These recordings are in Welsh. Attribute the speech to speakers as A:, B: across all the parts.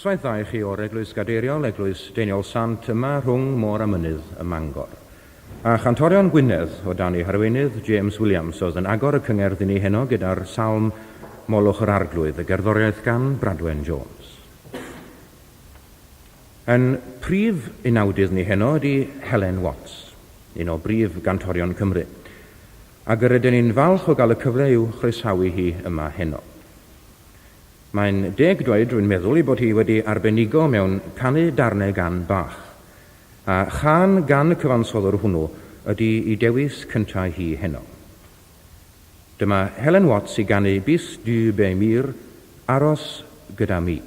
A: Noswaith dda i chi o'r Eglwys Gadeiriol, Eglwys Deiniol Sant yma rhwng môr a mynydd ym Mangor. A chantorion Gwynedd o dan eu harweinydd James Williams oedd yn agor y cyngerdd i ni heno gyda'r salm Molwch yr Arglwydd, y gerddoriaeth gan Bradwen Jones. Ein prif unawdydd ni heno ydy Helen Watts, un o brif gantorion Cymru. Ac yr ydyn ni'n falch o gael y cyfle i'w chroesawu hi yma heno. Mae'n deg dweud, rwy'n meddwl, ei bod hi wedi arbenigo mewn canu darnau gan Bach. A chân gan y cyfansoddwr hwnnw ydy i dewis cyntaf hi heno. Dyma Helen Watts i ganu Bys Du Be Mir, Aros Gyda Mi.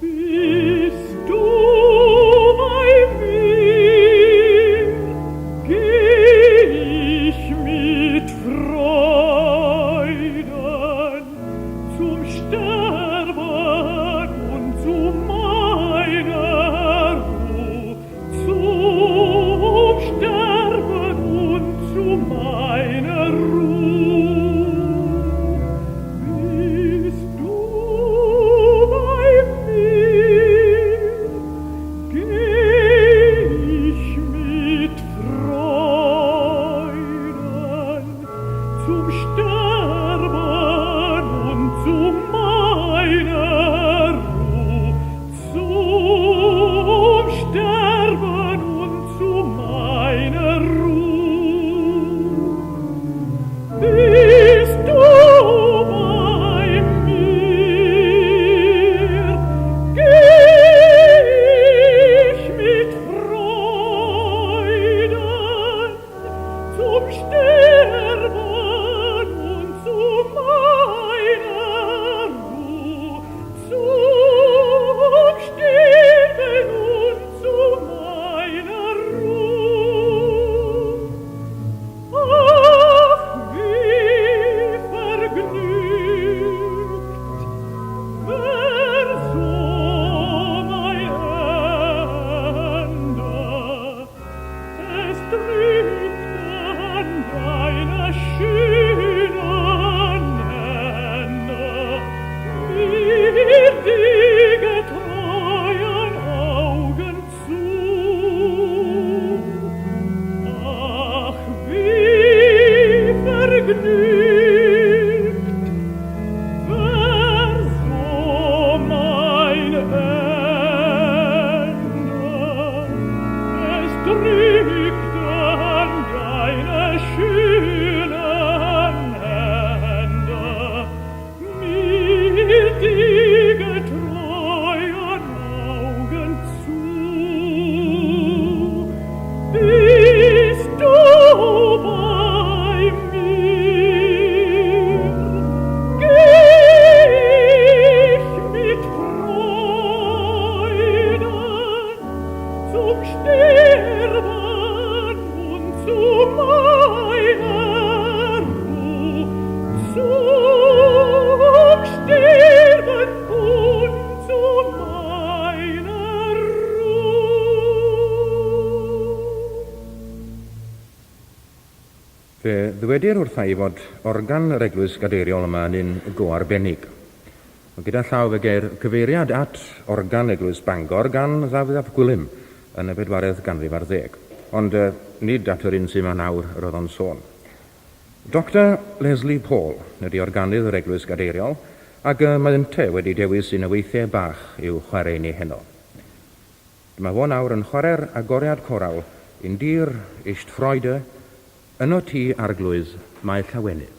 B: Bist du bei mir, geh ich mit Freuden zum Sterben und zu meiner Ruh, zum Sterben und zu meiner Ruh. Bist du bei mir, geh ich mit Freuden zum Sterben und zu meiner Ruh, zum Sterben und zu meiner Ruh. Bist du bei mir, geh ich mit Freuden zum Sterben und zu meiner Ruh, zum Sterben und zu meiner Ruh. Ach, wie vergnügt wär so mein Ende. Es drückt an deine schönen Hände, mir die getreuen Augen zu. Ach, wie vergnügt wär so mein Ende. Es drückt an deine schönen Hände, mir die getreuen Augen zu. Bist du bei mir, geh ich mit Freuden zum Sterben und zu meiner Ruh, zum Sterben und zu meiner Ruh.
A: Fe ddywedir wrtha i fod organ yr Eglwys Gadeiriol yma yn un go arbennig. Ond gyda llaw fe geir cyfeiriad at organ Eglwys Bangor gan Ddafydd ap Gwilym yn y bedwaredd ganrif ar ddeg. Ond nid at yr un sy yma nawr yr oedd o'n sôn. Doctor Leslie Paul ydy organydd yr Eglwys Gadeiriol, ac mae ynte wedi dewis un o weithiau Bach i'w chwarae i ni heno. Dyma fo nawr yn chwarae'r agoriad corawl In dir ist Freude, Yno ti, Arglwydd, mae llawenydd.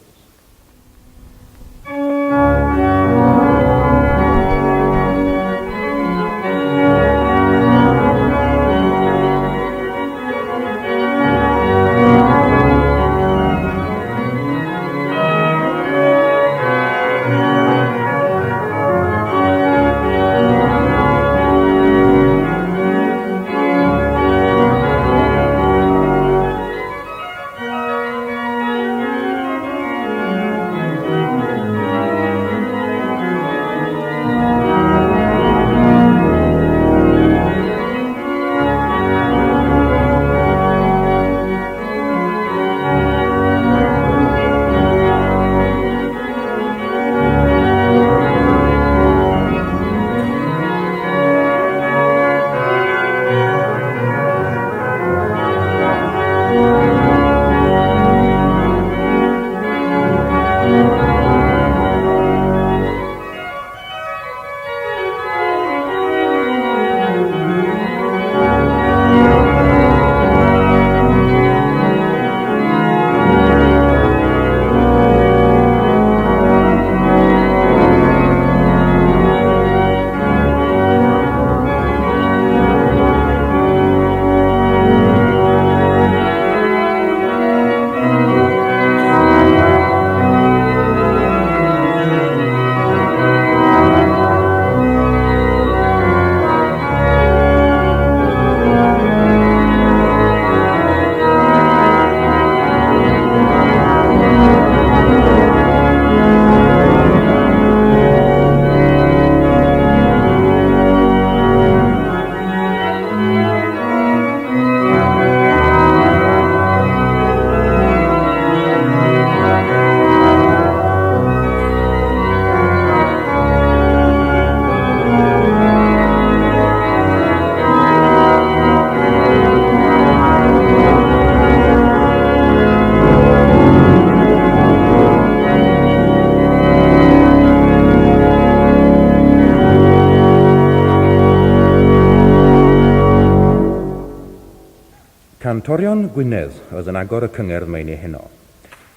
A: Cantorion Gwynedd oedd yn agor y cyngerdd 'ma i ni heno.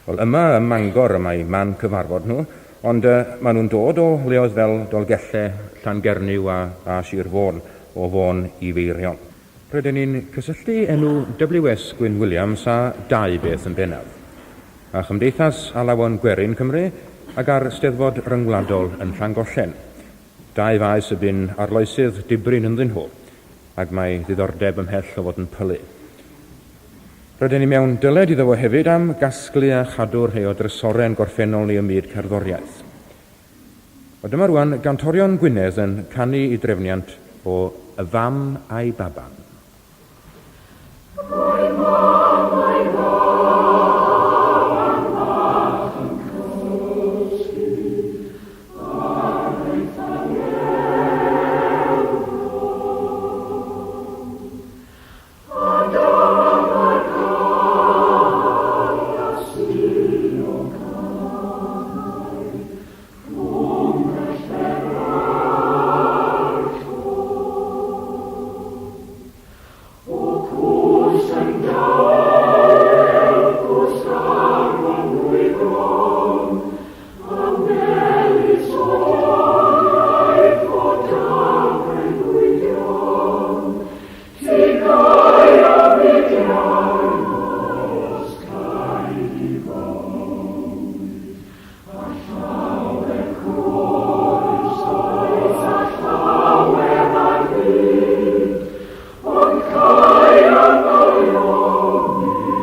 A: Wel, yma ym Mangor y mae man cyfarfod nhw, ond uh, maen nhw'n dod o leoedd fel Dolgellau, Llangernyw a, a Sir Fôn, o Fôn i Feirion. Rydyn ni'n cysylltu enw WS Gwyn Williams â dau beth yn bennaf, â Chymdeithas Alawon Gwerin Cymru ac â'r Steddfod Ryngwladol yn Llangollen. Dau faes y bu'n arloesydd dibrin ynddyn nhw, ac mae ddiddordeb ymhell o fod yn pylu. Rydyn ni mewn dyled iddo fo hefyd am gasglu a chadw rhai o drysorau'n gorffennol ni ym myd cerddoriaeth. O dyma rwan gantorion Gwynedd yn canu i drefniant o Y Fam a'i Baban.
B: Roedd mam a'i baban bach yn cysgu ar ei thangerdd fron. A dyma'r gaeaf sy'n o ganau rhwng pellter a'r llon. O cwsg yn dawel, cwsg ar fy ngwybron, a melys odau fod dafreuddwydion, ti gaeaf fyd iau nos cau di fywyd, a llawer croes oes a llawer ar hyd, ond caeaf ddaioni fwy o hyd.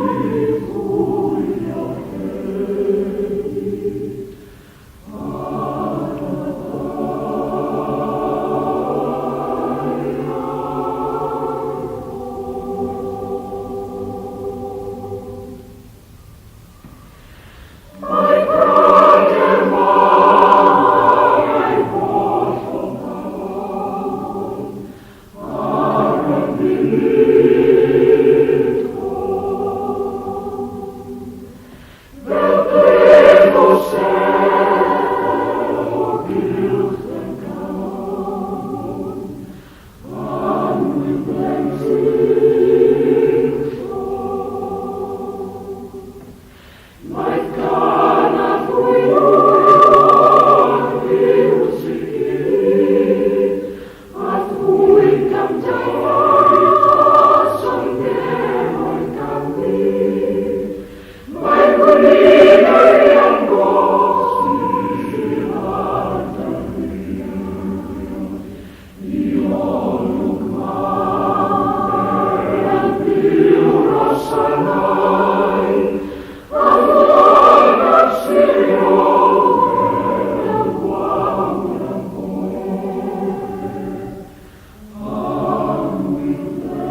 B: Ar y Mae pryder mam a'i holl ofalon ar y funud hon. Fel bleth o sêr o gylch y galon, annwyl blentyn llon. Mae'r gân a ddwylo ar fiwsig gudd, a ddwy gamdaith a sonderoedd ganddi. Mae'r gwnig arian goch sydd ar dy wyneb i olwg mam fel byw rhosanau, a ddod siriol fel gwawr y bore. Annwyl blentyn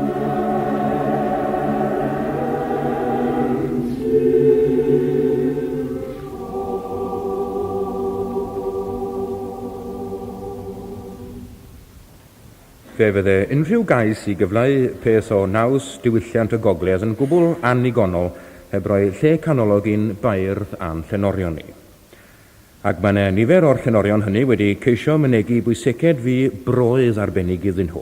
A: Fe fydde unrhyw gais i gyfleu peth o naws diwylliant y Gogledd yn gwbl annigonol heb roi lle canolog i'n beirdd a'n llenorion ni. Ac mae 'na nifer o'r llenorion hynny wedi ceisio mynegi bwysiced fu broedd arbennig iddyn nhw.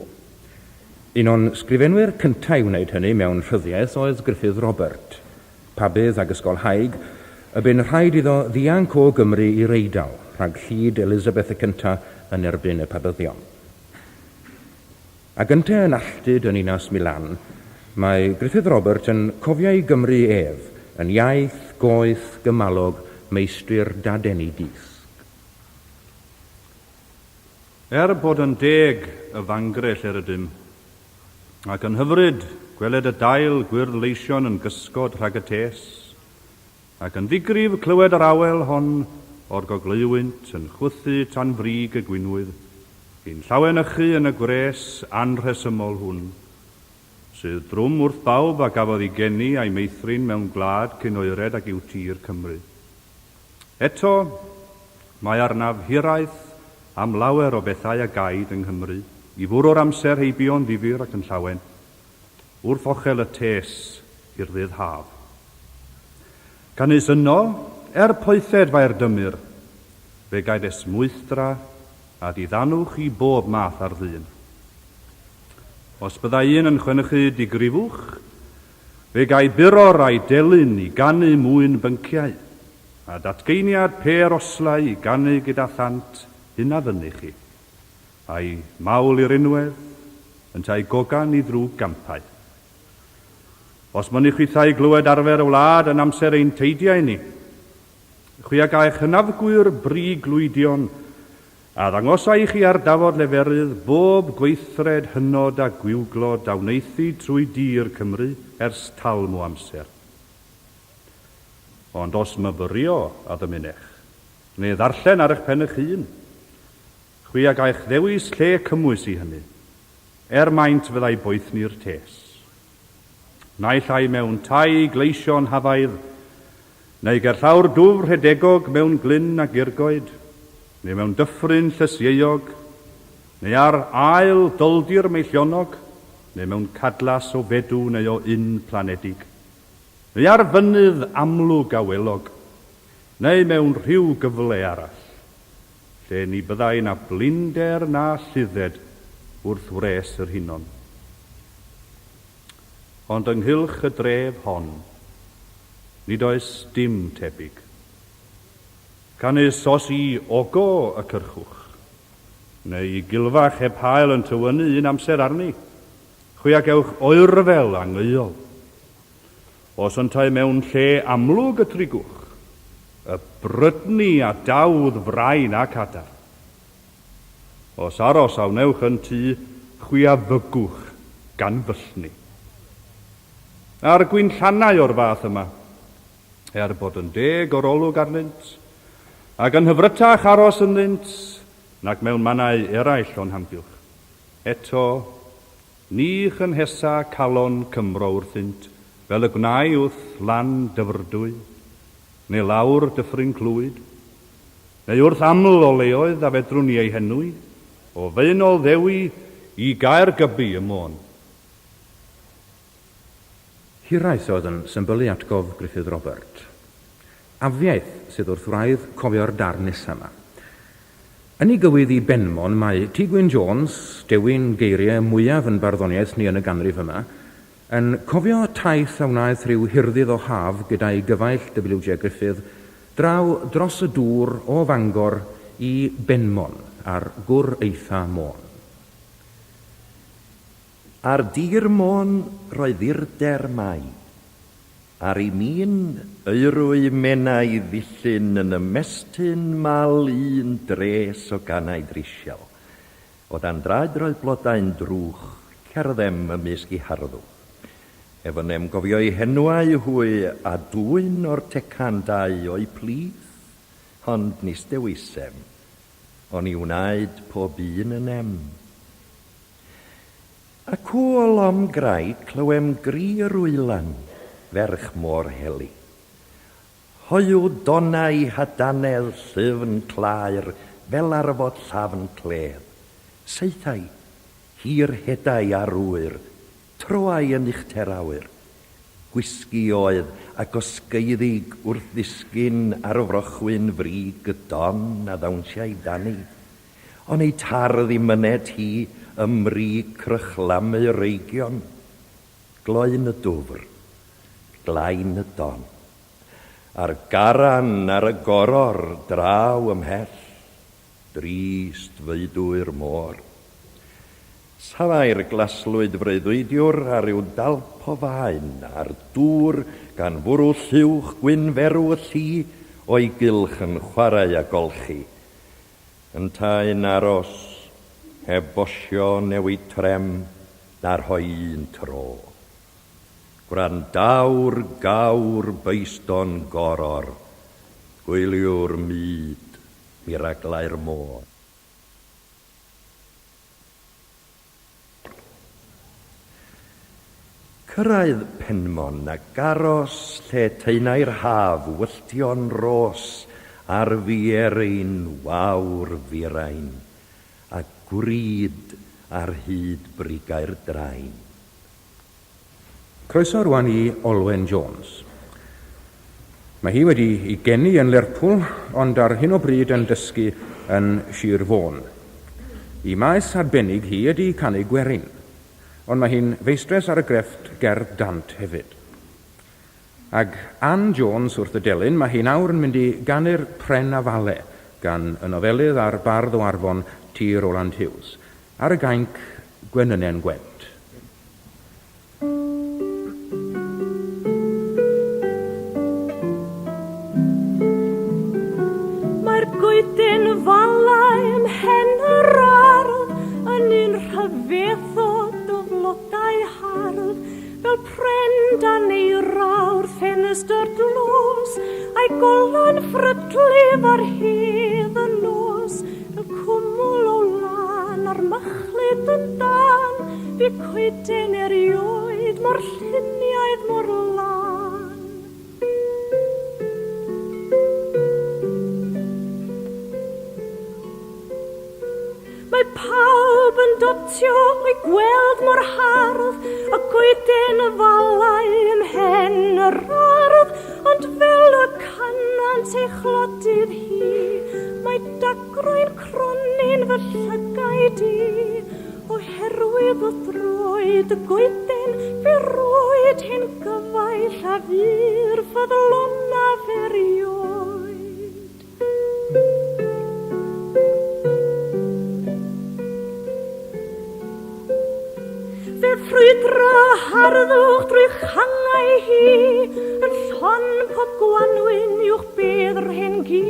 A: Un o'n sgrifenwyr cynta' i wneud hynny mewn rhyddiaith oedd Gruffydd Robert, pabydd ag ysgolhaig, y bu'n rhaid iddo ddianc o Gymru i'r Eidal rhag llid Elizabeth y Cynta' yn erbyn y Pabyddion. Ag ynte yn alltud yn ninas Milan, mae Gruffydd Robert yn cofio'i Gymru ef, yn iaith goeth gymalog meistri'r dadeni dysg.
C: Er bod yn deg y fangre lle'r ydym, ac yn hyfryd gweled y dail gwyrdd leision yn gysgod rhag y tes, ac yn ddigrif clywed yr awel hon o'r gogleuwynt yn chwythu tan frig y gwinwydd, I'n llawenychu yn y gwres anrhesymol hwn, sydd drwm wrth bawb a gafodd ei geni a'i meithrin mewn gwlad cyn oered ag yw tir Cymru. Eto, mae arnaf hiraeth am lawer o bethau a gaed yng Nghymru i fwrw'r amser heibio'n ddifyr ac yn llawen, wrth ochel y tes i'r ddydd haf. Canys yno, er poethed fae'r dymur, fe gaed esmwythdra a diddanwch i bob math ar ddyn. Os byddai un yn chwenychu digrifwch, Fe gai buror a'i delyn i ganu mwyn bynciau, a datgeiniad pêr oslau i ganu gyda thant hyn a fynych chi, a'i mawl i'r unwedd, yntau gogan i ddrwg gampau. Os mynych chwithau glywed arfer y wlad yn amser ein teidiau ni, chwi a gaech hynafgwyr brig lwydion, a ddangosai i chi ar dafod leferydd bob gweithred hynod a gwiwglod a wnaethid trwy dir Cymru ers talm o amser. Ond os myfyrio a ddymunech, neu ddarllen ar eich pen eich hun, chwi a gaech ddewis lle cymwys i hynny, er maint fyddai boethni'r tes. Naill ai mewn tai gleision hafaidd, neu gerllaw'r dwfr rhedegog mewn glyn a gurgoed, neu mewn dyffryn llysieuog, neu ar ael doldir meillionog, neu mewn cadlas o fedw neu o un planedig, neu ar fynydd amlwg awelog, neu mewn rhyw gyfle arall, lle ni byddai na blinder na lludded wrth wres yr hinon. Ond ynghylch y dref hon, nid oes dim tebyg. Canys os i ogo y cyrchwch, neu i gilfach heb hael yn tywynnu un amser arni, chwi a gewch oerfel angeuol. Os yntau mewn lle amlwg y trigwch, y brydni a dawdd frain ac adar. Os aros a wnewch yn tŷ, chwi a fygwch gan fyllni. A'r gwinllanau o'r fath yma, er bod yn deg o'r olwg arnynt, ac yn hyfrytach aros ynddynt nag mewn mannau eraill o'n hamgylch, eto, ni chynhesa calon Cymro wrthynt fel y gwnai wrth lan Dyfrdwy, neu lawr Dyffryn Clwyd. Neu wrth aml o leoedd a fedrwn ni eu henwi, o Faenol Ddewi i Gaergybi ym Môn.
A: Hiraeth oedd yn symbylu atgof Gruffydd Robert. Afiaith sydd wrth wraidd cofio'r darn nesa 'ma. Yn ei gywydd i Benmon mae T Gwyn Jones, dewin geiriau mwyaf yn barddoniaeth ni yn y ganrif yma, yn cofio taith a wnaeth rhyw hirddydd o haf gyda'i gyfaill WJ Gruffydd draw dros y dŵr o Fangor i Benmon ar gwr eitha Môn.
D: Ar dir Môn roedd irder Mai. Ar ei min, eurwy Menai ddillyn yn ymestyn mal un dres o ganau drisial. O dan draed roedd blodau'n drwch, cerddem ymysg eu harddwch. Ef yn emgofio eu henwau hwy a dwyn o'r tecan dau o'u plith, ond nis dewisem, oni wnaed pob un yn em. Acw o lom graig clywem gri yr wylan, ferch môr heli. Hoyw donnau hadanedd llyfn claer fel arfod llafn cledd. Saethai, hir hedai ar wyr, troai yn uchder awyr. Gwisgi oedd a gosgeiddig wrth ddisgyn ar frochwyn frig y don a ddawnsiai dani. Oni tardd i myned hi ym mrig crychlamu reigion? Gloyn y dwfr, glain y don. A'r garan ar y goror draw ymhell, drist feudwy'r môr. Safai'r glaslwyd freuddwydiwr ar ryw dalp o faen a'r dŵr gan fwrw lluwch gwyn ferw y lli o'i gylch yn chwarae a golchi. Yntau'n aros, heb bosio newid trem na rhoi un tro. Gwrandawr gawr Byston goror, gwyliwr mud miraglau'r môr. Cyrraedd Penmon ac aros lle taenai'r haf wylltion ros ar fierin wawr firain a gwrid ar hyd brigau'r drain.
A: Croeso rwan i Olwen Jones. Mae hi wedi ei geni yn Lerpwl ond ar hyn o bryd yn dysgu yn Sir Fôn. Y maes arbennig hi ydy canu gwerin, ond mae hi'n feistres ar y grefft gerdd dant hefyd. Ag Ann Jones wrth y delyn, mae hi nawr yn mynd i ganu'r Pren Afale gan y nofelydd a'r bardd o Arfon, T. Roland Hughes, ar y gainc Gwenynen Gwent.
B: Mae'r goeden falau ym mhen yr ardd yn un rhyfeddod o flodau hardd, fel pren dan eira wrth ffenestr dlws, a'i golau'n ffrydlif ar hedd y nos, fel cwmwl o lan a'r machlud yn dân, fu coeden erioed mor lluniaidd mor lân. Mae pawb yn dotio o'i gweld mor hardd, y goeden afalau ym mhen yr ardd, ond fel y canant ei chlodydd hi, mae dagrau'n cronni'n fy llygaid i. Oherwydd wrth droed y goeden fe roed hen gyfaill a fu'r ffyddlonaf erioed. Fe ffrwydra harddwch drwy changau hi, yn llon pob gwanwyn uwch bedd yr hen gi,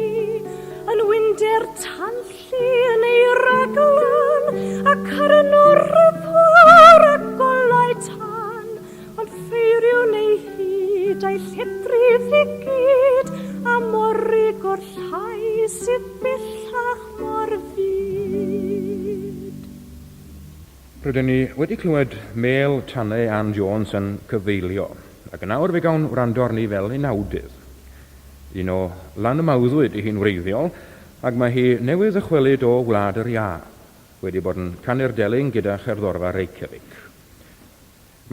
B: yn wynder tanllu yn ei raglan, ac ar y norddwr a golau tân, Ond ffeiriwn ei hyd a'i lledrith i gyd, a morig o'r llai sydd bellach mor fud.
A: Rydyn ni wedi clywed Mêl Tanau Ann Jones yn cyfeilio, ac yn awr fe gawn wrando arni fel unawdydd. Un o Lanymawddwy 'di hi'n wreiddiol, ac mae hi newydd ddychwelyd o Wlad yr Iâ, wedi bod yn canu'r delyn gyda Cherddorfa Reykjavik.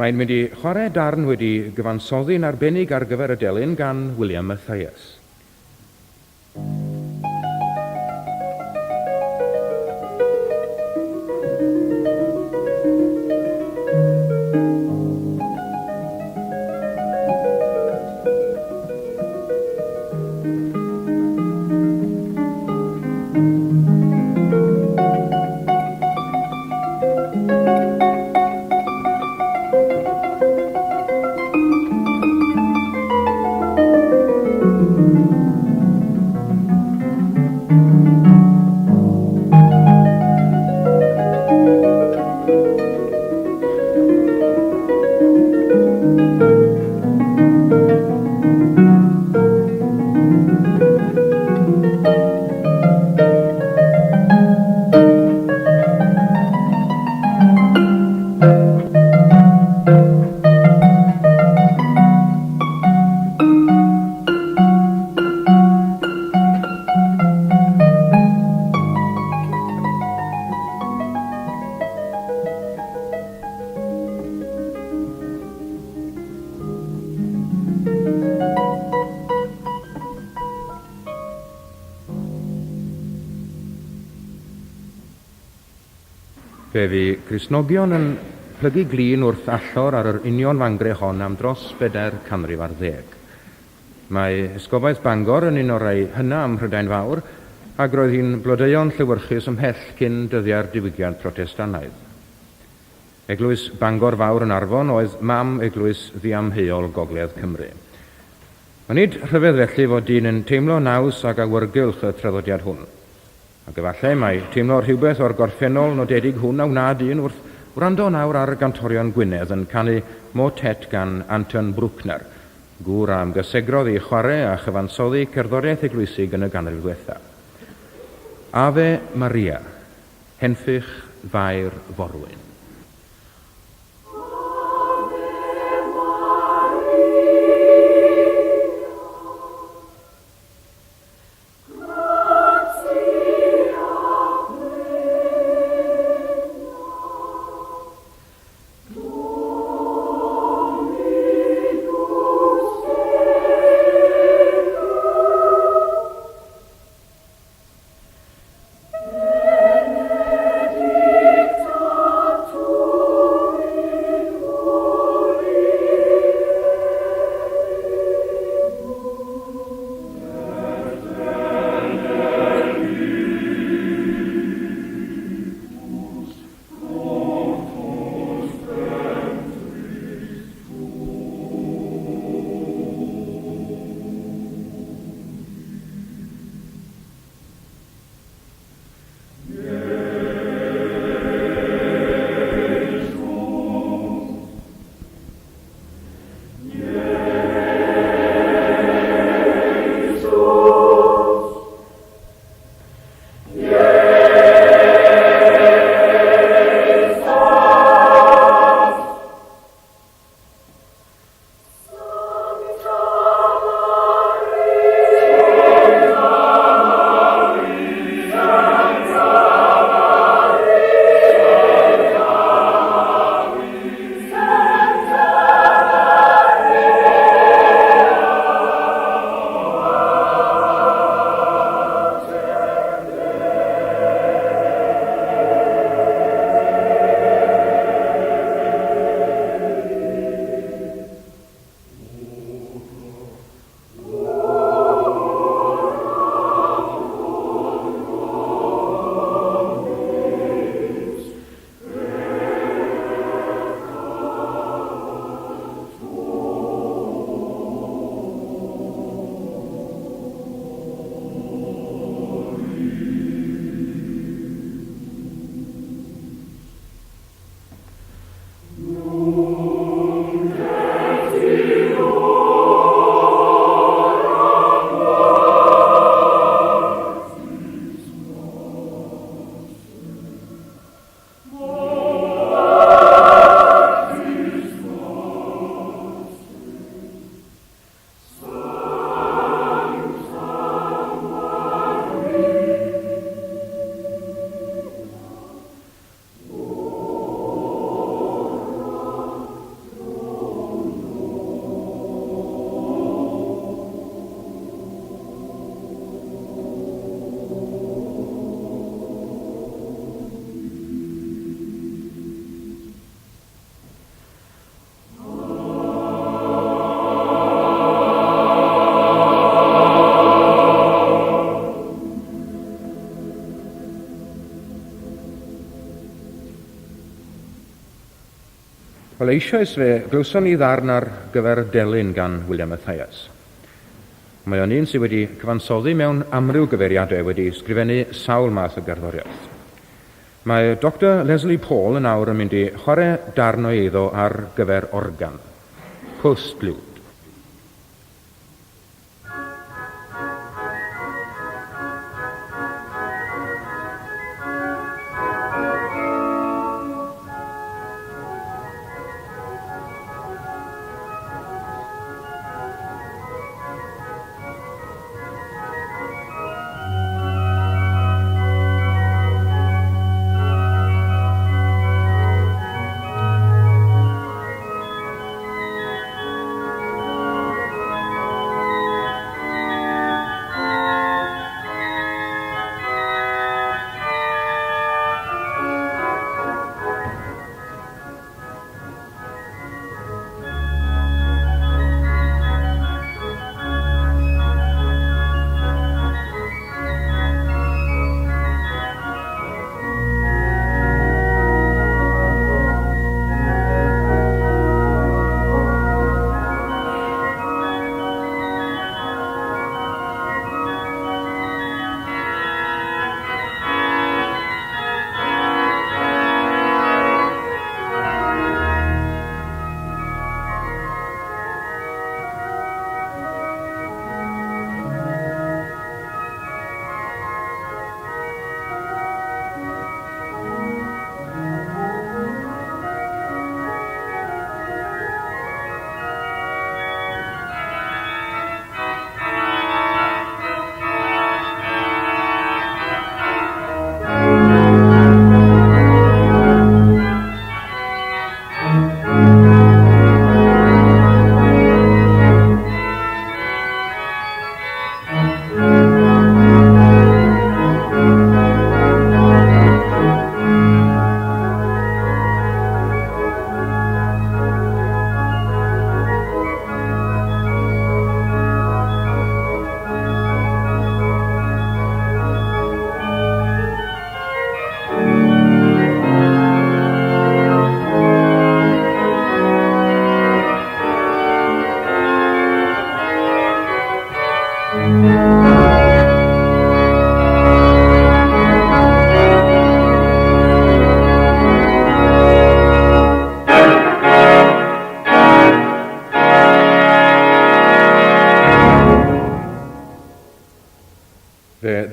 A: Mae'n mynd i chwarae darn wedi gyfansoddi'n arbennig ar gyfer y delyn gan William Mathias. Fe fu Cristnogion yn plygu glin wrth allor ar yr union fangre hon am dros bedair canrif ar ddeg. Mae Esgobaeth Bangor yn un o'r rhai hyna ym Mhrydain Fawr, ac roedd hi'n blodeuo'n llewyrchus ymhell cyn dyddiau'r Diwygiad Protestannaidd. Eglwys Bangor Fawr yn Arfon oedd mam eglwys ddiamheuol Gogledd Cymru. Ond nid rhyfedd felly fod dyn yn teimlo naws ac awyrgylch y traddodiad hwn. Ac efallai mai teimlo rhywbeth o'r gorffennol nodedig hwn a wna dyn wrth wrando nawr ar gantorion Gwynedd yn canu motet gan Anton Bruckner, gŵr a ymgysegrodd i chwarae a chyfansoddi cerddoriaeth eglwysig yn y ganrif ddiwetha. Ave Maria. Henffych Fair Forwyn.
B: Ave Maria. Gratia plena, Dominus tecum. Benedicta tu.
A: Wel, eisoes fe glywson ni ddarn ar gyfer delyn gan William Mathias. Mae o'n un sydd wedi cyfansoddi mewn amryw gyfeiriadau wedi sgrifennu sawl math o gerddoriaeth. Mae Dr Leslie Paul yn awr yn mynd i chwarae darn o'i eiddo ar gyfer organ. Postlude.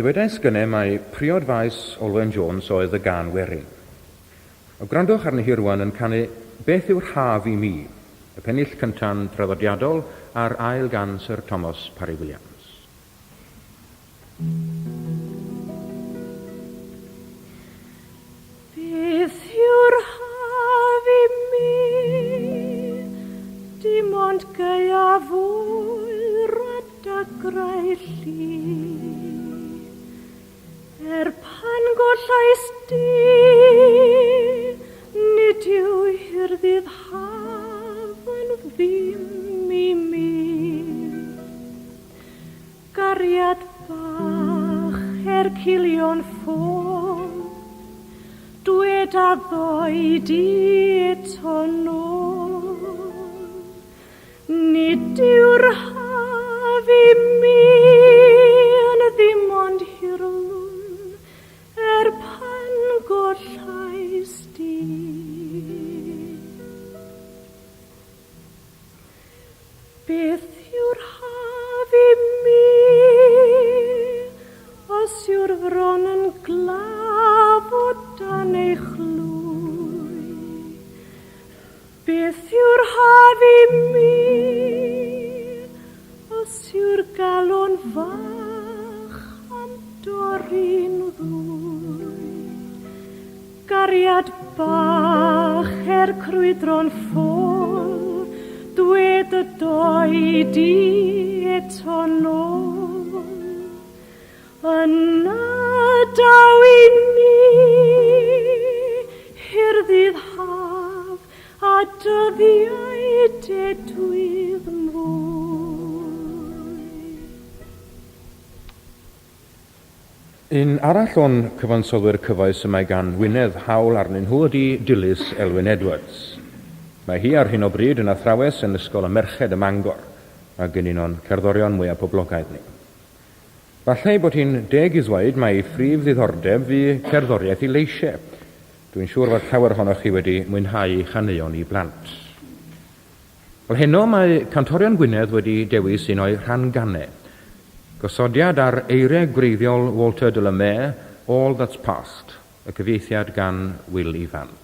A: Dywedais gynne mai priod faes Olwen Jones oedd y gân werin. A gwrandwch arni hi rwan yn canu Beth yw'r haf i mi? y pennill cynta'n draddodiadol a'r ail gan Syr Tomos Parry Williams.
B: Beth yw'r haf i mi? Dim ond gaeaf oer a dagrau lli. Er pan gollais di, nid yw hirddydd haf yn ddim i mi. Gariad bach er cilio'n ffôl, dwed a ddoi di eto nôl. Nid yw'r haf i mi yn ddim ond hirlun er pan gollais di. Beth yw'r haf i mi os yw'r fron yn glaf o dan ei chlwy? Beth yw'r haf i mi os yw'r galon fach am dorri'n ddwy? Gariad bach er crwydro'n ffôl, dwed y doi di eto nôl. Yna daw i ni hirddydd haf a dyddiau dedwydd mwy.
A: Un arall o'n cyfansoddwyr cyfoes y mae gan Wynedd hawl arnyn nhw ydy Dilys Elwyn Edwards. Mae hi ar hyn o bryd yn athrawes yn Ysgol y Merched ym Mangor, ac yn un o'n cerddorion mwyaf poblogaidd ni. Falle ei bod hi'n deg i ddweud mai phrif ddiddordeb fu cerddoriaeth i leisiau. Dwi'n siŵr fod llawer ohonoch chi wedi mwynhau ei chaneuon i blant. Wel heno mae Cantorion Gwynedd wedi dewis un o'i rhan-ganau. Gosodiad ar eiriau gwreiddiol Walter de la Mare, All That's Past, y cyfieithiad gan Wil Ifan.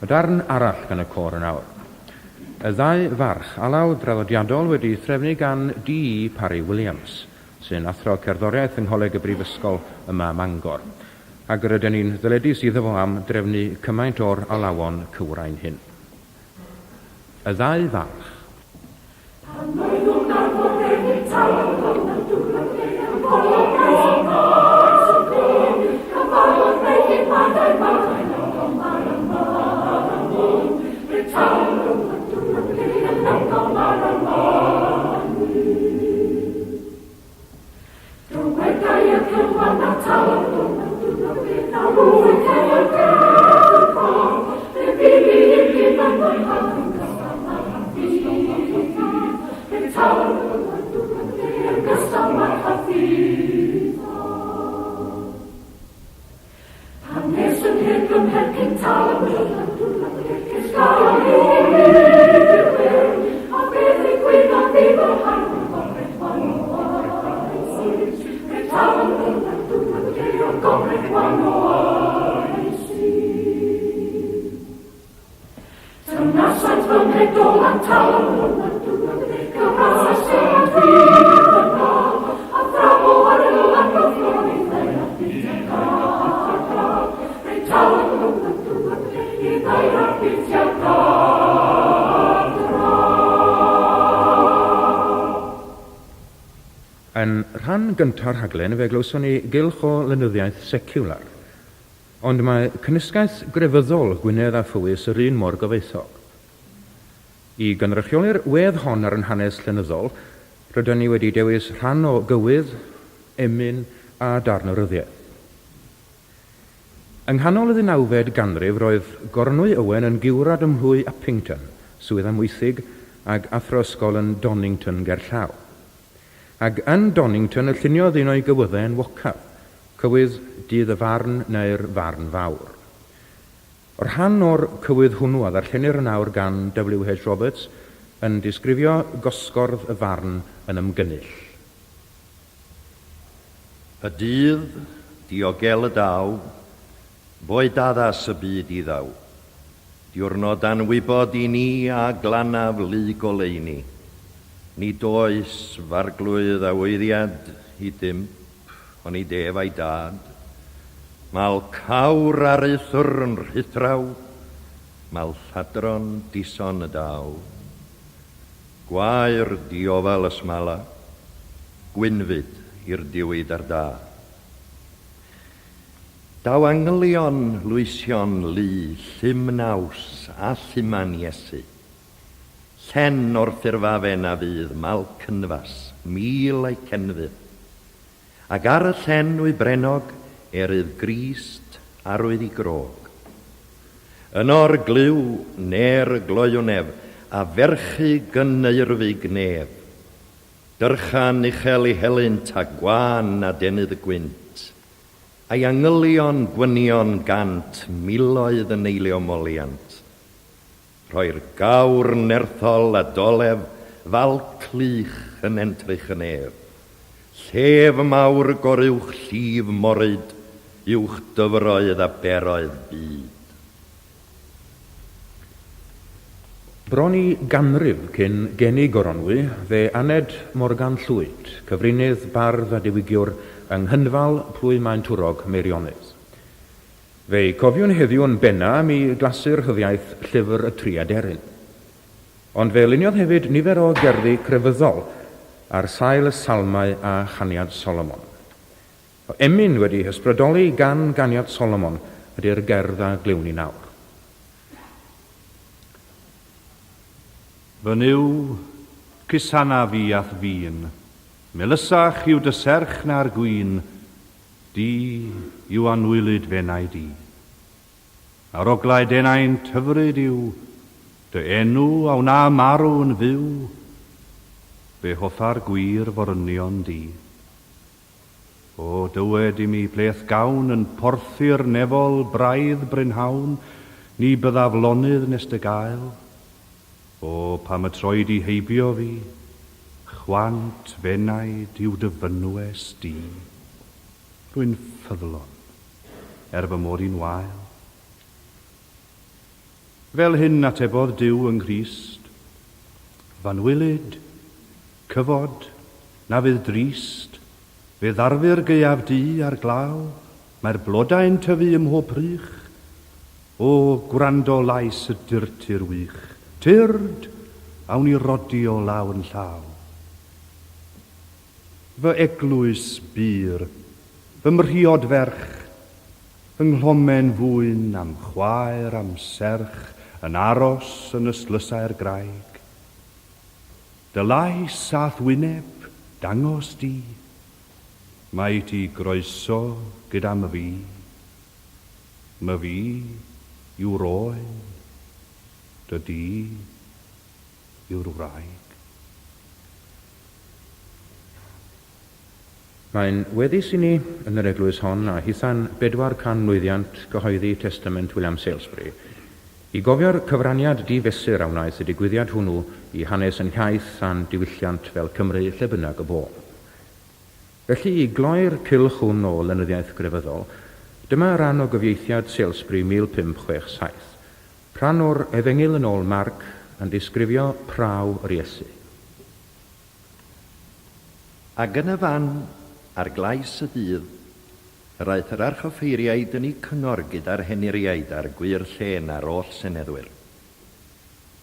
A: Y darn arall gan y côr yn awr. Y ddau farch, alaw draddodiadol wedi'i threfnu gan DE Parry Williams, sy'n athro cerddoriaeth yng Ngholeg y Brifysgol yma ym Mangor, ac yr ydyn ni'n ddyledus iddo fo am drefnu cymaint o'r alawon cywrain hyn. Y ddau farch.
B: Pan oeddwn ar fod gennym tawel pan y dŵr yn eang golygais y maes y gwn Cyfarfod megin madau madau o mar y mar y mwn Ryd tawel rhwng y dŵr yn eang o mar y mar Dywedai y cylwan a tawel rhwng y dŵr yn eang o mar y mar Fe fydd i ddim yn mwy Dynasant fy mhedol a tawel rhwng y dŵr, cyfrasais yn fydd yn ôl, a thramw ar y lan gyffro i ddaear byd y gardd. Rhaid tawel rhwng y dŵr, i ddaear byd y gardd.
A: Yn rhan gynta'r rhaglen fe glywson ni gylch o lenyddiaeth seciwlar. Ond mae cynysgaeth grefyddol Gwynedd a Phowys yr un mor gyfoethog. I gynrychioli'r wedd hon ar yn hanes llenyddol, rydyn ni wedi dewis rhan o gywydd, emyn a darn o ryddiaith. Yng nghanol y ddeunawfed ganrif roedd Goronwy Owen yn giwrad ym mhlwy Uppington, Swydd Amwythig, ag athro ysgol yn Donnington gerllaw. Ac yn Donnington y lluniodd un o'i gywyddau enwocaf, Cywydd Dydd y Farn neu'r Farn Fawr. Rhan o'r cywydd hwnnw a ddarllenir yn awr gan WH Roberts yn disgrifio gosgordd y farn yn ymgynnull.
D: Y dydd diogel y daw, boed addas y byd i ddaw. Diwrnod anwybod i ni a glanaf lu goleuni. Nid oes f'arglwydd awydddiad i dymp, onid ef a'i dad. Mal cawr ar uthr yn rhuthraw, mal lladron dison y daw. Gwae'r diofal ysmala, gwynfyd i'r diwyd a'r da. Daw angylion lwysion lu llym naws a lluman Iesu. Llen o'r ffurfafen a fydd mal cynfas, mil a'i cenfydd. Ac ar y llen wybrennog erydd Grist arwydd i grog. Yno'r glyw ner y gloywnef a ferchu gyneurfig nef. Dyrchan uchel i helynt a gwan adenydd y gwynt. A'i angylion gwynion gant miloedd yn eilio moliant. Rhoi'r gawr nerthol a dolef fal clych yn entrych y nef. Llef mawr goruwch llif moryd uwch dyfroedd a beroedd byd.
A: Bron i ganrif cyn geni Goronwy, fe aned Morgan Llwyd, cyfrinydd, bardd a diwygiwr yng Nghynfal, plwy Maentwrog, Meirionnydd. Fe'i cofiwn heddiw'n benna am ei glasur rhyddiaith Llyfr y Tri Aderyn. Ond fe luniodd hefyd nifer o gerddi crefyddol ar sail y Salmau a Chaniad Solomon. Emyn wedi hysbrydoli gan Ganiad Solomon ydy'r gerdd a glywn ni nawr.
C: Fy Nuw, cusana fi a'th fin, Melysach yw dy serch na'r gwin, Di yw anwylyd f'enaid i. Aroglau d'enaint hyfryd yw, Dy enw a wna marw yn fyw, Fe hoffa'r gwir forynion di. O, dywed i mi pleth gawn yn porthi'r nefol braidd brynhawn, ni byddaf lonydd nes dy gael. O, pam y troi di heibio fi, chwant f'enaid yw dy fynwes di. Rwy'n ffyddlon, er fy mod i'n wael. Fel hyn atebodd Duw yng Nghrist, F'anwylyd, cyfod, na fydd drist, fe ddarfu'r gaeaf du a'r glaw, mae'r blodau'n tyfu ym mhob prych. O, gwrando lais y durtur wych, tyrd, awn i rodio law yn llaw. Fy eglwys bur, fy mhriod ferch, fy nghlomen fwyn a'm chwaer a'm serch yn aros yn ystlysau'r graig. Dy lais a'th wyneb, dangos di, mae ti groeso gyda myfi. Myfi yw'r oen, dy di yw'r wraig.
A: Mae'n weddus i ni yn yr eglwys hon, a hitha'n bedwar can mlwyddiant gyhoeddi Testament William Salesbury, i gofio'r cyfraniad di-fesur a wnaeth y digwyddiad hwnnw i hanes ein hiaith a'n diwylliant fel Cymry lle bynnag y bo. Felly, i gloi'r cylch hwn o lenyddiaeth grefyddol, dyma ran o gyfieithiad Salesbury 1567, rhan o'r Efengyl yn ôl Marc yn disgrifio praw yr Iesu.
D: Ac yn y fan, ar glais y dydd, yr aeth yr archoffeiriaid yn eu cyngor gyda'r henuriaid a'r gwŷr llên a'r oll seneddwyr.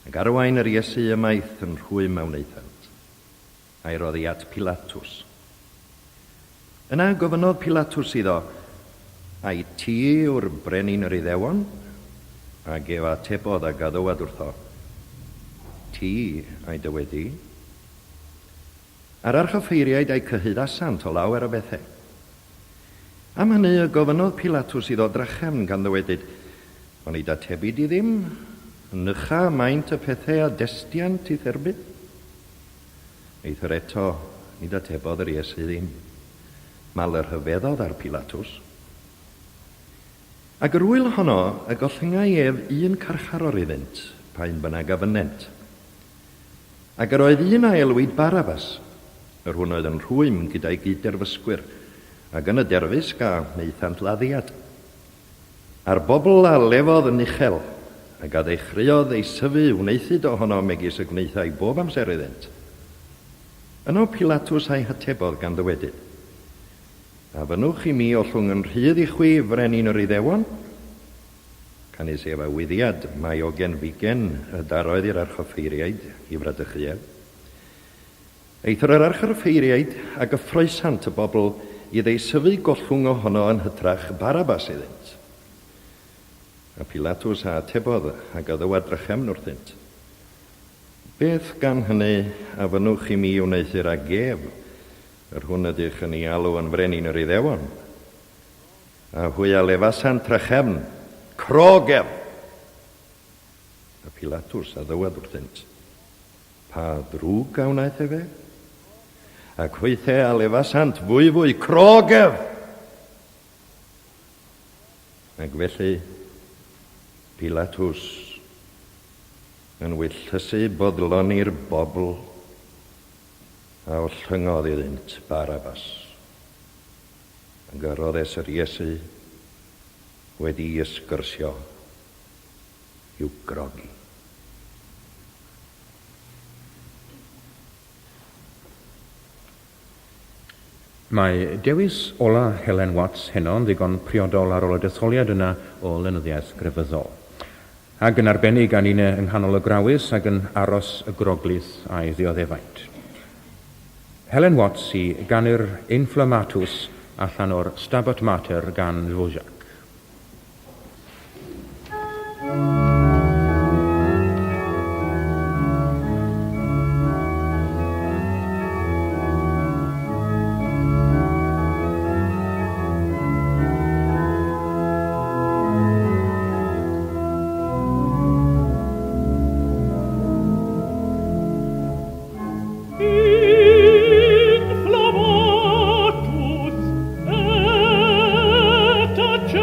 D: Ac arwain yr Iesu ymaith yn rhwym a wnaethant, a'i roddi at Pilatus. Yna gofynnodd Pilatus iddo, Ai ti yw'r brenin yr Iddewon? Ac ef a atebodd ac a ddywed wrtho, Ti a'i dywedi. A'r archoffeiriaid a'i cyhuddasant o lawer o bethau. Am hynny y gofynnodd Pilatus iddo drachefn, gan ddywedyd, Onid atebi di ddim? Nycha maint y pethau a destiant i'th erbyn? Eithr eto, nid atebodd yr Iesu ddim. Mal y rhyfeddodd ar Pilatus. Ac yr ŵyl honno y gollyngai ef un carcharor iddynt, pa un bynnag a fynnent. Ac yr oedd un a elwid Barabbas, yr hwn oedd yn rhwym gyda'i gyd-derfysgwyr, ac yn y derfysg a wnaethant laddiad. A'r bobl a lefodd yn uchel, ac a ddechreuodd ei syfu wneuthud ohono megis y gwnaethai bob amser iddynt. Yno Pilatus a'i hatebodd gan ddywedyd, A fynnwch i mi ollwng yn rhydd i chwi, frenin yr Iddewon? Canys ef a wyddiad mai o genfigen y daroedd i'r archoffeiriaid i fradychu ef. Eithr yr archoffeiriaid a gyffroesant y bobl i ddeisyfu gollwng ohono yn hytrach Barabbas iddynt. A Pilatus a atebodd ac a ddywed drachefn wrthynt, Beth gan hynny a fynnwch i mi wneuthur ag ef, yr hwn ydych yn ei alw yn frenin yr Iddewon? A hwy a lefasant drachefn, Crog ef! A Pilatus a ddywed wrthynt, Pa ddrwg a wnaeth efe? Ac hwythe a lefasant fwyfwy, Crog ef! Ac felly Pilatus yn wyllysu boddloni'r bobl a ollyngodd iddynt Barabbas, a gyrroddes yr Iesu wedi'i ysgyrsio i'w grogi.
A: Mae dewis ola Helen Watts heno yn ddigon priodol ar ôl y detholiad yna o lenyddiaeth grefyddol. Ac yn arbennig gan une yng nghanol y grawys ag yn aros y groglith a'i ddioddefaint. Helen Watts i ganu'r Inflammatus allan o'r Stabat Mater gan Dvořák.
B: Inflammatus et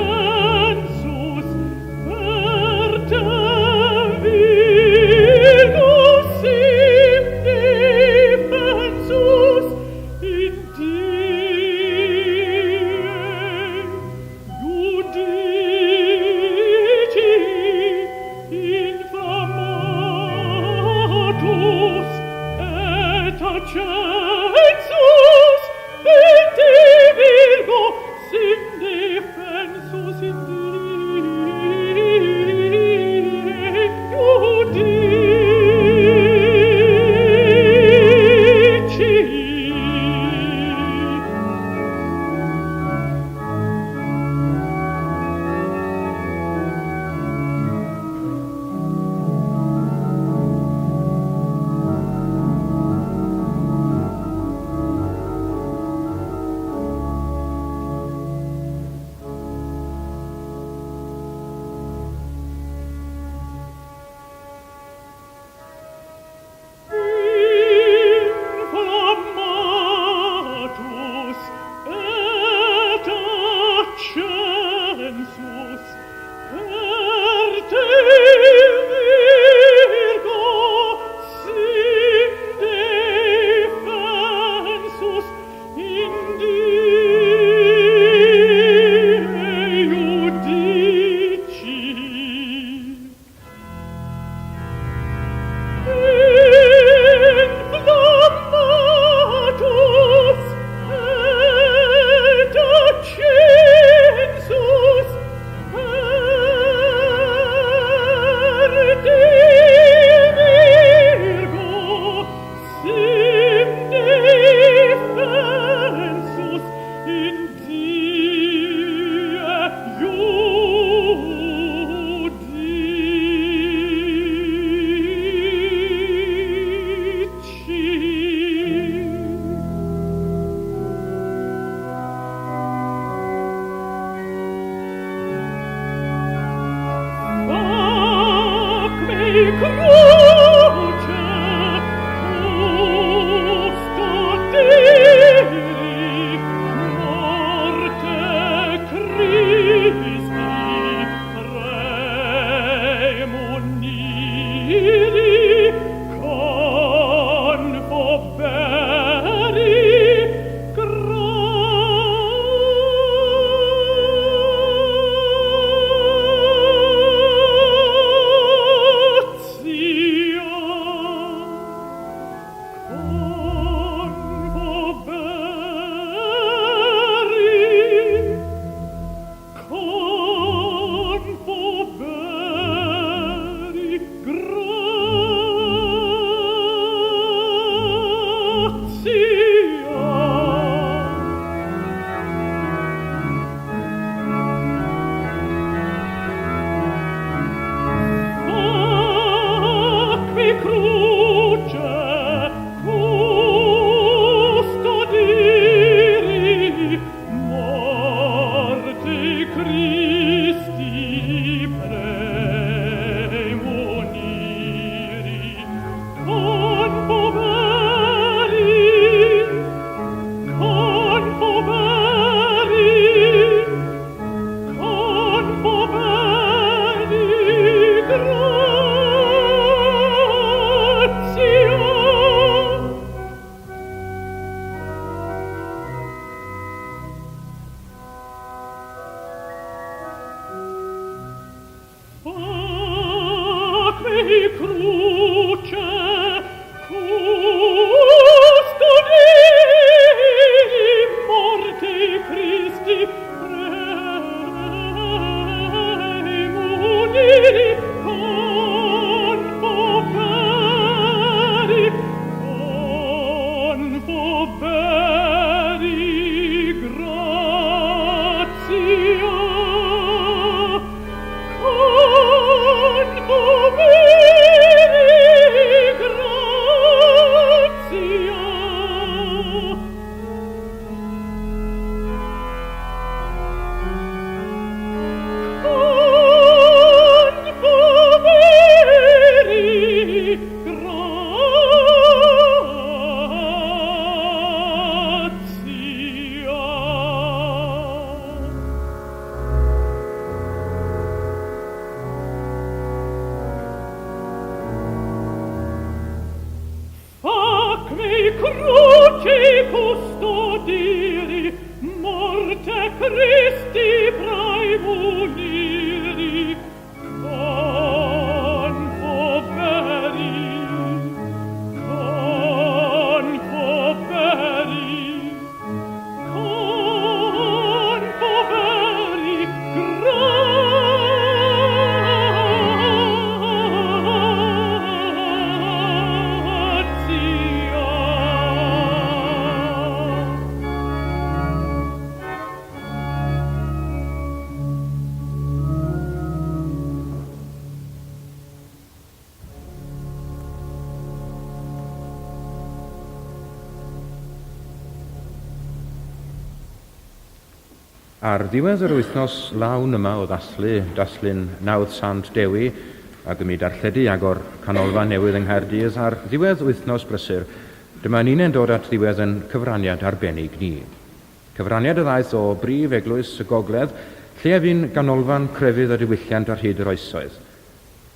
A: Ar ddiwedd yr wythnos lawn yma o ddathlu, dathlu'n nawdd Sant Dewi, ac ym mi darlledu agor canolfan newydd yng Nghaerdydd ar ddiwedd wythnos brysur, dyma ni'n dod at ddiwedd yn cyfraniad arbennig ni. Cyfraniad y ddaeth o brif eglwys y Gogledd, lle a fu'n ganolfan crefydd a diwylliant ar hyd yr oesoedd.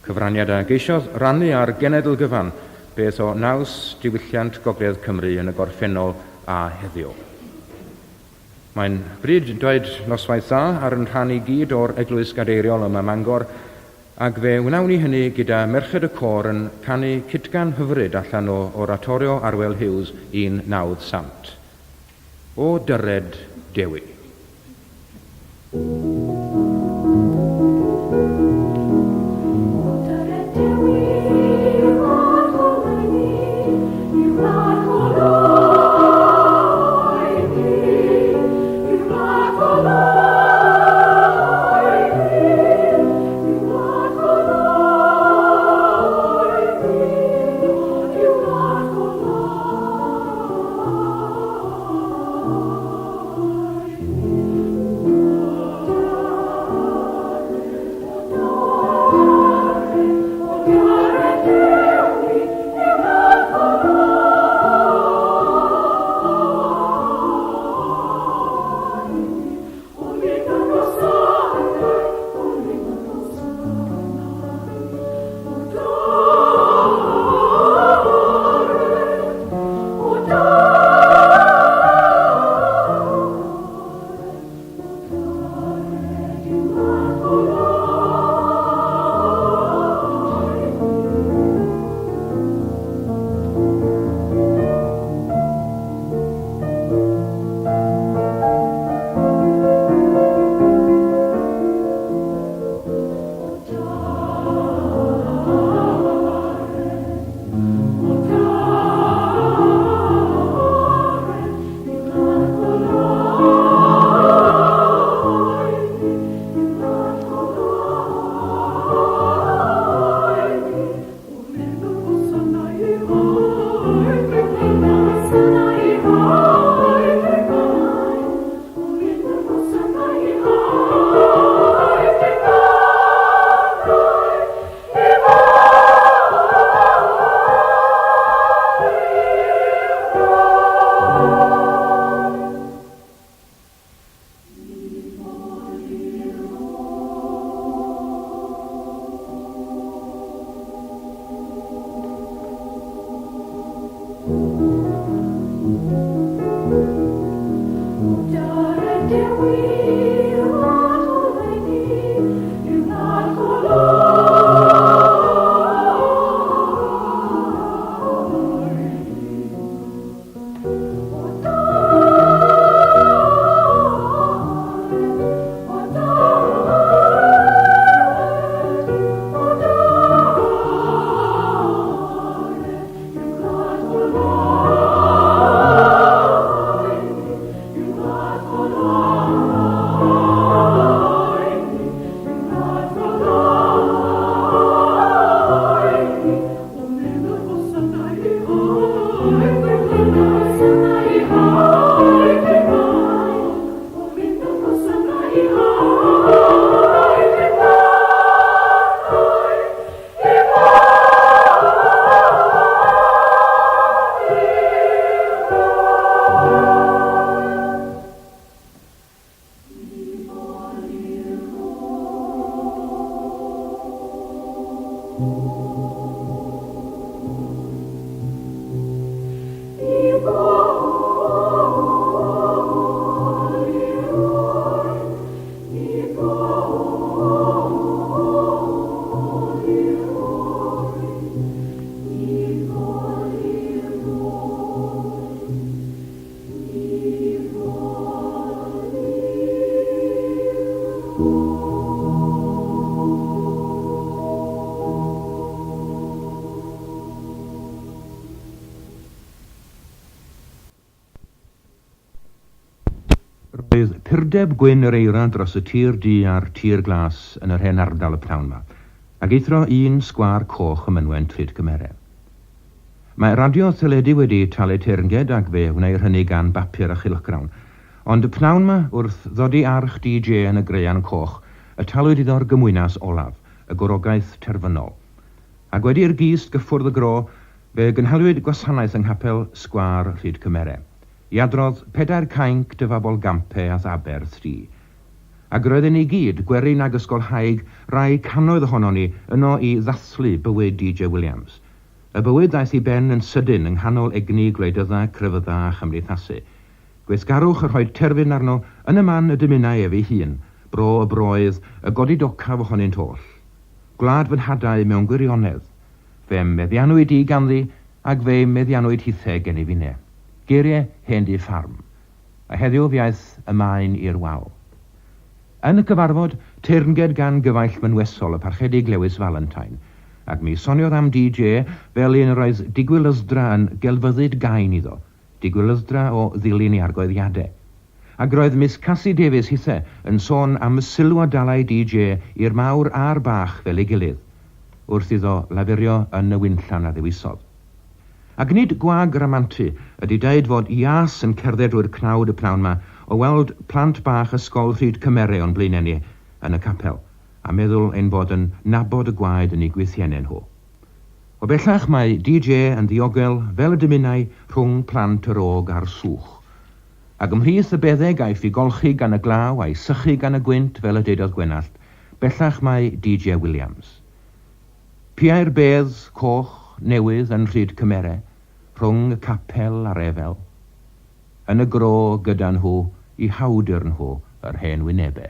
A: Cyfraniad a geisiodd rannu ar genedl gyfan beth o naws diwylliant Gogledd Cymru yn y gorffennol a heddiw. Mae'n bryd dweud noswaith dda ar yn rhan i gyd o'r Eglwys Gadeiriol yma Mangor, ac fe wnawn ni hynny gyda merched y côr yn canu cytgan hyfryd allan o oratorio Arwel Hughes Un Nawdd Sant. O Dyred Dewi. Roedd purdeb gwyn yr eira dros y tir du a'r tir glas yn yr hen ardal y pnawn 'ma, ac eithro un sgwâr coch ym mynwent Rhyd Cymere. Mae radio a theledu wedi talu teyrnged ac fe wneir hynny gan bapur a chylchgrawn. Ond y pnawn 'ma, wrth ddodi arch DJ yn y graean coch, y talwyd iddo'r gymwynas olaf, y gwrogaeth terfynol. Ac wedi i'r gist gyffwrdd y gro, fe gynhaliwyd gwasanaeth yng nghapel Sgwâr Rhyd Cymere, i adrodd pedair cainc dy fabolgampe a'th aberth di. Ac roedden ni gyd, gwerin ag ysgolhaig, rai cannoedd ohonon ni, yno i ddathlu bywyd DJ Williams. Y bywyd ddaeth i ben yn sydyn yng nghanol egni gwleidydda, crefydda a chymdeithasu. Gweithgarwch y rhoid terfyn arno yn y man y dymunai ef ei hun, bro y broedd, y godidocaf ohonynt oll. Gwlad fy nhadau mewn gwirionedd. Fe'm meddiannwyd i ganddi, ac fe'm meddiannwyd hithe gennyf inne. Geirie hen du ffarm. A heddiw fe aeth y maen i'r wal. Yn y cyfarfod, teyrnged gan gyfaill mynwesol y Parchedig Lewis Valentine, ac mi soniodd am DJ fel un yr oedd digwilydd-dra yn gelfyddyd gain iddo, digwilydd-dra o ddilyn ei argoeddiade. Ac roedd Miss Cassie Davies hithe yn sôn am y sylw a dalai DJ i'r mawr a'r bach fel ei gilydd, wrth iddo lafurio yn y winllan a ddewisodd. Ac nid gwag ramantu ydi deud fod ias yn cerdded drwy'r cnawd y pnawn 'ma o weld plant bach ysgol Rhyd Cymere o'n blaenau ni yn y capel, a meddwl ein bod yn nabod y gwaed yn eu gwythienne nhw. O bellach mae DJ yn ddiogel fel y dymunai rhwng plant yr og a'r swch. Ac ymhlith y bedde gaiff i golchi gan y glaw a'i sychu gan y gwynt fel y deudodd Gwenallt, bellach mae DJ Williams. Piau'r bedd coch newydd yn Rhyd Cymere, rhwng y capel a'r efel. Yn y gro gyda nhw i hawdur nhw yr hen wynebe.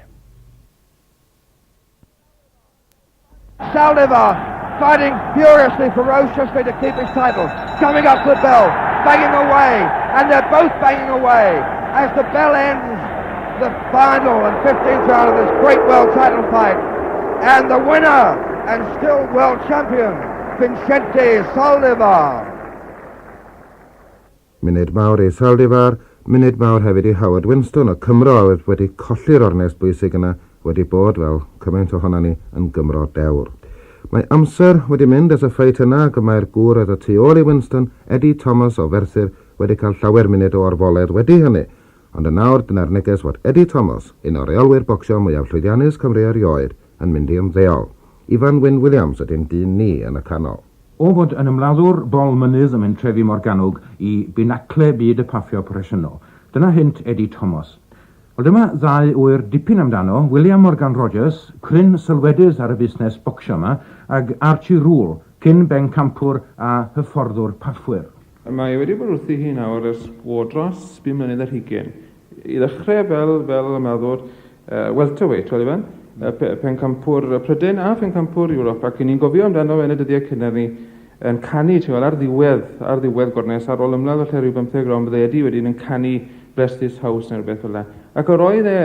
E: Saldivar fighting furiously, ferociously to keep his title. Coming up to the bell, banging away, and they're both banging away as the bell ends the final and 15th round of this great world title fight. And the winner and still world champion, Vincente Saldivar.
F: Munud mawr i Saldivar, munud mawr hefyd i Howard Winstone, y Cymro a oedd wedi colli'r ornest bwysig yna, wedi bod, fel cymaint ohonan ni, yn Gymro dewr. Mae amser wedi mynd ers y ffeit yna ac y mae'r gŵr oedd y tu ôl i Winston, Eddie Thomas o Ferthyr, wedi cael llawer munud o orfoledd wedi hynny. Ond yn awr, dyna'r neges fod Eddie Thomas, un o reolwyr bocsio mwyaf llwyddiannus Cymru erioed, yn mynd i ymddeol. Ifan Wyn Williams ydy'n dyn ni yn y canol.
A: O fod yn ymladdwr bol mynydd ym mhentrefi Morgannwg i binacle byd y paffio proffesiynol. Dyna hynt Eddie Thomas. Wel dyma ddau ŵyr dipyn amdano, William Morgan Rogers, cryn sylwedydd ar y busnes bocsio 'ma, ag Archie Rule, cyn bencampwr a hyfforddwr paffwyr.
G: Mae e wedi bod wrthi hi nawr ers, o, dros bum mlynedd ar hugain. I ddechrau fel, fel ymladdwr uh, welterweight, wel Ifan, uh, pencampwr Prydain a phencampwr Ewrop, ac ni'n gofio amdano fe yn y dyddiau cynnar ni yn canu, ti'n gweld, ar ddiwedd, ar ddiwedd gornes, ar ôl ymladd falle rhyw bymtheg rownd, bydde Eddie wedyn yn canu Bless This House neu rhywbeth fel 'na. Ac yr oedd e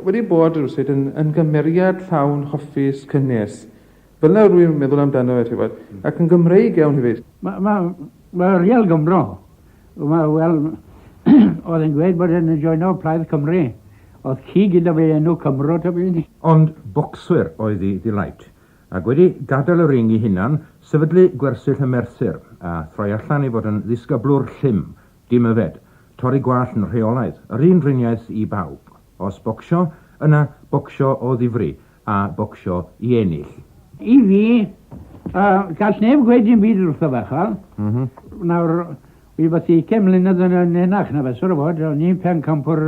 G: wedi bod rhywsut yn, yn gymeriad llawn hoffus, cynnes. Fel 'na rwy'n meddwl amdano fe, ti'n gwybod. Ac yn Gymreig iawn hefyd.
H: Mae, mae, mae real Gymro. Mae, wel, oedd e'n gweud bod e'n joino Plaid Cymru. Oedd ci gyda fe enw Cymro ta beth.
A: Ond bocswyr oedd ei delight, ac wedi gadael y ring ei hunan, sefydlu gwersyll ym Merthyr, a throi allan i fod yn ddisgyblwr llym, dim yfed, torri gwallt yn rheolaidd, yr un driniaeth i bawb. Os bocsio, yna bocsio o ddifri, a bocsio i ennill.
H: I fi, uh, gall neb gweud dim byd wrtho fe, chal. Mm -hmm. Nawr, wi fath 20 mlynedd yn yn enach na fe, siwr o fod, o'n i'n pencampwr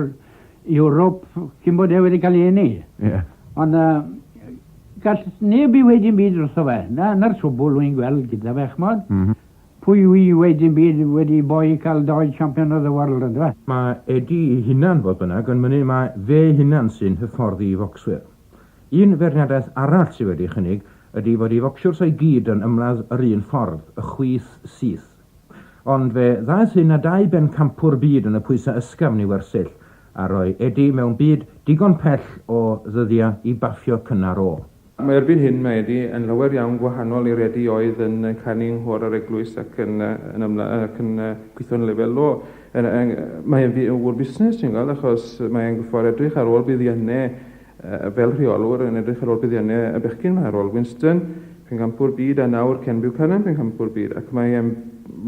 H: Ewrop cyn bod e wedi cael ei eni. Yeah. Ond uh, Gall neb i weud dim byd wrtho fe. Na, 'na'r trwbwl wy'n gweld gyda fe, ch'mod. Pwy yw i weud dim byd wedi i boi cael dou Champion of the World, yndyfe?
A: Mae Eddie ei hunan, fodd bynnag, yn mynnu mai fe ei hunan sy'n hyfforddi ei focswyr. Un feirniadaeth arall sydd wedi ei chynnig ydy fod ei focsiwrs o'i gyd yn ymladd yr un ffordd, y chwith syth. Ond fe ddaeth hyn â dau bencampwr byd yn y pwysau ysgafn i wersyll, a rhoi Eddie mewn byd digon pell o ddyddiau i baffio cynnar o.
G: Mae erbyn hyn mae Eddie yn lawer iawn gwahanol i'r Eddie oedd yn canu yng nghôr yr eglwys ac yn yn ymla- ac yn gweithio yn lefel lo. Yn yn mae e'n fu- yn ŵr busnes ti'n gweld achos mae e'n gorfod edrych ar ôl buddiannau fel rheolwr yn edrych ar ôl buddiannau y bechgyn 'ma ar ôl Winston, pencampwr byd a nawr Ken Buchanan pencampwr byd ac mae e'n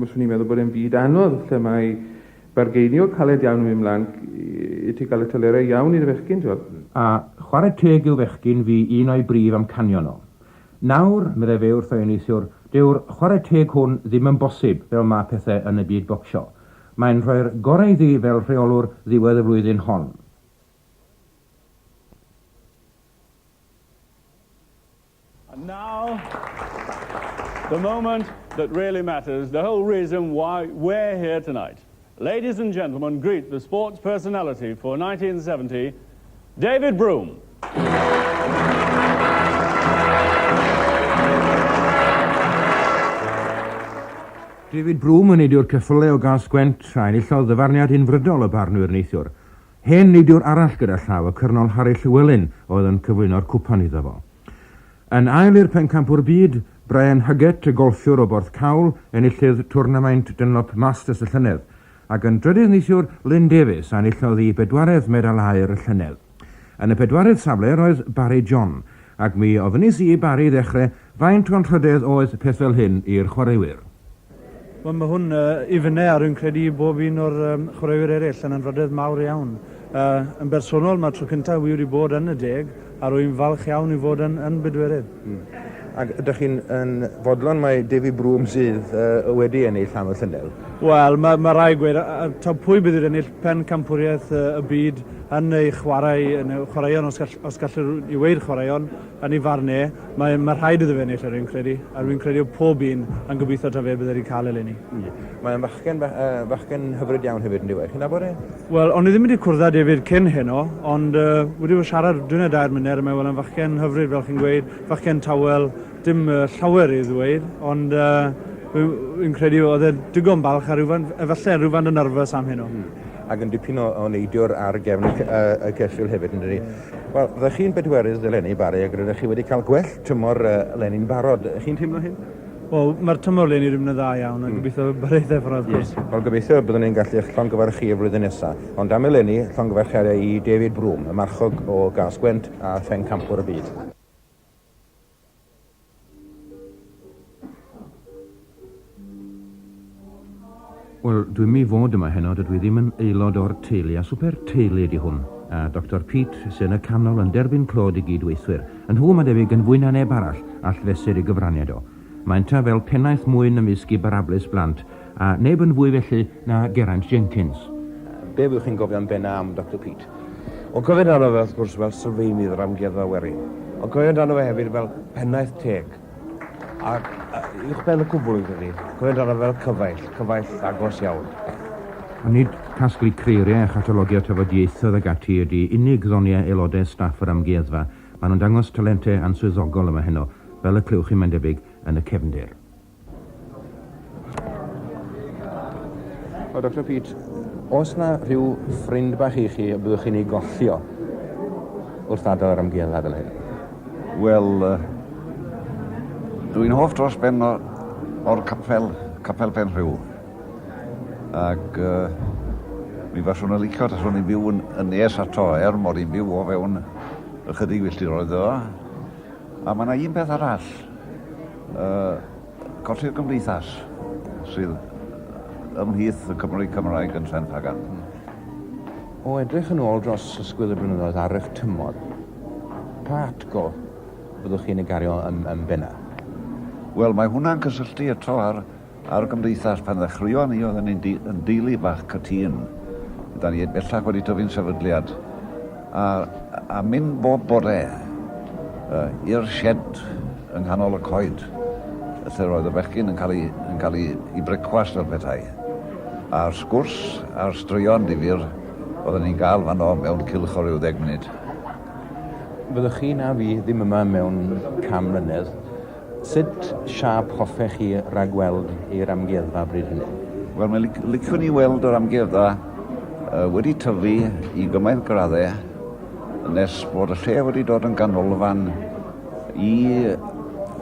G: fyswn i'n meddwl bod e'n fyd anodd lle mae Bargeinio caled iawn yn mynd mlan i ti gael y telerau iawn i dy fechgyn, t'wel.
A: A chwarae teg i'w fechgyn fu un o'i brif amcanion o. Nawr, meddai fe wrtho i neithiwr, dyw'r chwarae teg hwn ddim yn bosib fel ma' pethe yn y byd bocsio. Mae'n rhoi'r gorau iddi fel rheolwr ddiwedd y flwyddyn hon.
I: And now, the moment that really matters, the whole reason why we're here tonight. Ladies and gentlemen, greet the sports personality for 1970, David Broome.
A: David Broome yn neidiwr ceffyle o Gas-gwent a enillodd ddyfarniad unfrydol y barnwyr neithiwr. Hen neidiwr arall gyda llaw, y Cyrnol Harry Llewelyn, oedd yn cyflwyno'r cwpan iddo fo. Yn ail i'r pencampwr byd, Brian Huggett, y golffiwr o Borthcawl, enillydd twrnamaint Dunlop Masters y llynedd, ac yn drydydd neithiwr, Lynn Davies, a enillodd ei bedwaredd medal aur y llynedd. Yn y pedwaredd safle roedd Barry John, ac mi ofynnes i i Barry ddechrau faint o anrhydedd oedd peth fel hyn i'r chwaraewyr.
J: Wel, mae hwn uh, i fyny a rwy'n credu i bob un o'r um, chwaraewyr eraill yn anrhydedd mawr iawn. Uh, yn bersonol, mae'r tro cyntaf wi wedi bod yn y deg a rwy'n falch iawn i fod yn, yn bedwerydd. Mm.
F: Ac ydych chi'n yn fodlon mai David Broome sydd uh, wedi ennill am y llynedd?
J: Wel, mae, mae rai gweud, taw pwy bydd wedi ennill pen campwriaeth uh, y byd yn ei chwarae, yn ei chwaraeon, os, gall, os gallwn i weud chwaraeon, Yn ei farn e, mae, mae rhaid iddo fe ennill, rwy'n credu, a rwy'n credu bod pob un yn gobeithio taw fe bydde wedi cael eleni.
F: Mm. Mae'n fachgen, uh, fachgen hyfryd iawn hefyd, yn dyw e? Chi'n nabod e?
J: Wel, o'n i ddim wedi cwrdd â David cyn heno, ond uh, wedi bod siarad dwy neu dair mlynedd, a mae wel yn fachgen hyfryd, fel chi'n gweud, fachgen tawel, dim uh, llawer i ddweud, ond uh, fi'n credu oedd e digon balch a rhywfaint, efallai rhywfaint yn nervous am heno. Mm.
F: Ac yn dipyn o, o neidiwr ar gefn y, y, y ceffyl hefyd, yn dydi? Wel, fyddech chi'n bedwerydd eleni, Barry, ac rydych chi wedi cael gwell tymor eleni'n barod. Chi'n teimlo hyn?
J: Wel, mae'r tymor eleni wedi mynd yn dda iawn, a gobeithio barhaethau ffordd, wrth gwrs.
F: Wel, gobeithio byddwn ni'n gallu eich llongyfarch chi y flwyddyn nesaf. Ond am eleni, llongyfarchiadau i David Broome, y marchog o Gas-gwent a phencampwr y byd.
A: Wel, dwi'm i fod yma heno, dydw i ddim yn aelod o'r teulu, a swper teulu ydi hwn. A Doctor Pete sy yn y canol yn derbyn clod i gyd-weithwyr. Y nhw, mae'n debyg, yn fwy na neb arall all fesur ei gyfraniad o. Mae ynta fel pennaeth mwyn ymysg i barablus blant, a neb yn fwy felly na Geraint Jenkins.
F: Be fyddwch chi'n gofio'n benna am Doctor Pete?
K: Wel, cofio amdano fe, wrth gwrs, fel sylfaenydd yr Amgueddfa Werin, ond cofio amdano fe hefyd fel pennaeth teg, ac uwchben y cwbl, fi'n credu, cofio amdano fe fel cyfaill, cyfaill agos iawn.
A: Ond nid casglu creiriau a chatalogio tafodieithoedd ag ati ydi unig ddoniau aelodau staff yr amgueddfa, maen nhw'n dangos talentau answyddogol yma heno, fel y clywch chi mae'n debyg yn y cefndir.
F: O, Doctor Pete, oes 'na rhyw ffrind bach i chi y byddwch chi'n ei gollio wrth adael yr amgueddfa fel hyn?
L: Wel, uh, dwi'n hoff dros ben o'r capel, capel Penrhiw. Ac uh, mi faswn i'n licio taswn i'n byw yn, yn nes ato, er mod i'n byw o fewn ychydig filltiroedd o. A mae yna un peth arall, uh, colli'r gymdeithas sydd ymhlith y Cymry Cymraeg yn Sain Ffagan.
F: O edrych yn ôl dros ysgwydd y blynyddoedd ar eich tymor, pa atgof fyddwch chi'n ei gario yn, yn benna?
L: Wel, mae hwnna'n cysylltu eto ar, ar gymdeithas. Pan ddechreuon ni, oedden ni'n yn deulu bach cytûn. Da ni bellach wedi tyfu'n sefydliad. A, a mynd bob bore i'r shed yng nghanol y coed, lle roedd y bechgyn yn cael eu, yn cael eu, eu brecwast fel petai. A'r sgwrs a'r straeon difyr oedden ni'n gael fanno mewn cylch o ryw ddeg munud.
A: Fyddwch chi na fi ddim yma mewn 100 mlynedd. Sut siâp hoffech chi ragweld i'r amgueddfa bryd hynny?
L: Wel, mi liciwn i weld yr amgueddfa wedi tyfu i gymaint graddau nes bod y lle wedi dod yn ganolfan i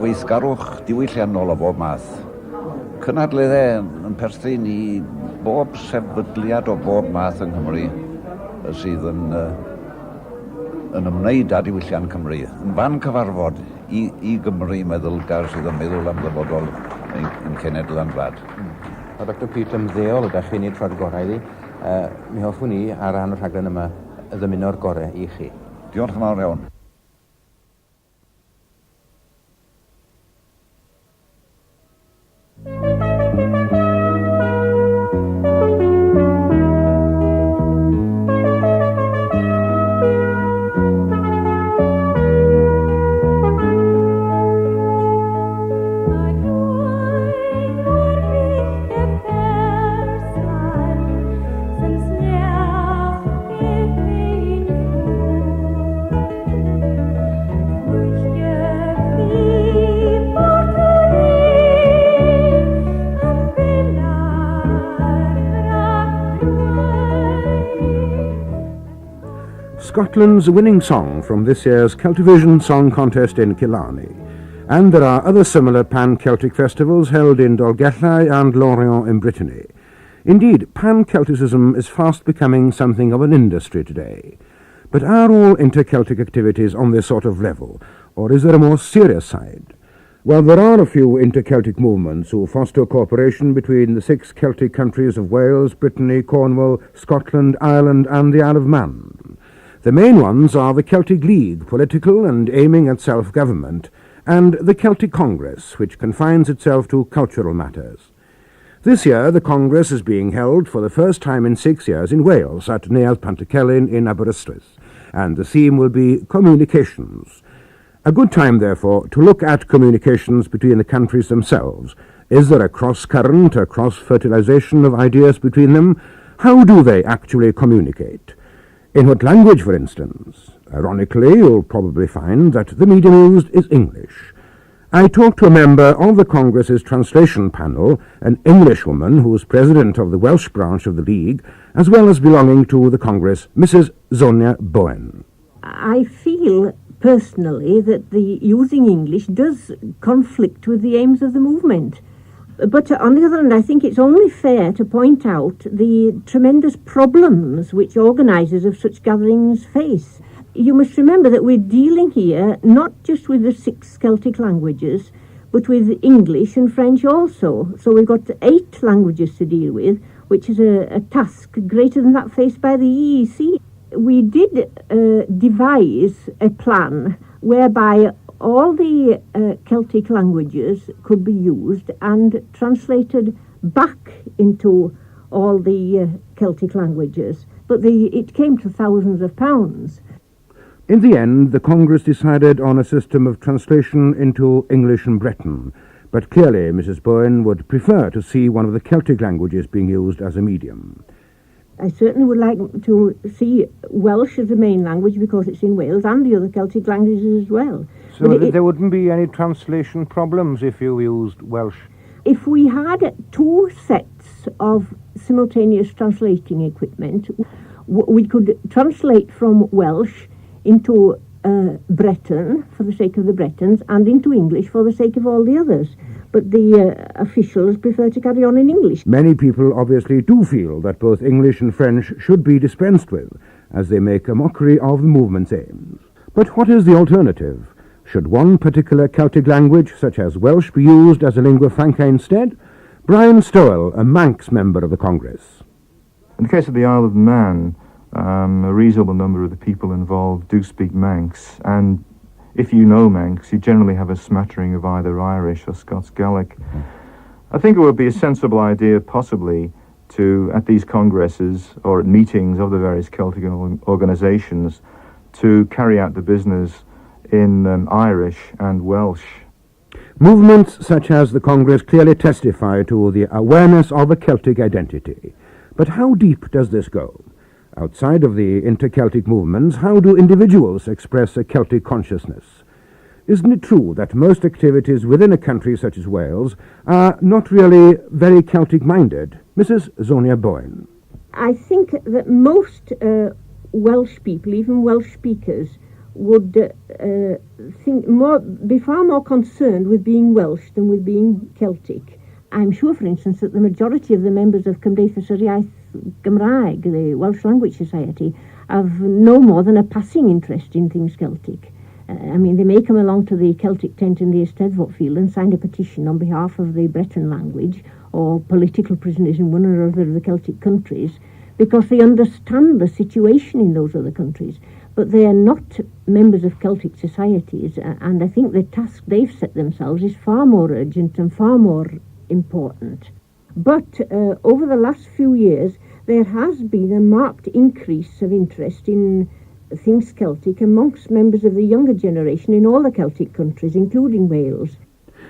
L: weithgarwch diwylliannol o bob math. Cynadleddau yn perthyn i bob sefydliad o bob math yng Nghymru sydd yn, yn ymwneud â diwylliant Cymru, yn fan cyfarfod i, i Gymru meddylgar sydd yn meddwl am ddyfodol ein, ein cenedl a'n gwlad.
A: Mae Dr Pete ymddeol ydych chi'n ei troi'r gorau iddi. Mi hoffwn i, ar ran y rhaglen yma, ddymuno'r gorau i chi.
L: Diolch yn fawr iawn.
F: Scotland's winning song from this year's Celtivision Song Contest in Killarney. And there are other similar pan-Celtic festivals held in Dolgellau and Lorient in Brittany. Indeed, pan-Celticism is fast becoming something of an industry today. But are all inter-Celtic activities on this sort of level, or is there a more serious side? Well, there are a few inter-Celtic movements who foster cooperation between the 6 Celtic countries of Wales, Brittany, Cornwall, Scotland, Ireland and the Isle of Man. The main ones are the Celtic League, political and aiming at self-government, and the Celtic Congress, which confines itself to cultural matters. This year, the Congress is being held for the first time in 6 years in Wales at Neuadd Pantycelyn in Aberystwyth, and the theme will be communications. A good time, therefore, to look at communications between the countries themselves. Is there a cross-current, a cross-fertilization of ideas between them? How do they actually communicate? In what language, for instance? Ironically, you'll probably find that the medium used is English. I talked to a member of the Congress's translation panel, an Englishwoman who's president of the Welsh branch of the League, as well as belonging to the Congress, Mrs. Zonia Bowen.
M: I feel personally that the using English does conflict with the aims of the movement. But on the other hand, I think it's only fair to point out the tremendous problems which organisers of such gatherings face. You must remember that we're dealing here not just with the 6 Celtic languages, but with English and French also. So we've got 8 languages to deal with, which is a task greater than that faced by the EEC. We did devise a plan whereby all the Celtic languages could be used and translated back into all the Celtic languages, but it came to thousands of pounds.
F: In the end, the Congress decided on a system of translation into English and Breton, but clearly Mrs. Bowen would prefer to see one of the Celtic languages being used as a medium.
M: I certainly would like to see Welsh as the main language because it's in Wales and the other Celtic languages as well.
F: So but there wouldn't be any translation problems if you used Welsh?
M: If we had 2 sets of simultaneous translating equipment, we could translate from Welsh into Breton for the sake of the Bretons and into English for the sake of all the others. But the officials prefer to carry on in English.
F: Many people obviously do feel that both English and French should be dispensed with, as they make a mockery of the movement's aims. But what is the alternative? Should one particular Celtic language, such as Welsh, be used as a lingua franca instead? Brian Stowell, a Manx member of the Congress.
N: In the case of the Isle of Man, a reasonable number of the people involved do speak Manx, and if you know Manx, you generally have a smattering of either Irish or Scots Gaelic. I think it would be a sensible idea, possibly, to, at these congresses or at meetings of the various Celtic organisations, to carry out the business in Irish and Welsh.
A: Movements such as the Congress clearly testify to the awareness of a Celtic identity. But how deep does this go? Outside of the inter-Celtic movements, how do individuals express a Celtic consciousness? Isn't it true that most activities within a country such as Wales are not really very Celtic-minded? Mrs. Zonia Bowen.
M: I think that most Welsh people, even Welsh speakers, would be far more concerned with being Welsh than with being Celtic. I'm sure, for instance, that the majority of the members of Cymdeithas yr Iaith Gymraeg, the Welsh Language Society, have no more than a passing interest in things Celtic. I mean, they may come along to the Celtic tent in the Eisteddfod field and sign a petition on behalf of the Breton language or political prisoners in one or other of the Celtic countries, because they understand the situation in those other countries. But they are not members of Celtic societies, and I think the task they've set themselves is far more urgent and far more important. But over the last few years, there has been a marked increase of interest in things Celtic amongst members of the younger generation in all the Celtic countries, including Wales.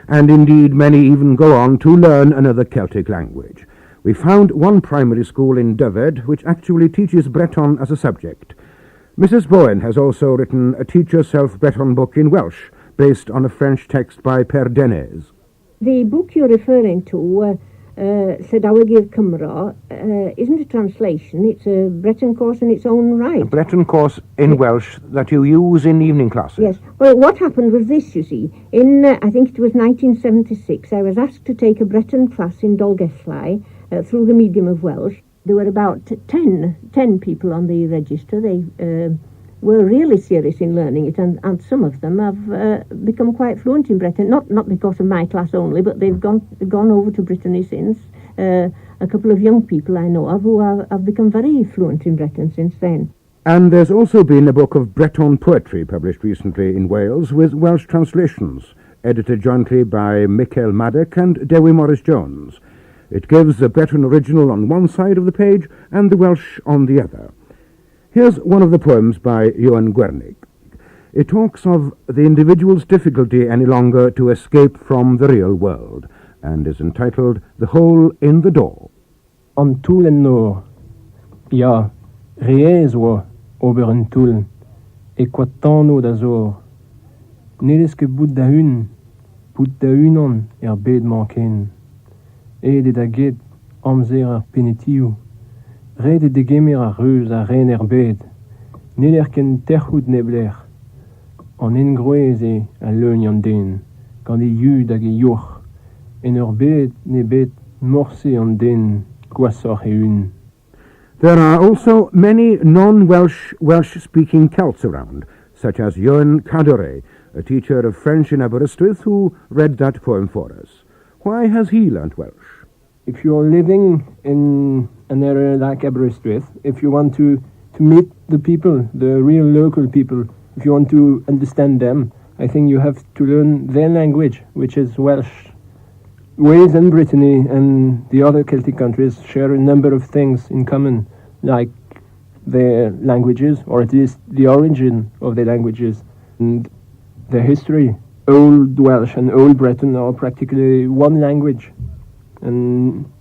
A: And indeed, many even go on to learn another Celtic language. We found one primary school in Dyfed which actually teaches Breton as a subject. Mrs. Bowen has also written a Teach Yourself Breton book in Welsh, based on a French text by Per Denez.
M: The book you're referring to, Llydaweg i'r Cymro, isn't a translation, it's a Breton course in its own right.
A: A Breton course in Welsh that you use in evening classes.
M: Yes. Well, what happened was this, you see. In, I think it was 1976, I was asked to take a Breton class in Dolgellau through the medium of Welsh. There were about 10 people on the register. They were really serious in learning it, and some of them have become quite fluent in Breton, not because of my class only, but they've gone over to Brittany since. A couple of young people I know of who have become very fluent in Breton since then.
A: And there's also been a book of Breton poetry published recently in Wales with Welsh translations, edited jointly by Michael Maddock and Dewi Morris-Jones. It gives the Breton original on one side of the page and the Welsh on the other. Here's one of the poems by Ioan Gwernig. It talks of the individual's difficulty any longer to escape from the real world, and is entitled The Hole in the Door.
O: An toull en nor. Ya, re aes oa ober un toull, e koad-tano da zor. N'hellez ket bout da-un, bout da-unan er bed-mañ ken. Aet eo da get amzer ar penetioù. Ret eo degemer ar reuz a ren er bed. N'heller ken tec'hout neblec'h. An engroez eo a leugn an den, gant e yud hag e yoc'h. En ur bed ne bet morse an den gwashoc'h e-un.
A: There are also many non-Welsh Welsh-speaking Celts around, such as Ioan Cadore, a teacher of French in Aberystwyth who read that poem for us. Why has he learnt Welsh?
O: If you're living in an area like Aberystwyth, if you want to meet the people, the real local people, if you want to understand them, I think you have to learn their language, which is Welsh. Wales and Brittany and the other Celtic countries share a number of things in common, like their languages, or at least the origin of their languages, and their history. Old Welsh and Old Breton are practically one language. And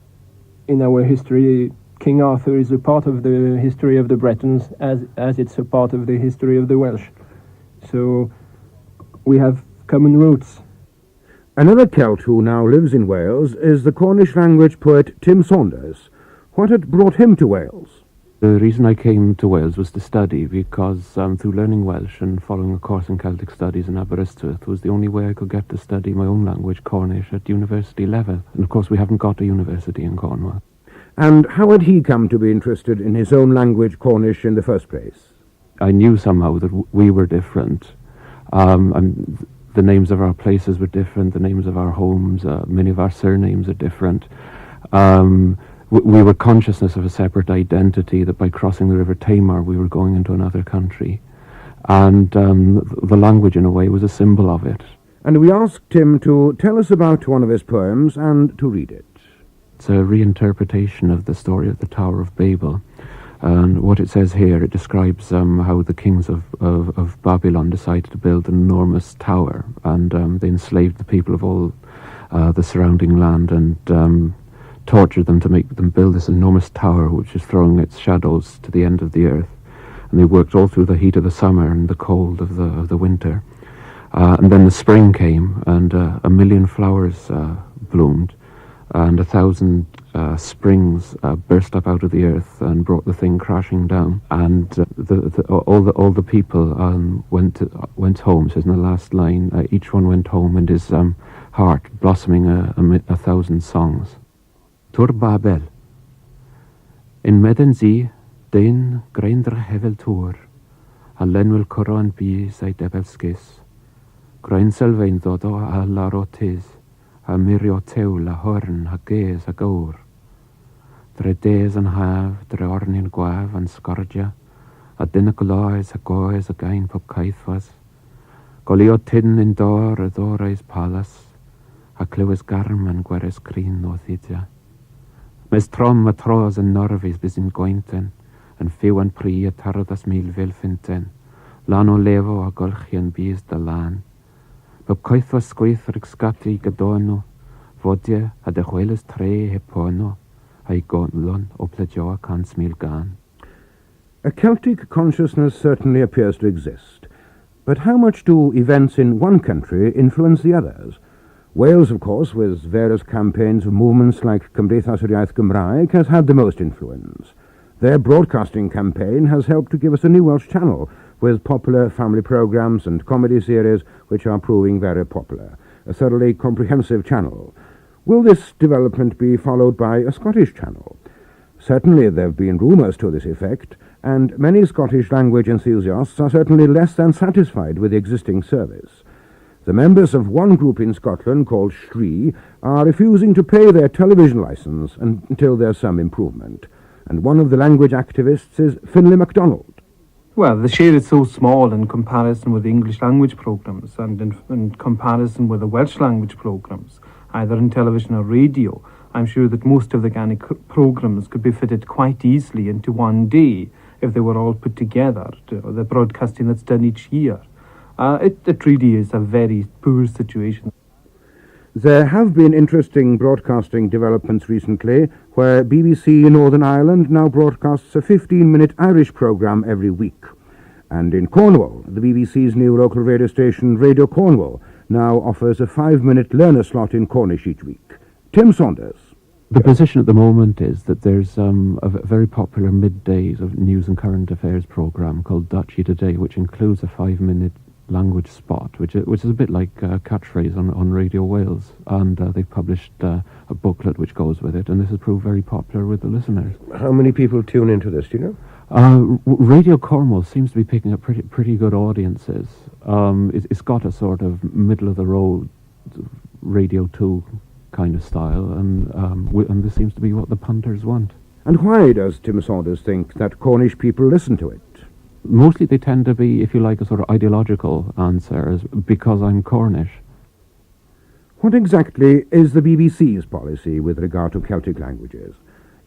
O: in our history, King Arthur is a part of the history of the Bretons as it's a part of the history of the Welsh. So we have common roots.
A: Another Celt who now lives in Wales is the Cornish language poet Tim Saunders. What had brought him to Wales?
P: The reason I came to Wales was to study, because through learning Welsh and following a course in Celtic Studies in Aberystwyth was the only way I could get to study my own language, Cornish, at university level. And of course we haven't got a university in Cornwall.
A: And how had he come to be interested in his own language, Cornish, in the first place?
P: I knew somehow that we were different. And the names of our places were different, the names of our homes, many of our surnames are different. We were consciousness of a separate identity, that by crossing the River Tamar we were going into another country. And the language, in a way, was a symbol of it.
A: And we asked him to tell us about one of his poems and to read it.
P: It's a reinterpretation of the story of the Tower of Babel. And what it says here, it describes how the kings of Babylon decided to build an enormous tower, and they enslaved the people of all the surrounding land and tortured them to make them build this enormous tower, which is throwing its shadows to the end of the earth. And they worked all through the heat of the summer and the cold of the winter. And then the spring came, and 1 million flowers bloomed, and 1,000 springs burst up out of the earth and brought the thing crashing down. And all the people went home. So in the last line, each one went home and his heart blossoming 1,000 songs. Tŵr Babel. Yn medden zi, dyn greindr hefel tŵr, a lenwyl cwro yn bys a'i debel sgys. Grain sylfaen ddodo a laro tis, a mirio tewl a horn a ges a gawr. Dre des yn haf, dre orni'n gwaf yn sgordia, a dyn y gloes a goes a gain pob caethwas. Golio tyn yn dor y ddorau palas, a clywys garm yn gweres crin o ddidia. Mes trom y tros yn norfis bys yn gointen, yn fyw yn pri y tarddas milfil ffinten, lan o lefo a golchi yn bys dy lan. Bob coethwas sgwyth rhag sgati gydono, fodia a dychwelys tre hepono, a'i gonlon o pledioa 100,000 gan.
F: A Celtic consciousness certainly appears to exist. But how much do events in one country influence the others? Wales, of course, with various campaigns of movements like Cymdeithas yr Iaith Gymraeg, has had the most influence. Their broadcasting campaign has helped to give us a new Welsh channel with popular family programmes and comedy series which are proving very popular. A thoroughly comprehensive channel. Will this development be followed by a Scottish channel? Certainly there have been rumours to this effect, and many Scottish language enthusiasts are certainly less than satisfied with the existing service. The members of one group in Scotland called STRI are refusing to pay their television licence until there's some improvement. And one of the language activists is Finlay MacDonald.
Q: Well, the share is so small in comparison with the English language programmes and in comparison with the Welsh language programmes, either in television or radio. I'm sure that most of the Gaelic programmes could be fitted quite easily into one day if they were all put together, the broadcasting that's done each year. It really is a very poor situation.
F: There have been interesting broadcasting developments recently where BBC Northern Ireland now broadcasts a 15-minute Irish programme every week. And in Cornwall, the BBC's new local radio station, Radio Cornwall, now offers a 5-minute learner slot in Cornish each week. Tim Saunders.
P: The position at the moment is that there's a very popular midday of news and current affairs programme called Duchy Today, which includes a 5-minute language spot, which is a bit like a catchphrase on Radio Wales, and they've published a booklet which goes with it, and this has proved very popular with the listeners.
A: How many people tune into this, do you know?
P: Radio Cornwall seems to be picking up pretty good audiences. It's got a sort of middle-of-the-road Radio 2 kind of style, and this seems to be what the punters want.
F: And why does Tim Saunders think that Cornish people listen to it?
P: Mostly they tend to be, if you like, a sort of ideological answer, is because I'm Cornish.
F: What exactly is the BBC's policy with regard to Celtic languages?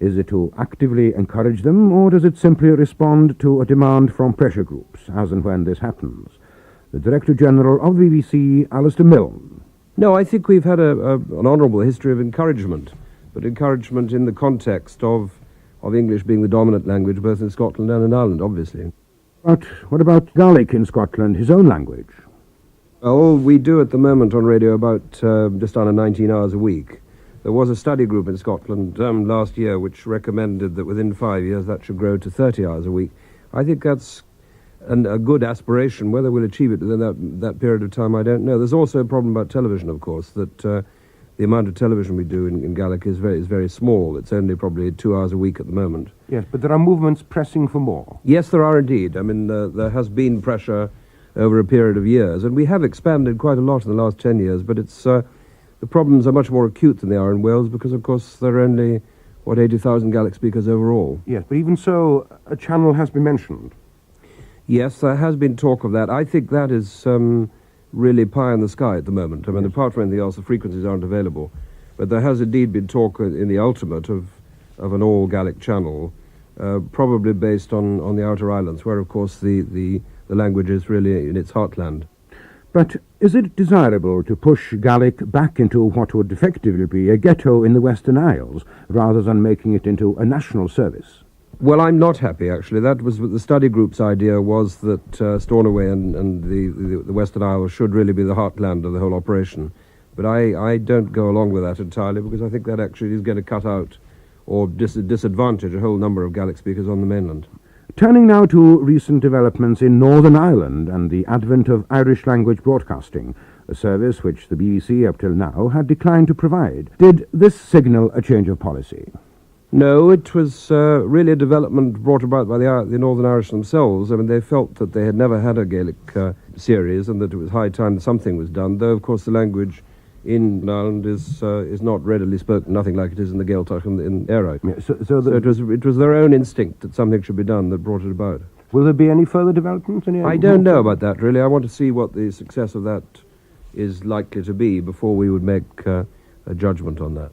F: Is it to actively encourage them, or does it simply respond to a demand from pressure groups, as and when this happens? The Director General of the BBC, Alistair Milne.
K: No, I think we've had an honourable history of encouragement, but encouragement in the context of English being the dominant language both in Scotland and in Ireland, obviously.
F: But what about Gaelic in Scotland, his own language?
K: Well, we do at the moment on radio about just under 19 hours a week. There was a study group in Scotland last year which recommended that within 5 years that should grow to 30 hours a week. I think that's a good aspiration. Whether we'll achieve it within that period of time, I don't know. There's also a problem about television, of course, that the amount of television we do in Gaelic is very small. It's only probably 2 hours a week at the moment.
A: Yes, but there are movements pressing for more.
K: Yes, there are indeed. There has been pressure over a period of years, and we have expanded quite a lot in the last 10 years, but the problems are much more acute than they are in Wales because, of course, there are only, what, 80,000 Gaelic speakers overall.
A: Yes, but even so, a channel has been mentioned.
K: Yes, there has been talk of that. I think that is really pie in the sky at the moment. Apart from anything else, the frequencies aren't available. But there has indeed been talk in the ultimate of an all-Gaelic channel.
R: probably based on the outer islands, where, of course, the language is really in its heartland.
F: But is it desirable to push Gaelic back into what would effectively be a ghetto in the Western Isles, rather than making it into a national service?
R: Well, I'm not happy, actually. That was what the study group's idea was, that Stornoway and the Western Isles should really be the heartland of the whole operation. But I don't go along with that entirely, because I think that actually is going to cut out or disadvantage a whole number of Gaelic speakers on the mainland.
F: Turning now to recent developments in Northern Ireland and the advent of Irish language broadcasting, a service which the BBC up till now had declined to provide. Did this signal a change of policy?
R: No, it was really a development brought about by the Northern Irish themselves. I mean, they felt that they had never had a Gaelic series and that it was high time something was done, though, of course, the language in Ireland is not readily spoken, nothing like it is in the Gaeltacht in Eire.
F: Yeah, so
R: it was their own instinct that something should be done that brought it about.
F: Will there be any further development?
R: I don't know about that, really. I want to see what the success of that is likely to be before we would make a judgment on that.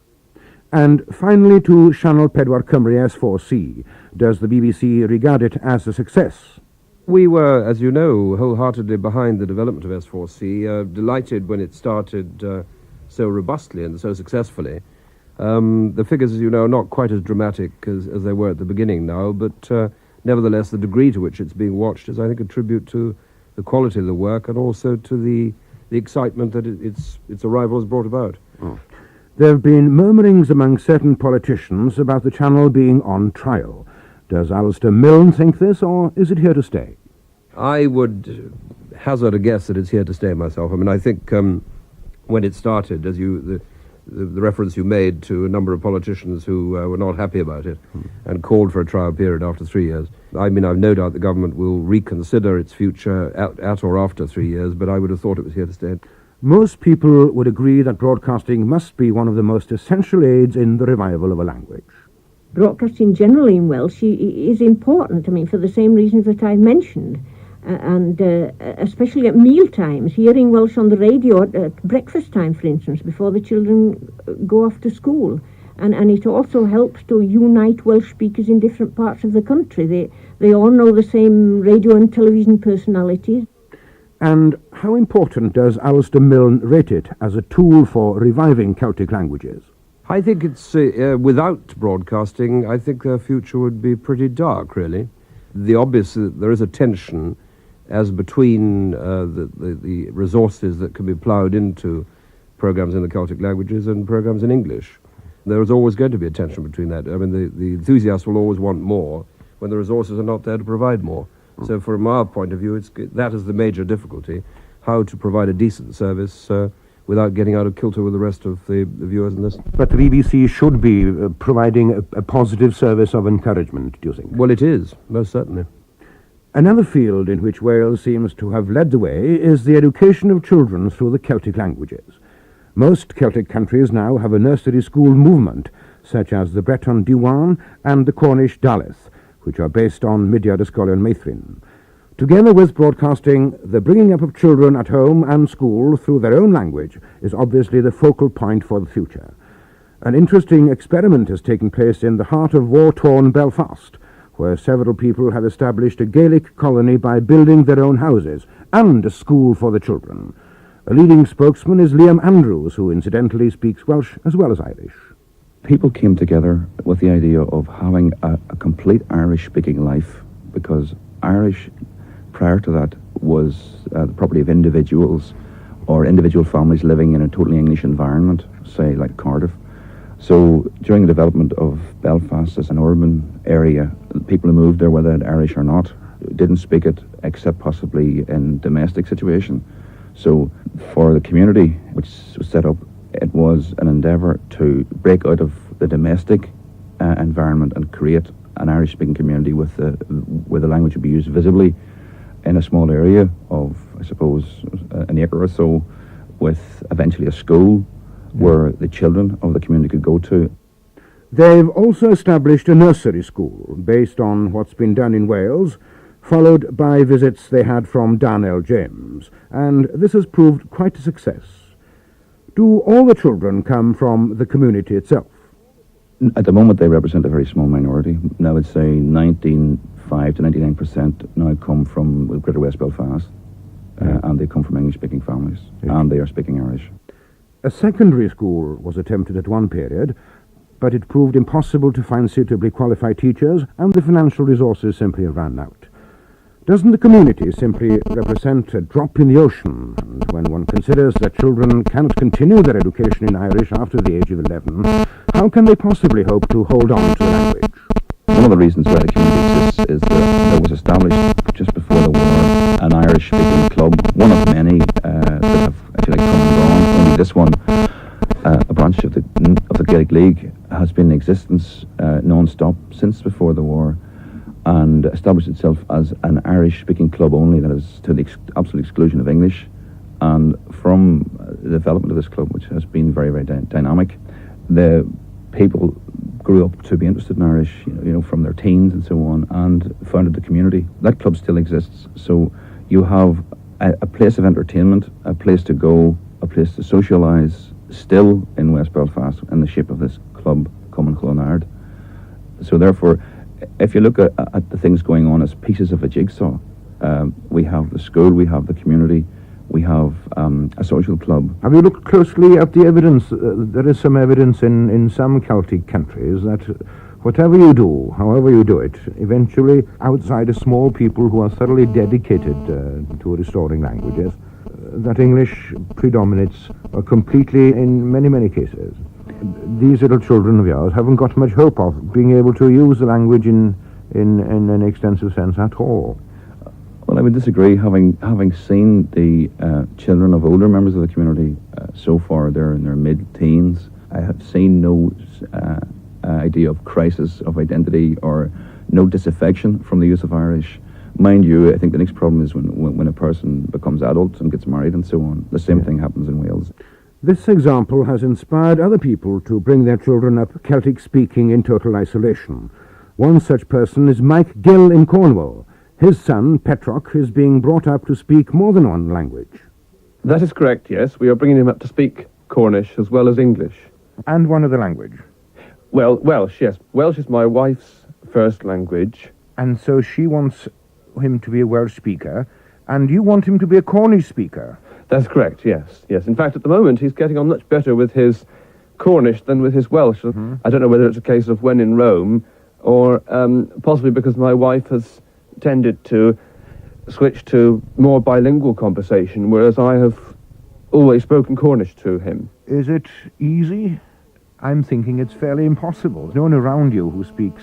F: And finally to Sianel Pedwar Cymru S4C. Does the BBC regard it as a success?
R: We were, as you know, wholeheartedly behind the development of S4C, delighted when it started so robustly and so successfully. The figures, as you know, are not quite as dramatic as they were at the beginning now, but nevertheless the degree to which it's being watched is, I think, a tribute to the quality of the work and also to the excitement that its arrival has brought about.
F: Oh. There have been murmurings among certain politicians about the channel being on trial. Does Alistair Milne think this, or is it here to stay?
R: I would hazard a guess that it's here to stay myself. I mean, I think when it started, as you the reference you made to a number of politicians who were not happy about it and called for a trial period after 3 years. I mean, I've no doubt the government will reconsider its future at or after 3 years, but I would have thought it was here to stay.
F: Most people would agree that broadcasting must be one of the most essential aids in the revival of a language.
M: Broadcasting generally in Welsh is important, I mean, for the same reasons that I've mentioned. And especially at meal times, hearing Welsh on the radio at breakfast time, for instance, before the children go off to school. And it also helps to unite Welsh speakers in different parts of the country. They all know the same radio and television personalities.
F: And how important does Alistair Milne rate it as a tool for reviving Celtic languages?
R: I think it's, without broadcasting, I think their future would be pretty dark, really. The obvious, there is a tension as between the resources that can be ploughed into programmes in the Celtic languages and programmes in English. There is always going to be a tension between that. I mean, the enthusiasts will always want more when the resources are not there to provide more. So from our point of view, that is the major difficulty, how to provide a decent service without getting out of kilter with the rest of the viewers in this.
F: But the BBC should be providing a positive service of encouragement, do you think?
R: Well, it is, most certainly.
F: Another field in which Wales seems to have led the way is the education of children through the Celtic languages. Most Celtic countries now have a nursery school movement, such as the Breton Diwan and the Cornish Daleth, which are based on Mudiad Ysgolion Meithrin. Together with broadcasting, the bringing up of children at home and school through their own language is obviously the focal point for the future. An interesting experiment has taken place in the heart of war-torn Belfast, where several people have established a Gaelic colony by building their own houses and a school for the children. A leading spokesman is Liam Andrews, who incidentally speaks Welsh as well as Irish.
P: People came together with the idea of having a complete Irish-speaking life, because Irish, prior to that, was the property of individuals or individual families living in a totally English environment, say like Cardiff. So during the development of Belfast as an urban area, people who moved there, whether Irish or not, didn't speak it except possibly in domestic situation. So for the community which was set up, it was an endeavour to break out of the domestic environment and create an Irish-speaking community with where the language would be used visibly in a small area of, I suppose, an acre or so, with eventually a school where the children of the community could go to.
F: They've also established a nursery school based on what's been done in Wales, followed by visits they had from Darnell James, and this has proved quite a success. Do all the children come from the community itself?
S: At the moment, they represent a very small minority. I would say 95 to 99% now come from Greater West Belfast, and they come from English-speaking families, and they are speaking Irish.
A: A secondary school was attempted at one period, but it proved impossible to find suitably qualified teachers, and the financial resources simply ran out. Doesn't the community simply represent a drop in the ocean? And when one considers that children cannot continue their education in Irish after the age of 11, how can they possibly hope to hold on to the language?
S: One of the reasons why the community exists is that there was established just before the war an Irish-speaking club, one of many that have actually come and gone. Only this one, a branch of the Gaelic League, has been in existence non-stop since before the war, and established itself as an Irish-speaking club only, that is to the absolute exclusion of English. And from the development of this club, which has been very, very dynamic, the people grew up to be interested in Irish, you know, from their teens and so on, and founded the community. That club still exists, so you have a place of entertainment, a place to go, a place to socialise, still in West Belfast, in the shape of this club, Cumann Chluain Ard. So therefore, if you look at the things going on as pieces of a jigsaw, we have the school, we have the community, we have a social club.
A: Have you looked closely at the evidence? There is some evidence in some Celtic countries that whatever you do, however you do it, eventually outside a small people who are thoroughly dedicated to restoring languages, that English predominates completely in many, many cases. These little children of yours haven't got much hope of being able to use the language in an extensive sense at all.
S: Well, I would disagree. Having seen the children of older members of the community so far, they're in their mid-teens, I have seen no idea of crisis of identity or no disaffection from the use of Irish. Mind you, I think the next problem is when a person becomes adult and gets married and so on. The same thing happens in Wales.
A: This example has inspired other people to bring their children up Celtic speaking in total isolation. One such person is Mike Gill in Cornwall. His son, Petroc, is being brought up to speak more than one language.
G: That is correct, yes. We are bringing him up to speak Cornish as well as English.
A: And one other language?
G: Well, Welsh, yes. Welsh is my wife's first language.
A: And so she wants him to be a Welsh speaker, and you want him to be a Cornish speaker.
G: That's correct, yes. Yes. In fact, at the moment, he's getting on much better with his Cornish than with his Welsh. Mm-hmm. I don't know whether it's a case of when in Rome, or possibly because my wife has tended to switch to more bilingual conversation, whereas I have always spoken Cornish to him.
A: Is it easy? I'm thinking it's fairly impossible. There's no one around you who speaks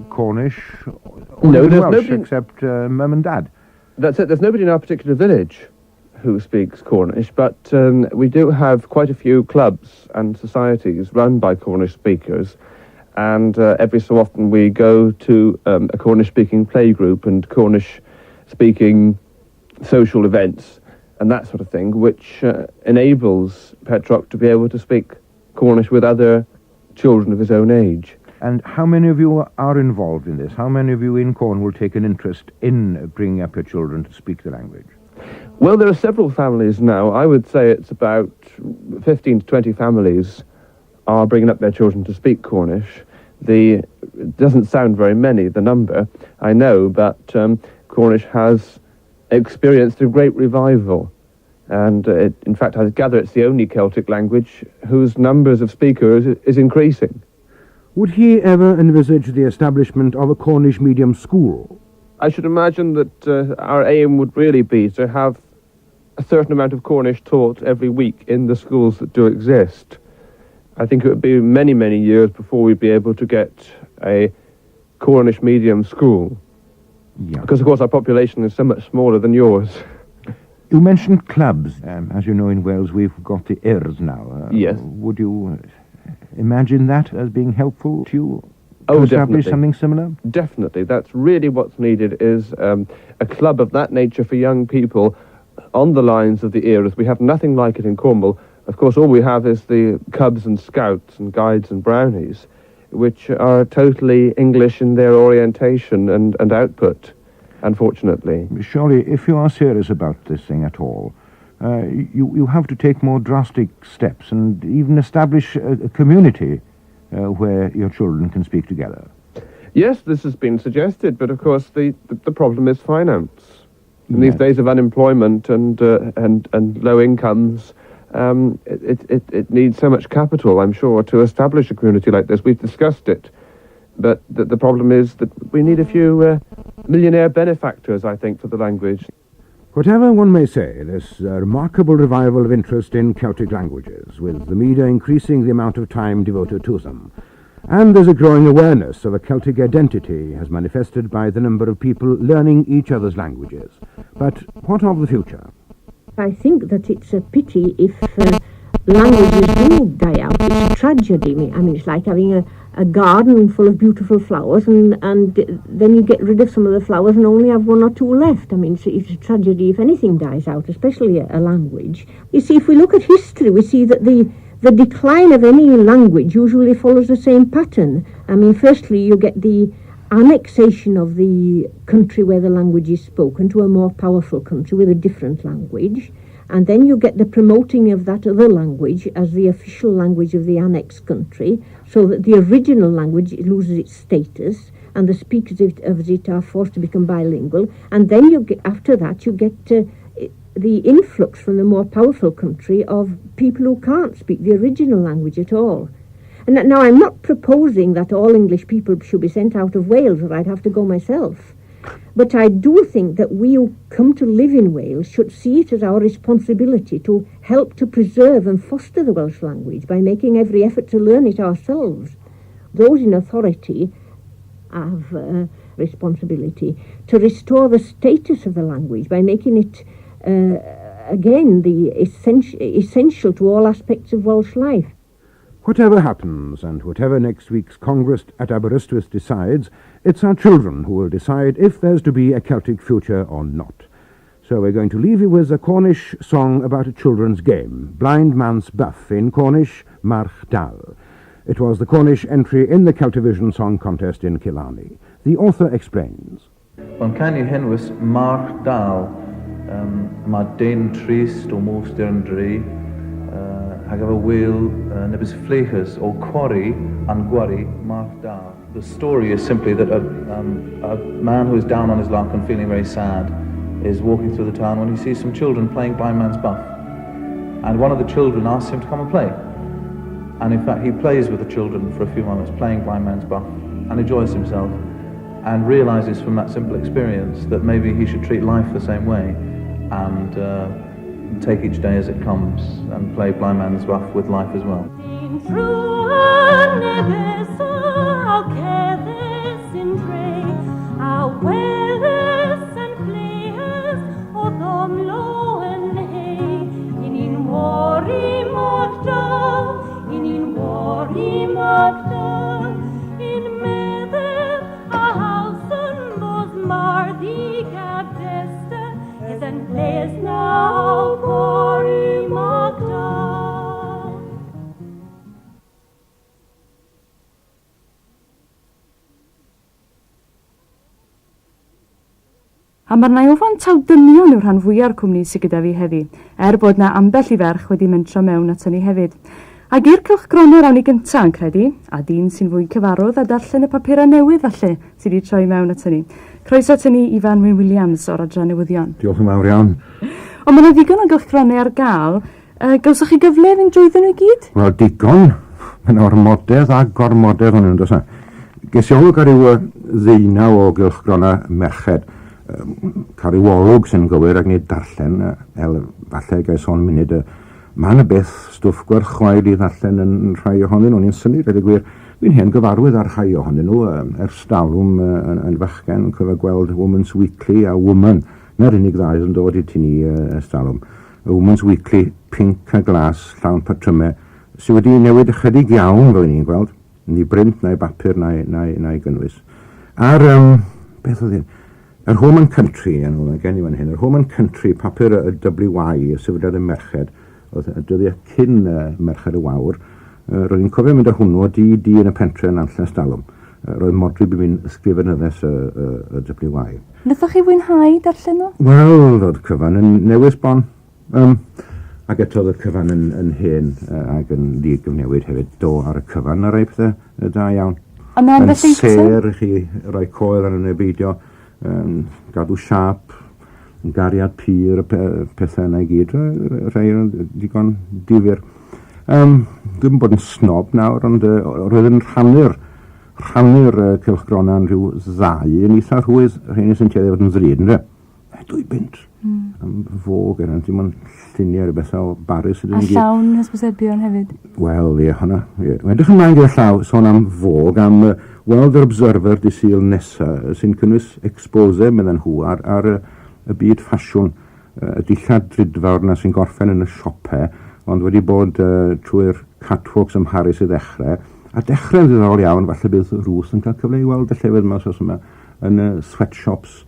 A: Cornish or
G: no, there's
A: Welsh,
G: nobody
A: except Mum and Dad.
G: That's it. There's nobody in our particular village who speaks Cornish, but we do have quite a few clubs and societies run by Cornish speakers, and every so often we go to a Cornish-speaking playgroup and Cornish-speaking social events and that sort of thing, which enables Petroc to be able to speak Cornish with other children of his own age.
A: And how many of you are involved in this? How many of you in Cornwall take an interest in bringing up your children to speak the language?
G: Well, there are several families now. I would say it's about 15 to 20 families are bringing up their children to speak Cornish. It doesn't sound very many, the number, I know, but Cornish has experienced a great revival. And in fact, I gather it's the only Celtic language whose numbers of speakers is increasing.
A: Would he ever envisage the establishment of a Cornish medium school?
G: I should imagine that our aim would really be to have a certain amount of Cornish taught every week in the schools that do exist. I think it would be many, many years before we'd be able to get a Cornish medium school.
A: Yeah.
G: Because, of course, our population is so much smaller than yours.
A: You mentioned clubs. As you know, in Wales, we've got the Urdd now.
G: Yes.
A: Would you imagine that as being helpful to you?
G: Oh,
A: to establish
G: definitely.
A: Something similar?
G: Definitely. That's really what's needed, is a club of that nature for young people on the lines of the Urdd. We have nothing like it in Cornwall. Of course, all we have is the Cubs and Scouts and Guides and Brownies, which are totally English in their orientation and output, unfortunately.
A: Surely, if you are serious about this thing at all, you have to take more drastic steps and even establish a community
T: where your children can speak together.
G: Yes, this has been suggested, but of course the, the, the problem is finance. In these days of unemployment and, and, and low incomes, it, it, it needs so much capital, I'm sure, to establish a community like this. We've discussed it. But the, the problem is that we need a few millionaire benefactors, I think, for the language.
T: Whatever one may say, this remarkable revival of interest in Celtic languages, with the media increasing the amount of time devoted to them. And there's a growing awareness of a Celtic identity as manifested by the number of people learning each other's languages. But what of the future?
M: I think that it's a pity if languages do die out. It's a tragedy. I mean, it's like having a, a garden full of beautiful flowers and, and then you get rid of some of the flowers and only have one or two left. I mean, it's, it's a tragedy if anything dies out, especially a, a language. You see, if we look at history, we see that the the decline of any language usually follows the same pattern. I mean, firstly, you get the annexation of the country where the language is spoken to a more powerful country with a different language. And then you get the promoting of that other language as the official language of the annexed country, so that the original language loses its status and the speakers of, of it are forced to become bilingual. And then you get, after that, you get the influx from the more powerful country of people who can't speak the original language at all. And now I'm not proposing that all English people should be sent out of Wales or I'd have to go myself. But I do think that we who come to live in Wales should see it as our responsibility to help to preserve and foster the Welsh language by making every effort to learn it ourselves. Those in authority have a responsibility to restore the status of the language by making it again the essential, essential to all aspects of Welsh life.
T: Whatever happens, and whatever next week's Congress at Aberystwyth decides, it's our children who will decide if there's to be a Celtic future or not. So we're going to leave you with a Cornish song about a children's game, Blind Man's Buff, in Cornish, March Dal. It was the Cornish entry in the Celtivision Song Contest in Killarney. The author explains.
U: Bon canu henwys March Dal. Mae dyn trist o môs yn dre, hag efo wyl nebys flechus o cwari an gwari March Dal. The story is simply that a, a man who is down on his luck and feeling very sad is walking through the town when he sees some children playing blind man's buff. And one of the children asks him to come and play. And in fact, he plays with the children for a few moments, playing blind man's buff, and enjoys himself, and realizes from that simple experience that maybe he should treat life the same way and take each day as it comes and play blind man's buff with life as well.
V: A mae'r nai ofan taw dynion yw'r rhan fwyaf o'r cwmni sydd gyda fi heddi, er bod na ambell i ferch wedi mentro mewn at ni hefyd. Ac i'r cylchgronau awn ni gyntaf yn credu, a dyn sy'n fwy cyfarwydd a darllen y papurau newydd falle sydd wedi troi mewn at ni. Croeso at ni Ifan Wyn Williams o'r adran newyddion.
T: Diolch yn fawr iawn.
V: Ond mae yna ddigon o gylchgronau ar gael. Gawsoch chi gyfle i fynd drwyddyn nhw i gyd?
T: Wel, digon. Mae'n ormodedd a gormodedd o'n nhw'n dos Ges i olwg ar ryw ddeunaw o gylchgronau merched. Cael ryw olwg sy'n gywir ac nid darllen, el, falle gai sôn munud, mae yna beth stwff gwerth chwail i ddarllen yn rhai ohonyn nhw. Ni'n synnu, dweud y gwir, fi'n hen gyfarwydd ar rhai ohonyn nhw, ers dalwm yn, yn fachgen, yn cofio gweld Woman's Weekly a Woman. Na'r unig ddau yn dod i ti ni ers dalwm. Y Woman's Weekly, pinc a glas, llawn patrymau, sydd wedi newid ychydig iawn, fel ni'n gweld, ni brint na'i bapur na'i, na'i, na'i gynnwys. A'r, beth oedd hyn? Yr Home and Country, yn ôl gen i fan hyn, yr Home and Country, papur y WY, y sefydliad y merched, oedd y dyddiau cyn Merched y Wawr, roedd hi'n cofio mynd â hwnnw o di di yn y pentre yn Nantlle Stalwm. Roedd Modryb i fi'n ysgrifenyddes y, y, y WY.
V: Wnaethoch chi fwynhau darllen nhw?
T: Wel, roedd cyfan yn newydd sbon. Um, Ac eto oedd y cyfan yn, yn hen ac yn ddigyfnewid hefyd. Do, ar y cyfan, ar rai pethau da iawn.
V: Ond na ambell eitem?
T: Yn ser i chi roi coel arno neu beidio, um, gadw siâp, gariad pur, y pe pethau yna i gyd, rhai yn digon difyr. Um, dwi'n bod yn snob nawr, ond uh, roedd yn rhannu'r rhannu'r uh, cylchgronau yn rhyw ddau yn eitha rhwydd, rheini sy'n tueddu fod yn ddrud, ynddo? 2 bunt. Mm. Am fog yna, dim ond lluniau rhywbeth o Baris
V: ydyn ni. A llawn hysbysebion hefyd.
T: Wel, ie, hwnna. Ie. Mae'n edrych ymlaen gyda llaw, sôn am fog, am uh, weld yr Observer di Sul nesa, sy'n cynnwys expose, meddyn nhw, ar, ar y, y byd ffasiwn, y dillad drudfawr yna sy'n gorffen yn y siopau, ond wedi bod uh, trwy'r catwalks ym Mharis i ddechrau, a dechrau'n ddiddorol iawn, falle bydd Ruth yn cael cyfle i weld y llefydd yma wsos yma yn y sweatshops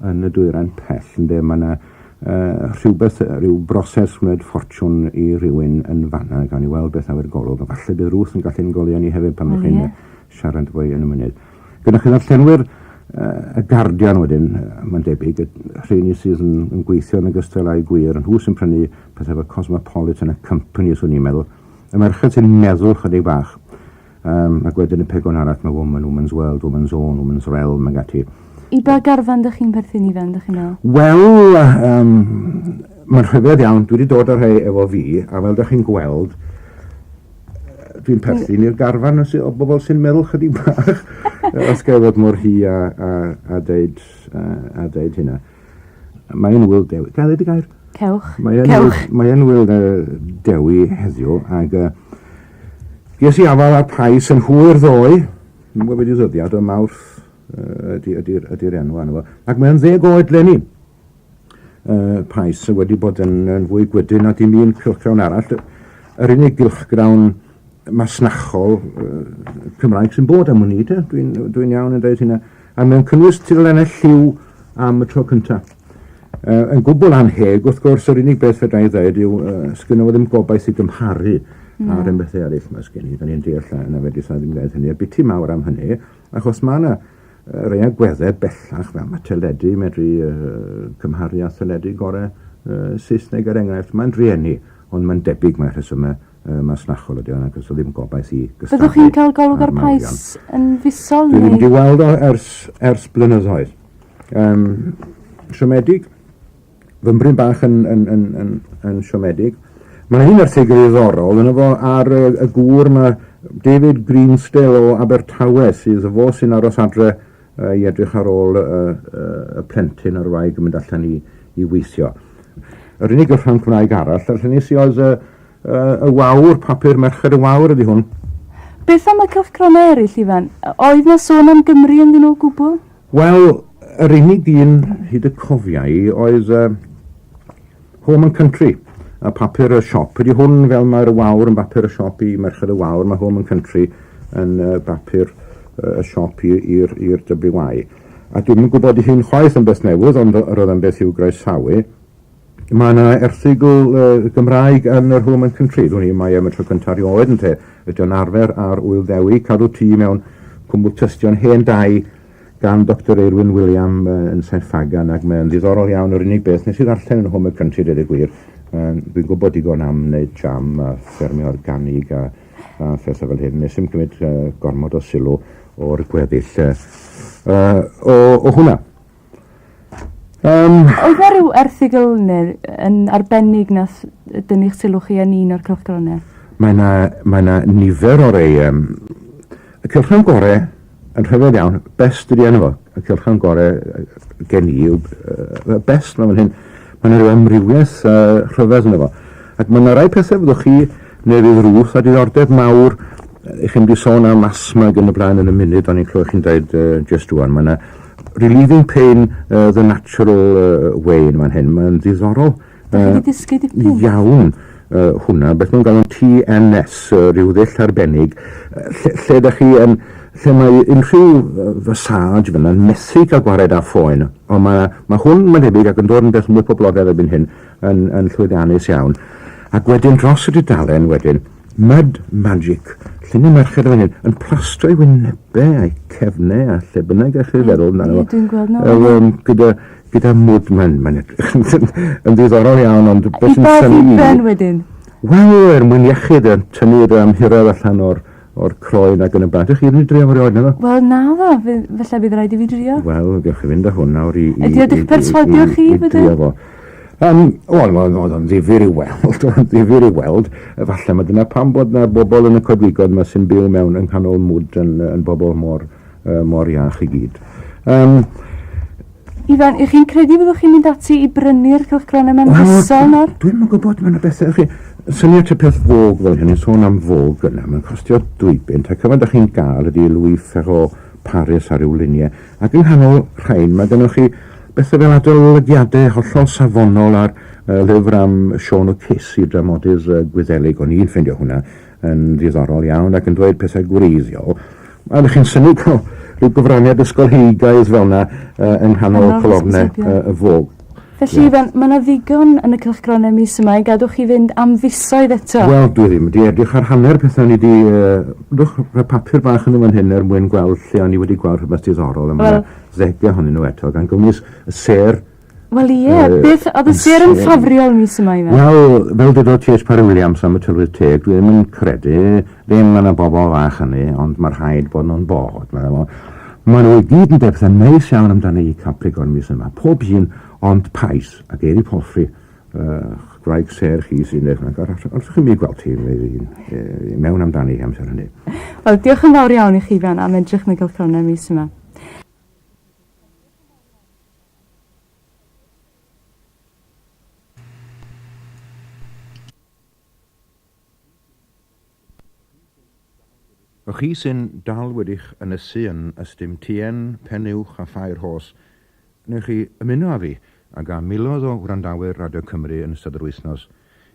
T: yn y dwyrain pell, ynde, mae yna uh, rhywbeth, rhyw broses wneud ffortiwn i rywun yn fanna, gawn ni weld beth awyr golwg, a falle bydd Ruth yn gallu'n goleuo ni hefyd pan ydych chi'n yeah. siarad fwy yn y munud. Gyda chi ddarllenwyr uh, y Guardian wedyn, mae'n debyg, y rheini sydd yn, yn gweithio yn ogystal â'i gwir, yn nhw sy'n prynu pethau fel Cosmopolitan a Company, swn i'n meddwl. Y merched sy'n meddwl chydig bach. Um, ac wedyn y pegwn arall mae Woman, Woman's World, Woman's Own, Woman's Realm ac ati.
V: I ba garfan dych chi'n perthyn i fan, dych chi'n meddwl?
T: Wel, um, mae'n rhyfedd iawn. Dwi wedi dod â rhai efo fi, a fel dych chi'n gweld, dwi'n perthyn i'r garfan o bobl sy'n meddwl chydig bach. Os gael fod mor hi a, a, a, deud, a, a deud hynna. Mae'n wyl Dewi. Gael ei gair?
V: Cewch.
T: Mae'n Cewch. Mae'n wyl Dewi heddiw, ac uh, ges i afael ar Pais yn hwyr ddoe, dwi'n gwybod beth yw ddyddiad, o Mawrth ydy'r ydy, ydy, enw arno fo. Ac mae'n ddeg oed leni. Uh, Pais sydd wedi bod yn, yn fwy gwydyn na dim un cylchgrawn arall. Yr unig gylchgrawn masnachol uh, Cymraeg sy'n bod am wn i, dwi'n dwi iawn yn dweud hynna. A mae'n cynnwys tudalennau lliw am y tro cyntaf. Uh, yn gwbl anheg, wrth gwrs, yr unig beth fedra i ddweud yw, uh, sgynno fo ddim gobaith i gymharu mm. â'r un bethau eraill mae sgen i. Da ni'n deall na fedri sa ddim gwneud hynny. A biti mawr am hynny, achos mae yna rei agweddau bellach, fel mae teledu, medru uh, cymharu â theledu gorau uh, Saesneg er enghraifft. Mae'n drueni, ond mae'n debyg mae'r rhesymau uh, masnachol ydy o'n ac ddim gobaith i gystadlu.
V: Byddwch chi'n cael golwg ar Pais yn fisol?
T: Dwi ddim wedi weld o ers, ers blynyddoedd. Um, siomedig, fymryn bach yn, yn, yn, yn, yn siomedig. Mae un erthygl ddiddorol yn efo ar y, y gŵr mae David Greenstale o Abertawe sydd fo sy'n aros adre uh, i edrych ar ôl y, y, y plentyn a'r wraig yn mynd allan i, i weithio. Yr unig rhan Cymraeg arall, allan nes i oedd y, y Wawr, papur Merched y Wawr ydy hwn.
V: Beth am y cylchgronau eraill, Ifan? Oedd na sôn am Gymru ynddyn nhw o gwbl?
T: Wel, yr unig un hyd y cofia i oedd uh, Home and Country, a papur y siop. Ydy hwn fel mae'r Wawr yn bapur y siop i Merched y Wawr, mae Home and Country yn uh, bapur uh, y siop i'r WI. A dwi'm yn gwybod i hyn chwaith yn beth newydd, ond roedd yn beth i'w groesawu. Mae yna erthygl uh, Gymraeg yn yr Home and Country. Dwi'n i, mae am y tro cyntaf erioed yn te. Ydy o'n arfer ar Ŵyl Ddewi, cadw tŷ mewn cwmwl tystion hen dai gan Dr Eirwyn William uh, yn Saint Ffagan ac mae'n ddiddorol iawn yr unig beth nes i ddarllen yn Home and Country dweud y gwir. Um, dwi'n gwybod digon am wneud jam a ffermio organig a, a phethau fel hyn. Nes i'm cymryd uh, gormod o sylw o'r gweddill uh, uh, o, o hwnna.
V: Um, Oedd na rhyw erthygl neu yn arbennig nath dynnu'ch sylw chi yn un o'r cylchgronau?
T: Mae yna, mae yna nifer o rei... Um, y cylchgrawn gore yn rhyfedd iawn, best ydi enw fo. Y cylchgrawn gore gen i yw uh, best mae'n hyn. Mae yna rhyw amrywiaeth uh, rhyfedd ynddo fo. Ac mae yna rai pethau fyddwch chi neu fydd Ruth a diddordeb mawr i chi'n mynd i sôn am asthma ac yn y blaen yn y munud, o'n i'n clywed chi'n dweud uh, just rwan. Mae yna relieving pain uh, the natural uh, way yn fan hyn. Mae'n ddiddorol.
V: Uh, wedi dysgu dipyn.
T: Iawn uh, hwnna, beth mae'n galw'n TNS, uh, rhyw ddull arbennig, lle, lle da chi yn, lle mae unrhyw fassage fel yna'n methu cael gwared â phoen, ond mae, mae hwn, mae'n debyg, ac yn dod yn beth mwy poblogaidd erbyn hyn, yn, yn llwyddiannus iawn. Ac wedyn dros y dudalen wedyn, Mud Magic, lluniau merched yn fan hyn, yn plastro eu wynebau a'u cefnau a lle bynnag ych chi'n feddwl amdano fo.
V: Dwi'n gweld nhw.
T: Gyda, gyda mwd, mae'n mae edrych yn, yn ddiddorol iawn, ond beth sy'n
V: I ba
T: synnu i...
V: ddiben wedyn?
T: Wel, er mwyn iechyd, yn tynnu'r amhuredd allan o'r, o'r croen ac yn y blaen. Dych chi ddim wedi drio fo erioed, naddo?
V: Wel, naddo, felly bydd rhaid i fi drio.
T: Wel, gewch chi fynd â hwn nawr i... i
V: Ydy o 'di'ch perswadio chi,
T: i
V: fydde?
T: drio fo. Um, Wel, oedd oedd o'n ddifyr i weld, oedd o'n ddifyr i weld. Falle mae dyna pam bod na bobl yn y coedwigoedd yma sy'n byw mewn yng nghanol mwd yn, yn bobl mor, uh, mor iach i gyd. Um,
V: Ifan, ych chi'n credu byddwch chi'n mynd ati i brynu'r cylchgronau yma'n gyson nawr?
T: Dwi'm yn gwybod, mae yna bethau, chi, syniad y peth Vogue fel hyn, yn sôn am Vogue yna, mae'n costio 2 bunt, a cyfan da chi'n gael ydy Louis Ferrand Paris ar ryw luniau, ac yng nghanol rhain mae gennych chi bethau fel adolygiadau hollol safonol ar lyfr am Sean O'Casey, dramodydd Gwyddelig, o'n i'n ffeindio hwnna yn ddiddorol iawn ac yn dweud pethau gwreiddiol. A ydych chi'n synnu cael rhyw gyfraniad ysgolheigaidd fel yna yng nghanol
V: Nghanol
T: colofnau
V: hysbysebion.
T: y Vogue.
V: Felly, Ifan, mae yna ddigon yn y cylchgronau mis yma i gadw chi fynd am fisoedd eto.
T: Wel, dwi ddim wedi edrych ar hanner pethau ni wedi... Dwch, rhoi papur bach yn fan hyn er mwyn gweld lle o'n i wedi gweld rhywbeth diddorol. A mae
V: Wel-
T: yna ddegau ohonyn nhw eto, gan gynnwys y sêr.
V: Wel ie, beth oedd y sêr yn ffafriol mis yma, Ifan?
T: Wel, fel dydodd T.H. Parry Williams am y tylwyth teg, dwi ddim yn credu, ddim yna bobl fach hynny, ond mae rhaid bod nhw'n bod. Meddwl fo. Maen nhw i gyd yn dweud pethau neis iawn amdano i Capricorn mis yma. Pob un ond Pais ac Eiry Palfrey, gwraig sêr chi sy'n dweud hwnna. Os ydych chi'n mynd i gweld ti, mewn amdani amser hynny.
V: Wel, diolch yn fawr iawn i chi, Ifan, am edrych yn y cylchgronau mis yma.
T: Y chi sy'n dal wedi'ch ynysu yn Ystum Tien, Pen Uwch a Ffair Rhos, wnewch chi ymuno â fi ag â miloedd o wrandawyr Radio Cymru yn ystod yr wythnos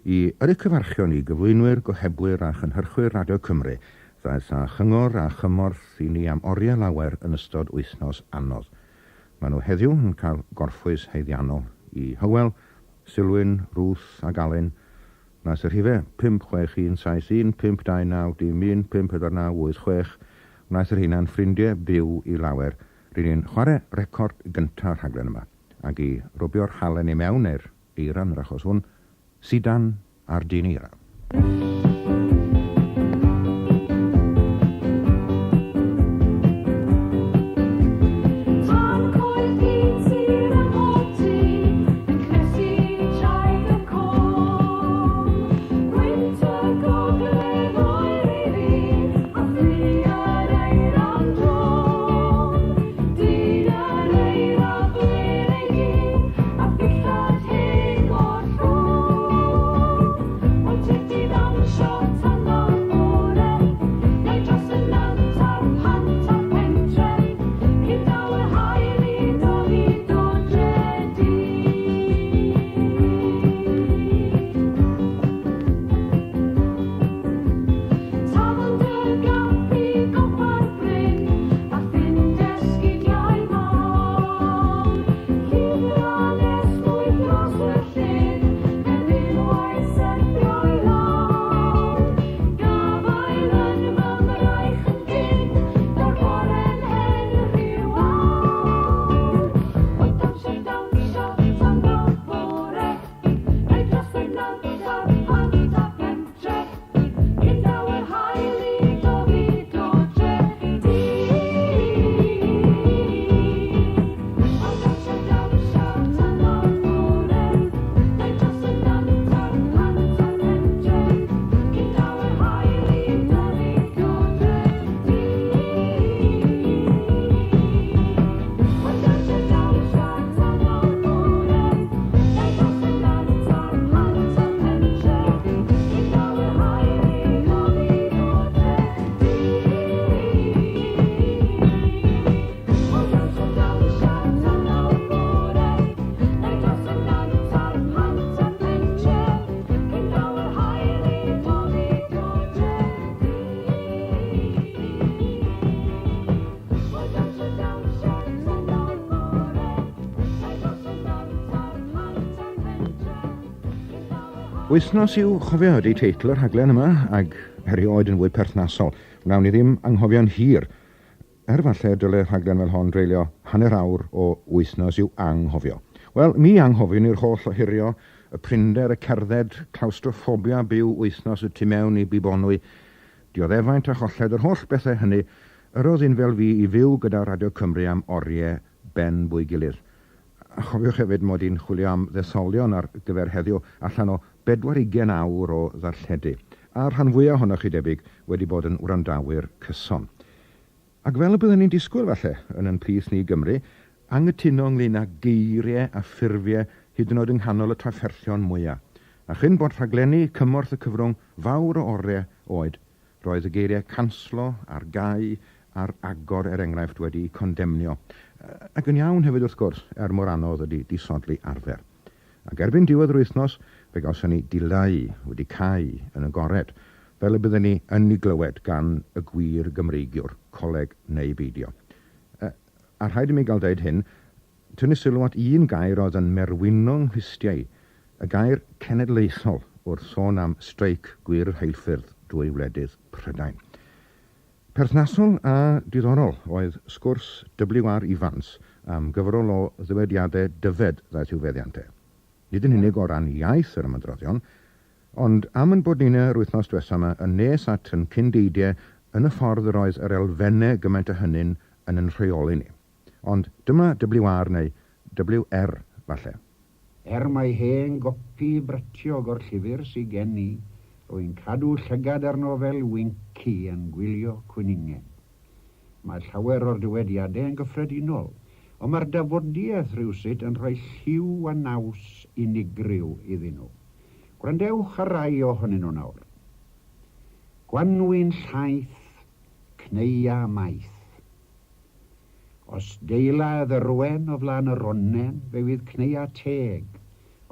T: i yrru cyfarchion i gyflwynwyr, gohebwyr a chynhyrchwyr Radio Cymru ddaeth â chyngor a chymorth i ni am oriau lawer yn ystod wythnos anodd. Maen nhw heddiw yn cael gorffwys haeddiannol i Hywel, Silwyn, Ruth ac Alun. Wnaeth y rhifau 5 6 1 7 1 5 2 9 dim 1 5 4 9 8 6 wnaeth y rheina'n ffrindiau byw i lawer. Ry'n ni'n chwarae record gynta'r rhaglen yma, ac i rwbio'r halen i mewn, neu'r eira yn yr achos hwn, Sidan a'r Dyn Eira.
B: Tan coed tir ym mhob tŷ, yn cnesu traed y cwm. Gwynt y gogledd oer i fi, a thri yr eira'n drwm. Dyn yr eira blin ei gi, a ddillad hen mor llwm. O tyd i ddawnsio tan o'r bore, neu dros y nant a'r pant a'r pentre, cyn daw yr haul i doddi dodre di. Tafl dy gap i gopa'r bryn, a ffyn esgidiau mam. Llithra nesmwyth dros y llyn, heb unwaith syrthio i lawr. Gafael yn fy mraich yn dynn, daw'r bore'n hen rhyw awr. O dawnsio, dawnsio tan o'r bore, neu dros y nant a'r pant a pentre, cyn daw yr haul i doddi dodre di. O dawnsio, dawnsio tan o'r bore, neu dros y nant a'r pant a'r pentre, cyn daw yr haul i doddi dodre di. O dawnsio, dawnsio tan o'r bore, neu dros y nant a'r pant a'r pentre, cyn daw yr haul i doddi dodre di. O dawnsio, dawnsio tan o'r bore, neu dros y nant a'r pant a'r pentre, cyn daw yr haul i doddi dodre di. O dawnsio, dawnsio tan o'r bore, neu dros y nant a'r pant a'r pentre, cyn daw yr haul.
T: Wythnos i'w chofio ydy teitl y rhaglen yma, ag erioed yn fwy perthnasol. Wnawn ni ddim anghofio'n hir. Er falle dyle rhaglen fel hon dreulio hanner awr o wythnos i'w anghofio. Wel, mi anghofiwn i'r holl ohirio, y prinder, y cerdded, clawstroffobia byw wythnos y tu mewn i bibonwy, dioddefaint a cholled, yr holl bethau hynny, yr oedd un fel fi i fyw gyda Radio Cymru am oriau ben bwy gilydd. A chofiwch hefyd mod i'n chwilio am ddetholion ar gyfer heddiw allan o bedwar ugain awr o ddarlledu, a'r rhan fwya ohonoch chi debyg wedi bod yn wrandawyr cyson. Ac fel y bydden ni'n disgwyl falle, yn yn plith ni Gymry, anghytuno ynglŷn â geiriau a ffurfiau hyd yn oed yng nghanol y trafferthion mwya. A chyn bod rhaglenni cymorth y cyfrwng fawr o oriau oed, roedd y geiriau canslo, ar gau, a'r agor er enghraifft wedi'u condemnio. Ac yn iawn hefyd wrth gwrs, er mor anodd ydi disodli arfer. Ac erbyn diwedd yr wythnos, fe gawson ni dileu wedi cau yn agored, fel y bydden ni yn ei glywed gan y gwir Gymreigiwr, coleg neu beidio. A rhaid i mi gael deud hyn, tynnu sylw at un gair oedd yn merwino 'nghlustiau i, y gair cenedlaethol wrth sôn am streic gwir rheilffyrdd drwy wledydd Prydain. Perthnasol a diddorol oedd sgwrs WR Ifans am gyfrol o ddywediadau Dyfed ddaeth i'w feddiant e. Nid yn unig o ran iaith yr ymadroddion, ond am yn bod ninne yr wythnos dwetha 'ma yn nes at yn cyn-deidiau yn y ffordd yr oedd yr elfenne gymaint a hynny'n yn yn rheoli ni. Ond dyma WR neu WR falle.
C: Er mai hen gopi bratiog o'r llyfr sy gen i, rwy'n cadw llygad arno fel Winci yn gwylio cwningen. Mae llawer o'r dywediadau yn gyffredinol, ond mae'r dafodiaith rhywsut yn rhoi lliw a naws unigryw iddyn nhw. Gwrandewch ar rai ohonyn nhw nawr. Gwanwyn llaith, cneua maith. Os deila y dderwen o flaen yr onnen, fe fydd cneua teg,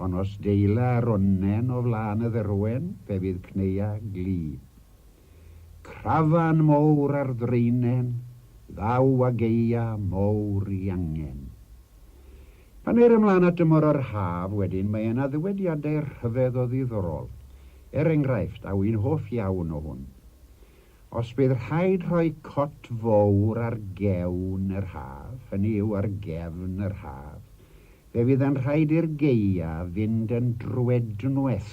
C: ond os deila yr onnen o flaen y dderwen, fe fydd cneua glib. Crafan mowr ar ddraenen, ddaw â gaea mowr i angen. Pan eir ymlaen at dymor yr haf wedyn, mae yna ddywediadau rhyfedd o ddiddorol. Er enghraifft, a wy'n hoff iawn o hwn. Os bydd rhaid rhoi cot fowr ar gewn yr haf, hynny yw ar gefn yr haf, fe fydd yn rhaid i'r gaea fynd yn droednoeth,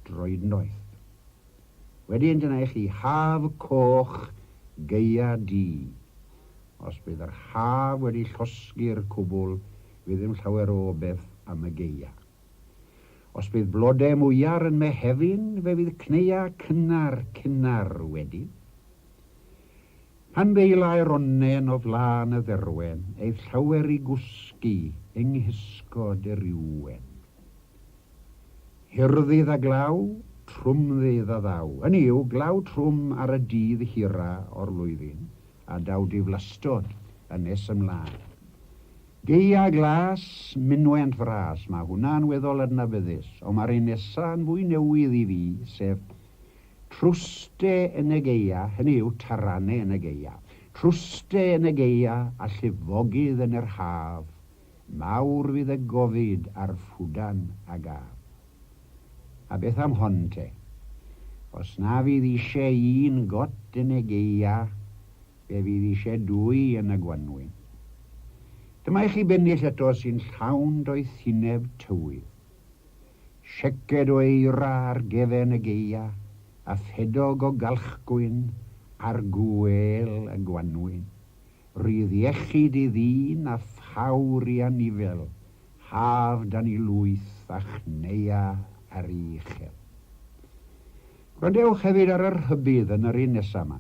C: droednoeth. Wedyn dyna i chi haf coch, gaea du. Os bydd yr haf wedi llosgi'r cwbl, fydd ddim llawer o obeth am y gaea. Os bydd blode mwyar yn Mehefin, fe fydd cneua cynnar, cynnar wedyn. Pan ddeilai'r onnen o flaen y dderwen, eith llawer i gwsgu yng nghysgod yr ywen. Hirddydd a glaw, trwmddydd a ddaw. Hynny yw, glaw trwm ar y dydd hira o'r lwyddyn, a daw diflastod yn nes ymlaen. Gaea glas, mynwent fras, mae hwnna'n weddol adnabyddus, ond mae'r un nesa yn fwy newydd i fi, sef Trwste yn y gaea, hynny yw tarane yn y gaea, trwste yn y gaea a llifogydd yn yr haf, mawr fydd y gofid a'r ffwdan a gaf. A beth am hon te? Os na fydd eisiau un got yn y gaea, Fe fydd eisiau dwy yn y gwanwyn. Dyma i chi bennill eto sy'n llawn doethineb tywydd. Siaced o eira ar gefen y gaea, a ffedog o galchgwyn ar gwêl y gwanwyn. Rhydd iechyd i ddyn a phawr i anifel, haf dan i lwyth a chneua ar ei uchel. Gwrandewch hefyd ar y rhybudd yn yr un nesa 'ma.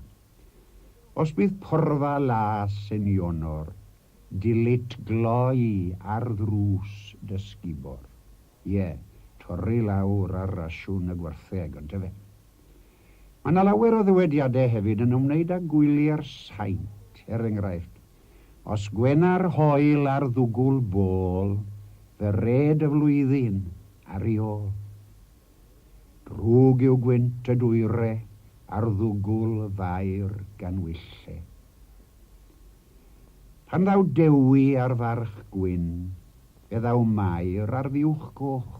C: Os bydd porfa las yn Ionor, dilit gloi ar ddrws dy sgubor. Ie, torri lawr ar rasiwn y gwartheg, ontefe? Mae 'na lawer o ddywediadau hefyd yn ymwneud â gwyliau'r saint, er enghraifft, Os gwena'r hoel ar ddwgwl bôl, fe red y flwyddyn ar ei ôl. Drwg yw gwynt y dwyre a'r ddwgwl fair ganwylle. Pan ddaw Dewi ar farch gwyn, fe ddaw Mair ar fuwch goch.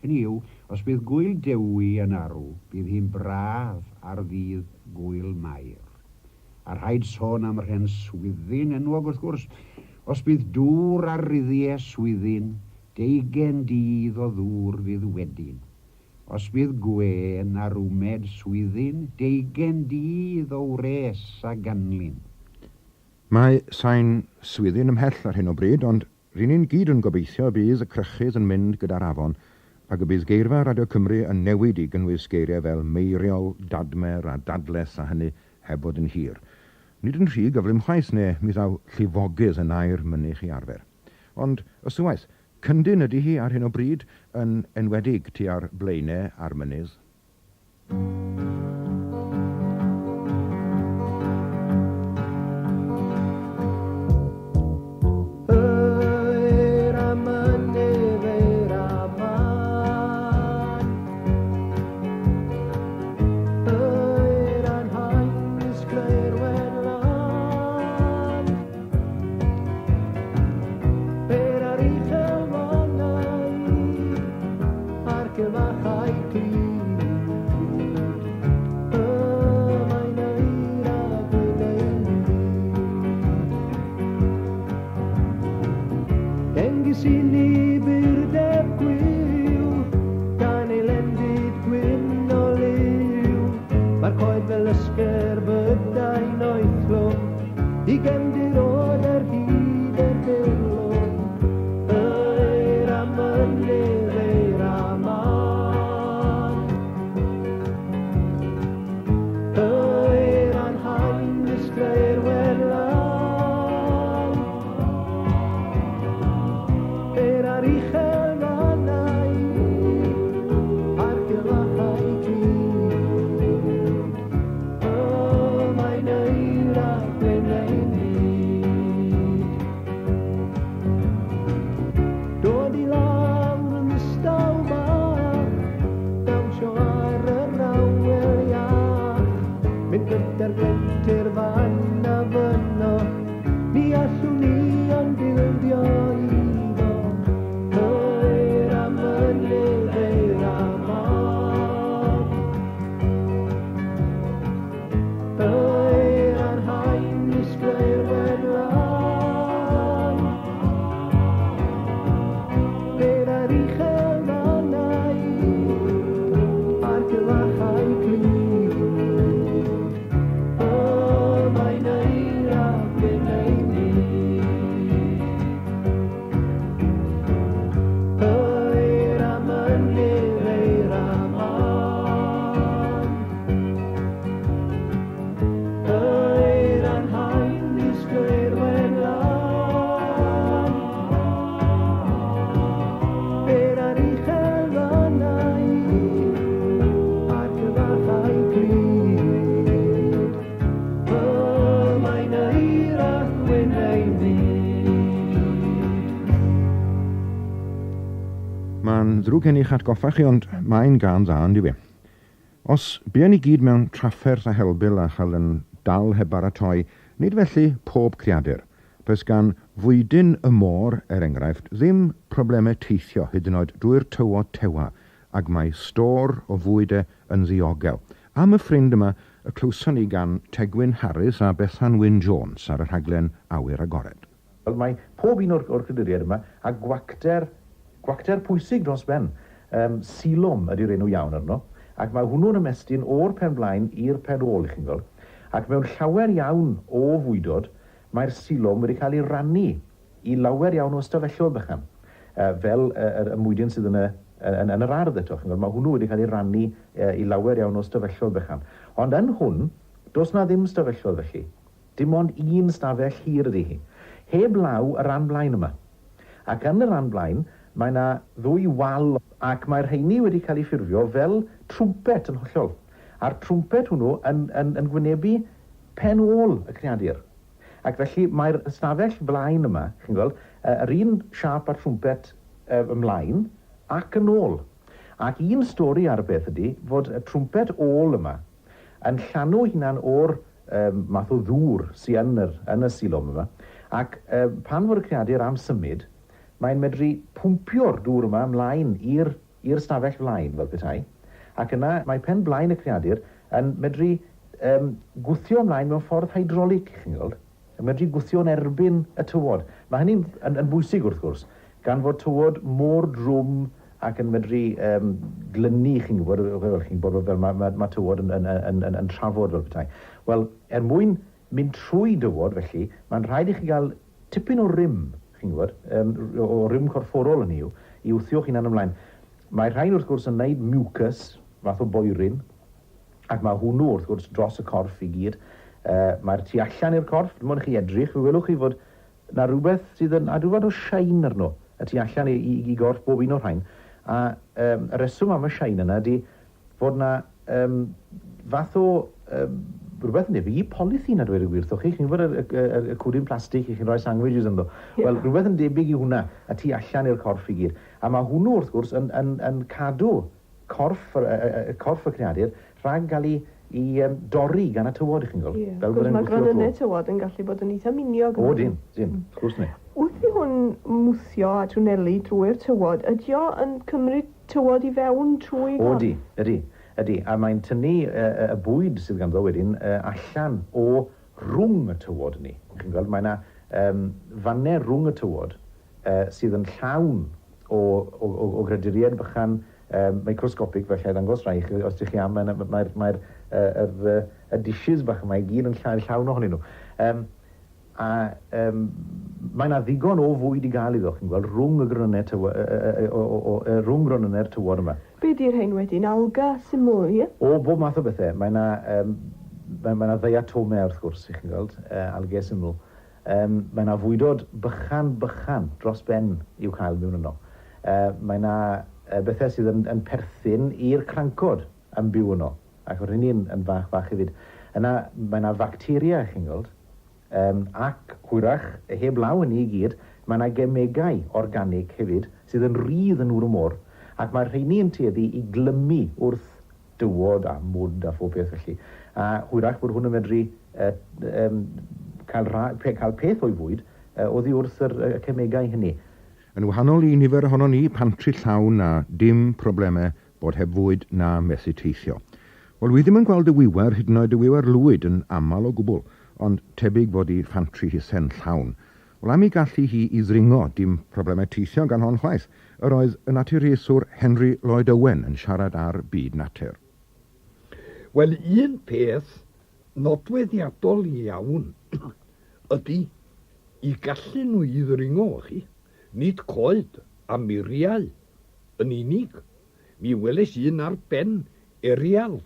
C: Hynny yw, os bydd gŵyl Dewi yn arw, bydd hi'n braf ar ddydd gŵyl Mair. A rhaid sôn am yr hen swyddyn enwog wrth gwrs. Os bydd dŵr ar ruddiau swyddyn, deugain dydd o ddŵr fydd wedyn. Os bydd gwên ar wmed swyddyn, deugain dydd o wres a ganlyn.
T: Mae sain swyddyn ymhell ar hyn o bryd, ond Ry'n ni'n gyd yn gobeithio y bydd y crychydd yn mynd gyda'r afon ac y bydd geirfa Radio Cymru yn newid i gynnwys geiriau fel meiriol, dadmer a dadleth a hynny heb fod yn hir. Nid yn rhy gyflym chwaith neu mi ddaw llifogydd yn air mynych i arfer. Ond, ysywaeth, cyndyn ydi hi ar hyn o bryd, yn enwedig tua'r Blaenau a'r mynydd.
D: Eira mynydd, eira man. Eira'n haen ddisglair wen lan. Eira'r uchel mannau a'r cyfachau clyd. Y mae'n eira gwyn ei wyd. Dengys i ni burdeb gwiw, gan ei lendid gwyn o liw. Mae'r coed fel ysgerbydau noethlwm, i gefndir oer ar hyd y dirlun. Eira mynydd, eira man. Eira'n haen ddisglair wen lan. Eira'r uchel fannau a'r gylachau clyd. Y mae'n eira gwyn ei nid. Dod i lawr yn ddistaw bach, dawnsio ar yr awel iach, mynd gyda'r gwynt i'r fan a fyno, ni allwn ni ond ildio iddo. Eira mynydd, eira man. Eira'n haen ddisglair wen lan. Eira'r uchel fannau a'r gylachau clyd. Y mae'n eira gwyn ei nid. Eira mynydd, eira man. Eira'n haen ddisglair wen lan. Eira'r uchel fannau a'r cyfachau clyd. Y mae'n eira gwyn ei fyd.
T: Mae'n ddrwg gen i'ch atgoffa chi, ond mae'n gân dda, on'd yw e? Os buon ni gyd mewn trafferth a helbul a chael yn dal heb baratoi, nid felly pob creadur. Does gan fwydyn y môr, er enghraifft, ddim problemau teithio hyd yn oed drwy'r tywod tewa, ag mae stôr o fwyd e yn ddiogel. Am y ffrind yma y clywson ni gan Tegwyn Harris a Bethan Wyn Jones ar y rhaglen Awyr Agored.
E: Wel, mae pob un o'r, o'r creaduriaid yma â gwacter, gwacter pwysig dros ben. Yym, silom ydy'r enw iawn arno, ac mae hwnnw'n ymestyn o'r pen blaen i'r pen ôl, i chi'n gweld. Ac mewn llawer iawn o fwydod, mae'r silom wedi cael ei rannu i lawer iawn o ystafelloedd bychan, yy, fel y, yr, y mwydyn sydd yn y, yn, yn yr ardd eto, chi'n gweld, mae hwnnw wedi cael ei rannu i lawer iawn o ystafelloedd bychan. Ond yn hwn, does 'na ddim ystafelloedd felly. Dim ond un stafell hir ydy hi. Heb law y ran blaen yma. Ac yn y ran blaen, mae 'na ddwy wal ac mae'r rheini wedi cael eu ffurfio fel trwmpet yn hollol. A'r trwmpet hwnnw yn, yn, yn gwynebu pen ôl y creadur. Ac felly mae'r ystafell flaen yma, chi'n gweld, yr un siâp â'r trwmpet ymlaen ac yn ôl. Ac un stori ar y peth ydy fod y trwmpet ôl yma yn llanw hunan o'r yym math o ddŵr sy yn yr yn y silom yma, ac yy pan fo'r creadur am symud, mae'n medru pwmpio'r dŵr yma ymlaen i'r i'r stafell flaen, fel petai, ac yna mae pen blaen y creadur yn medru um, gwthio ymlaen mewn ffordd hydraulic, chi'n gweld. Yn medru gwthio yn erbyn y tywod. Mae hynny'n yn, yn bwysig wrth gwrs, gan fod tywod mor drwm ac yn medru um, glynu, chi'n gwybod, fel chi'n gwybod, fel mae, mae, mae tywod yn, yn, yn, yn, yn trafod fel petai. Wel, er mwyn mynd trwy dywod, felly, mae'n rhaid i chi gael tipyn o rym, chi'n gwybod, um, o rym corfforol hynny yw, i wthio'ch hunan ymlaen. Mae rhain wrth gwrs yn wneud mucus, fath o boeryn, ac mae hwnnw wrth gwrs dros y corff i gyd. Mae'r tu allan i'r corff, dim ond i chi edrych, fe welwch chi fod 'na rhywbeth sydd yn, a rhyw fath o shine arno, y tu allan i, i, i gorff bob un o'r rhain. A um, y reswm am y shine yna ydy fod 'na um, fath o um, rhywbeth yn debyg i polythene a dweud y gwir wrthoch chi. Chi'n gwybod y, y, y, y cwdyn plastig i chi'n rhoi sandwiches ynddo? Yeah. Wel, rhywbeth yn debyg i hwnna, y tu allan i'r corff i gyd. A mae hwnnw, wrth gwrs, yn, yn, yn cadw corff, y, y, y, corff y creadur rhag gael ei, i um, dorri gan y tywod, chi'n gweld.
H: Yeah. Fel bod e'n Mae gronynnau tywod yn gallu bod yn eitha miniog.
E: O, dyn, dyn, wrth gwrs ni.
H: Wrth i hwn mwthio a twnelu drwy'r tywod, ydy o yn cymryd tywod i fewn trwy...
E: O, ydy, ydy, ydy. A mae'n tynnu y bwyd sydd ganddo wedyn allan o rhwng y tywod 'ny. Chi'n gweld, mae 'na um, fannau rhwng y tywod sydd yn llawn o, o, o, o greduriaid bychan um, microscopic, felly i ddangos rhai i chi, os ydych chi am, mae'r mae, mae, mae, y dishes bach yma i gyd yn llawn, llawn ohonyn nhw. Um, A yym mae 'na ddigon o fwyd i gael iddo, chi'n gweld, rhwng y gronynnau tyw- yy yy yy o o o yy rhwng gronynnau'r tywod yma.
H: Be 'di'r rhein wedyn? Alga syml, ie?
E: O, bob math o bethe. Mae 'na yym mae mae 'na ddiatomau wrth gwrs, y'ch chi'n gweld, yy algae syml. Yym mae 'na fwydod bychan bychan dros ben i'w cael mewn yno. Yy mae 'na yy bethe sydd yn yn perthyn i'r crancod yn byw yno. Ac mae rheiny yn, yn fach fach hefyd. Yna, mae yna facteria, chi'n gweld, um, ac hwyrach, heb law hynny i gyd, mae yna gemegau organig hefyd sydd yn rhydd yn nŵr y môr, ac mae'r rheiny yn tueddu i glymu wrth dywod a mwd a phob peth felly. A hwyrach bod hwn yn medru uh, um, cael, ra, pe, cael peth o'i fwyd uh, oddi wrth yr, y cemegau hynny.
T: Yn wahanol i nifer ohonon ni, pantri llawn a dim problemau Bod heb fwyd na methu teithio. Wel, wi ddim yn gweld y wiwer, hyd yn oed y wiwer lwyd, yn aml o gwbl, ond tebyg fod i fantri hithe'n llawn. Wel, am i gallu hi i ddringo, dim problemau teithio gan hon chwaith. Yr oedd y naturiaethwr Henry Lloyd Owen yn siarad ar byd natur.
I: Wel, un peth nodweddiadol iawn ydy i gallu nhw i ddringo, chi, nid coed a muriau yn unig. Mi weles i un ar ben erial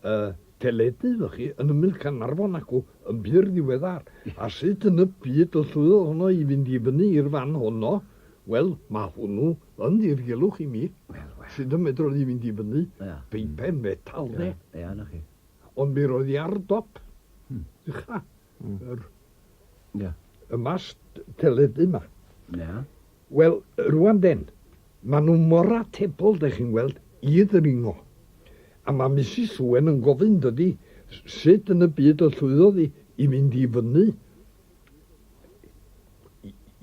I: y teledu, fy chi, yn ymyl Caernarfon acw, yn bur ddiweddar. A sut yn y byd y llwyddodd honno i fynd i fyny i'r fan honno? Wel, mae hwnnw yn ddirgelwch i mi. Wel, wel. Sut y medrodd i fynd i fyny? Ia. Peipen fetal, de.
W: Ia, 'na chi.
I: Ond mi roedd hi ar dop. Ucha. Yr... Ia. Y mast teledu 'ma.
W: Ia.
I: Wel, rwan den, maen nhw mor atebol, dych chi'n gweld, i ddringo. A mae Misus Owen yn gofyn, dydy, sut yn y byd y llwyddodd hi i fynd i fyny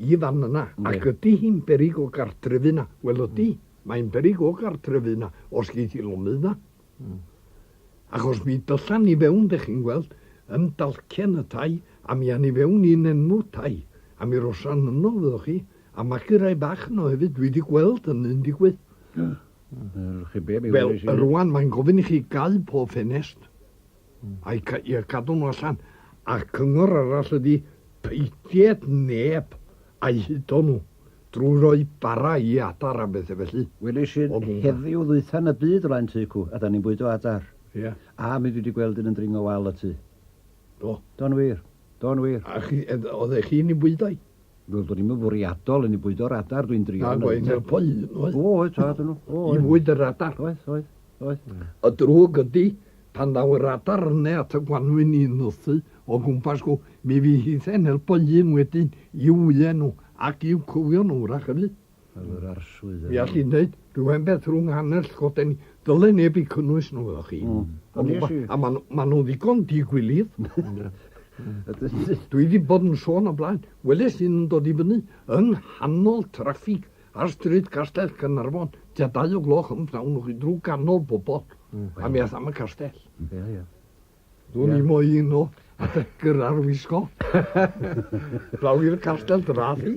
I: i fan yna, ac ydy hi'n beryg o gartrefu 'na? Wel, ydy, mae'n beryg o gartrefu 'na, os geith hi lonydd 'na. Achos mi dyllan ni fewn, dych chi'n gweld, yn dalcen y tai, a mi â ni fewn i'n enw tai, a mi rosan yno, fyddwch chi, a magu rai bach yno hefyd, dwi 'di gweld hynny'n digwydd.
W: Chi be, mi
I: Wel, rwan, mae'n gofyn i chi gau pob ffenest, a'i i cadw nhw allan. A'r cyngor arall ydi, peidied neb a'u hudo nhw drwy roi bara i adar a bethe felly.
W: Weles i un heddiw ddwytha yn y byd o flaen tŷ cw, a 'dan ni'n bwydo adar.
I: Ie.
W: A mi dwi 'di gweld un yn dringo wal y tŷ.
I: Do?
W: Do'n wir. Do'n wir.
I: A chi, oeddech chi'n 'i bwydo hi?
W: Wel, do'n i'm yn fwriadol yn 'i bwydo'r adar, dwi'n drio.
I: Nag oedd, helpo un, oedd?
W: O, oedd, tad, nhw. O,
I: oedd. I fwyd yr adar.
W: Oedd, oedd, oedd.
I: Y drwg ydi, pan ddaw yr adar yne at y gwanwyn i nythu o gwmpas gwr, mi fydd hithe'n helpo un wedyn i'w wyau nhw, ac i'w cywion nhw wrach hefyd.
W: Fel yr arswyd.
I: Mi all hi wneud rhyw hen beth rhwng hanner llygoden. Dyle neb eu cynnwys nhw, wyddoch chi. A maen ma nhw'n ddigon digwilydd. Dwi wedi bod yn sôn o blaen. Weles un yn dod i fyny yng nghanol traffig ar stryd Castell Caernarfon tua 2 o gloch yn pnawn, chi, drwy ganol bobl. A mi ath am y castell.
W: Ie, ie.
I: Dwn i moyn o at y gyrra'r wisgo. Draw i'r castell drath i.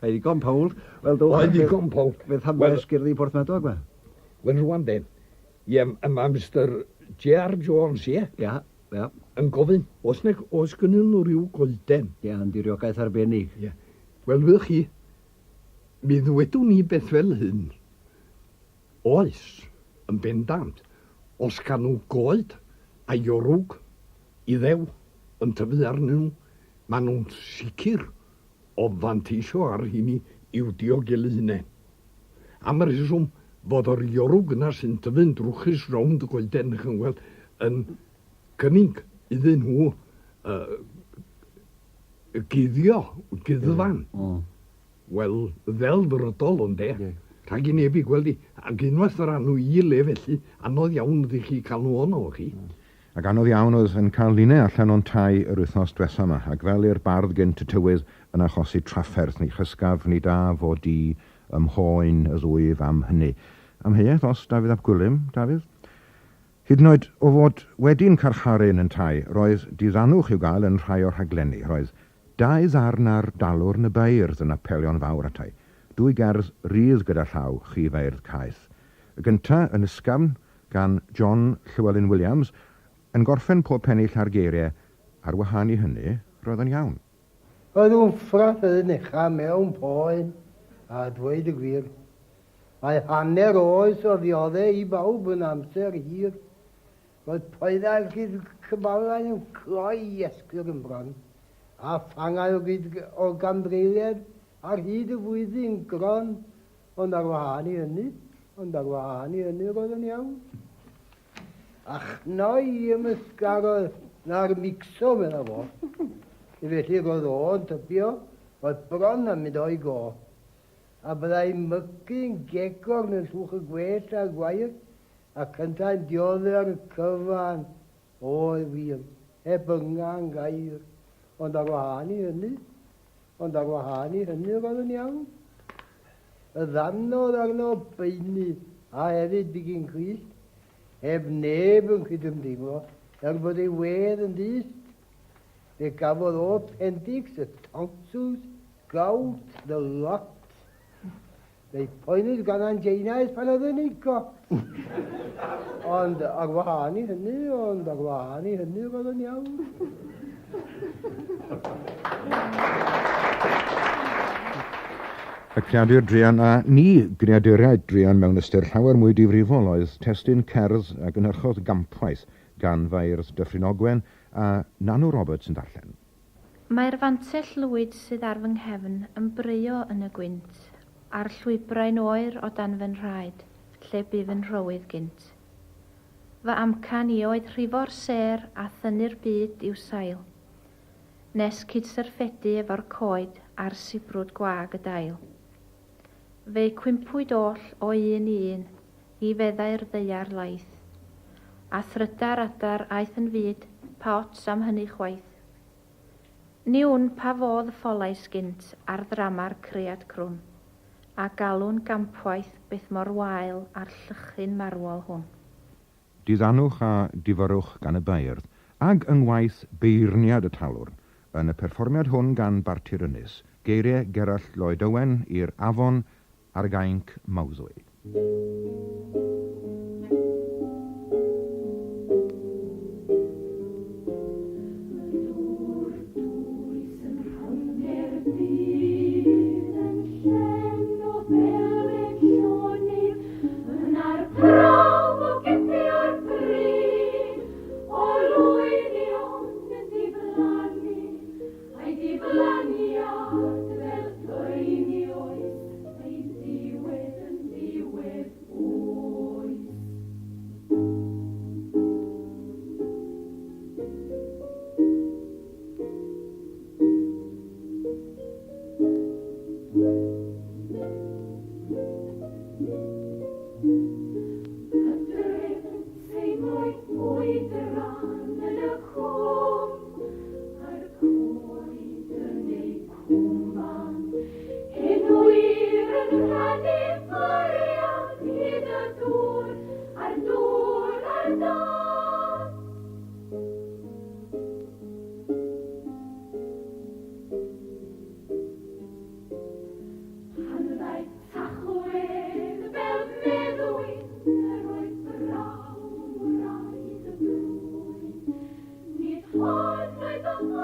W: Mae ddigon Paul. Wel dowch.
I: Mae ddigon Paul.
W: Beth am well, gerddi Porthmadog ma?
I: Wel rwan den. Ie, mae Mr J.R. Jones, ie?
W: Ia, ia.
I: Yn gofyn, oes 'na, oes gynnyn nhw ryw goeden?
W: Ia, yn diriogaeth arbennig.
I: Ie. Wel, wych chi, mi ddwedwn i beth fel hyn. Oes, yn bendant, os gan nhw goed a iorwg Iddew yn tyfu arnyn nhw, maen nhw'n sicr o fanteisio ar rheini i'w diogelu hunain. Am y rheswm fod yr iorwg yna sy'n tyfu'n drwchus rownd y goeden, dych chi'n gweld, yn cynnig iddyn nhw guddio, guddfan. Wel, ddelfrydol, ynde? Rhag i neb 'i gweld hi. Ac unwaith yr ân nhw i le felly, anodd iawn ydi chi cael nhw ono, chi.
T: Ac anodd iawn oedd yn cael ninne allan o'n tai yr wythnos dwetha 'ma, ac fel i'r bardd gynt y tywydd yn achosi trafferth, ni chysgaf ni da fo di ym mhoen y ddwyf am hynny. Amheuaeth os Dafydd ap Gwilym, Dafydd? Hyd yn oed o fod wedi'n carcharu yn yntau, roedd diddanwch i'w gael yn rhai o'r rhaglenni. Roedd dau ddarn ar Dalwrn y Beirdd yn apelio'n fawr atai. Dwy gerdd rydd gyda llaw, chi feirdd caeth. Y gynta' yn ysgafn gan John Llewelyn Williams, yn gorffen pob pennill â'r geiriau Ar wahân i hynny, roedd o'n iawn.
J: Roedd Wmffra yn ucha mewn poen, a dweud y gwir. Mae hanner oes o ddiodde i bawb yn amser hir. Roedd poenau gyd cymalau yn cloi esgyrn yn bron, a phangau o gyd o gamdreuliad ar hyd y flwyddyn gron, ond ar wahân i hynny, ond ar wahân i hynny roedd yn iawn. A chnoi ymysgarodd na'r micso, medda fo. Felly roedd o'n tybio oedd bron am mynd o'i go. A byddai mygu'n gegorn yn llwch y gwellt a'r gwair, ac yntau'n diodde'r cyfan, oedd wir, heb yngan gair. Ond ar wahân i hynny, ond ar wahân i hynny roedd yn iawn. Y ddannodd arno beini a hefyd bigyn clust, heb neb yn cydymdeimlo, er bod ei wedd yn dyst. Fe gafodd o appendix, y tonsils, gout, the lot. Fe'i poenwyd gan angina pan oedd yn ei got. Ond ar wahân i hynny, ond ar wahân i hynny, roedd yn iawn.
T: Y creadur druan a ni greaduriaid druan mewn ystyr llawer mwy difrifol oedd testun cerdd a gynhyrchodd gampwaith gan feirdd Dyffryn Ogwen a Nanw Roberts yn darllen.
L: Mae'r fantell lwyd sydd ar fy nghefn yn breuo yn y gwynt, a'r llwybrau'n oer o dan fy nhraed, lle bu fy nhrowydd gynt. Fy amcan i oedd rhifo'r sêr a thynnu'r byd i'w sail, nes cyd-syrffedu efo'r coed a'r sibrwd gwag y dail. Fe'u cwympwyd oll o un i un i feddau'r ddaear laith, a thrydar adar aeth yn fud, pa ots am hynny chwaith. Ni wn pa fodd y ffolais gynt ar ddrama'r cread crwn, a galw'n gampwaith beth mor wael â'r llychyn marwol hwn.
T: Diddanwch a difyrrwch gan y beirdd, ag yng ngwaith beirniad y Talwrn, yn y perfformiad hwn gan Barti'r Ynys, geiriau Gerallt Lloyd Owen i'r afon ar y gainc Mawddwy.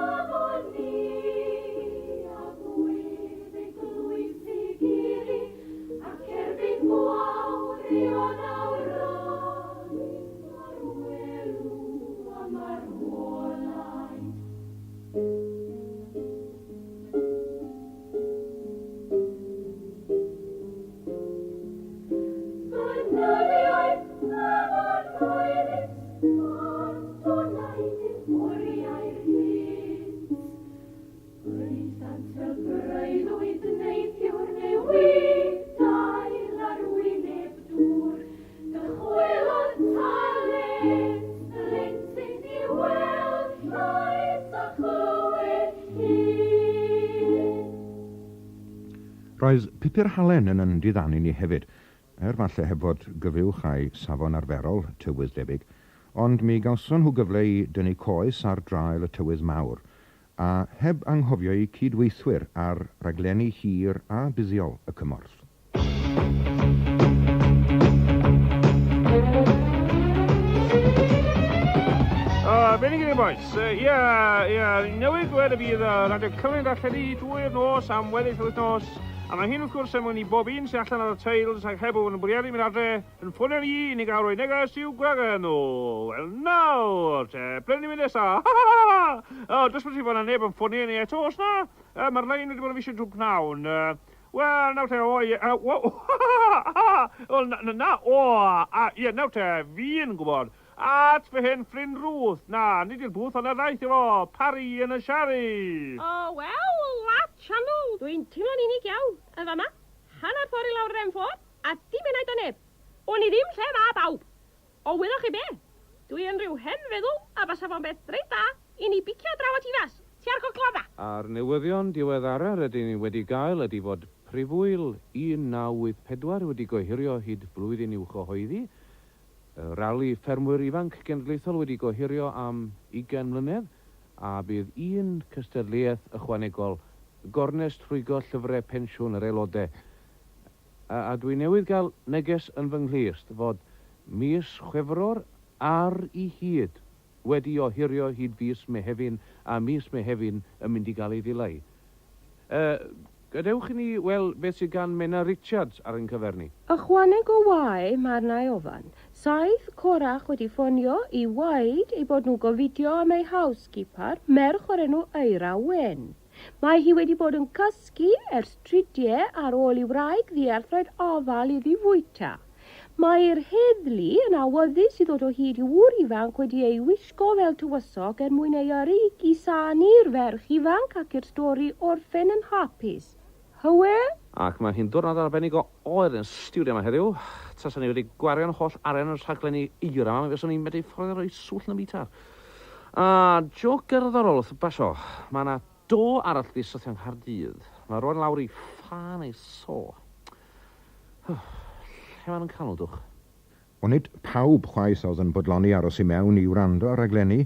B: afon ni, a bwyd eglwysi giri, ac erbyn gwawr Ionawr ar welw a marwolaeth. Fynyddoedd afon moelus, a'r tonnau yn oriau'r hynt. Aethant fel breuddwyd neithiwr newid dail ar wyneb dŵr. Dychwelodd talent blentyn i weld llais a chlywed llun.
T: Roedd pupur halen yn yn diddanu ni hefyd, er falle heb fod gyfuwch â'i safon arferol, tywydd debyg, ond mi gawson nhw gyfle i dynnu coes ar draul y tywydd mawr, a heb anghofio'u cyd-weithwyr ar raglenni hir a buddiol y cymorth.
G: Be ni'n gwneud, boys? Ie, ie, newydd glywed y bydd Radio Cymru'n darlledu drwy'r nos am weddill yr wythnos, a mae hyn wrth gwrs er mwyn i bob un sy'n allan ar y trails ac heb fod yn bwriadu mynd adre yn ffonio ni i ni gael rhoi neges i'w gwragedd nhw. Wel nawr te, ble ni'n mynd nesa? Ha ha ha ha! O, does bosib fod 'na neb yn ffonio ni eto, oes 'na? Mae'r lein wedi bod yn fisi drwy pnawn. Wel, nawr te, o ie, o, ha ha ha! Wel, na, na, o, a, ie, nawr te, fi'n gwybod. At fy hen ffrind Ruth. Na, nid i'r booth ond ar daith efo Parry yn y Shari.
N: O, wel, latch annwl, dwi'n teimlo'n unig iawn yn fama. Hanner ffordd i lawr yr M4, a dim enaid o neb. Wn i ddim lle ma' bawb. Ond wyddoch chi be? Dwi yn rhyw hen feddwl y basa fo'n beth reit dda i ni bicio draw at Ifas, tua'r gogladda.
O: A'r newyddion diweddara rydyn ni wedi gael ydi fod Prifwyl 1984 wedi gohirio hyd blwyddyn i'w chyhoeddi, Y Rali Ffermwyr Ifanc Genedlaethol wedi gohirio am ugain mlynedd a bydd un cystadleuaeth ychwanegol, gornest rhwygo llyfre pensiwn yr aelode. A, a dwi newydd gael neges yn fy nghlust fod mis Chwefror ar i hyd wedi ohirio hyd fis Mehefin a mis Mehefin yn mynd i gael ei ddileu. Yy, gadewch i ni weld beth sydd gan Menna Richards ar ein cyfer ni.
N: Ychwaneg o wae mae arna i ofan. Saeth corach wedi ffonio i weud eu bod nhw'n gofidio am eu housekeeper, merch o'r enw Eira Wen. Mae hi wedi bod yn cysgu ers tridie ar ôl i wraig ddiarth roid ofal iddi fwyta. Mae'r heddlu yn awyddus i ddod o hyd i ŵr ifanc wedi ei wisgo fel tywysog er mwyn ei yrru i gusanu'r ferch ifanc ac i'r stori orffen yn hapus. Hywel?
O: Ac mae hi'n dwrnod arbennig o oer yn y stiwdio yma heddiw. Tasan ni wedi gwario'n holl arian yn rhaglenni eira 'ma, mi faswn i'n medru fforddio rhoi swllt yn y meter. A jôc gerddorol wrth basio. Mae 'na do arall 'di syrthio yng Nghaerdydd. Mae rwan lawr i ffa neu so. Lle maen nhw'n cael nhw, dwch?
T: Ond nid pawb chwaith oedd yn bodloni aros i mewn i wrando ar raglenni.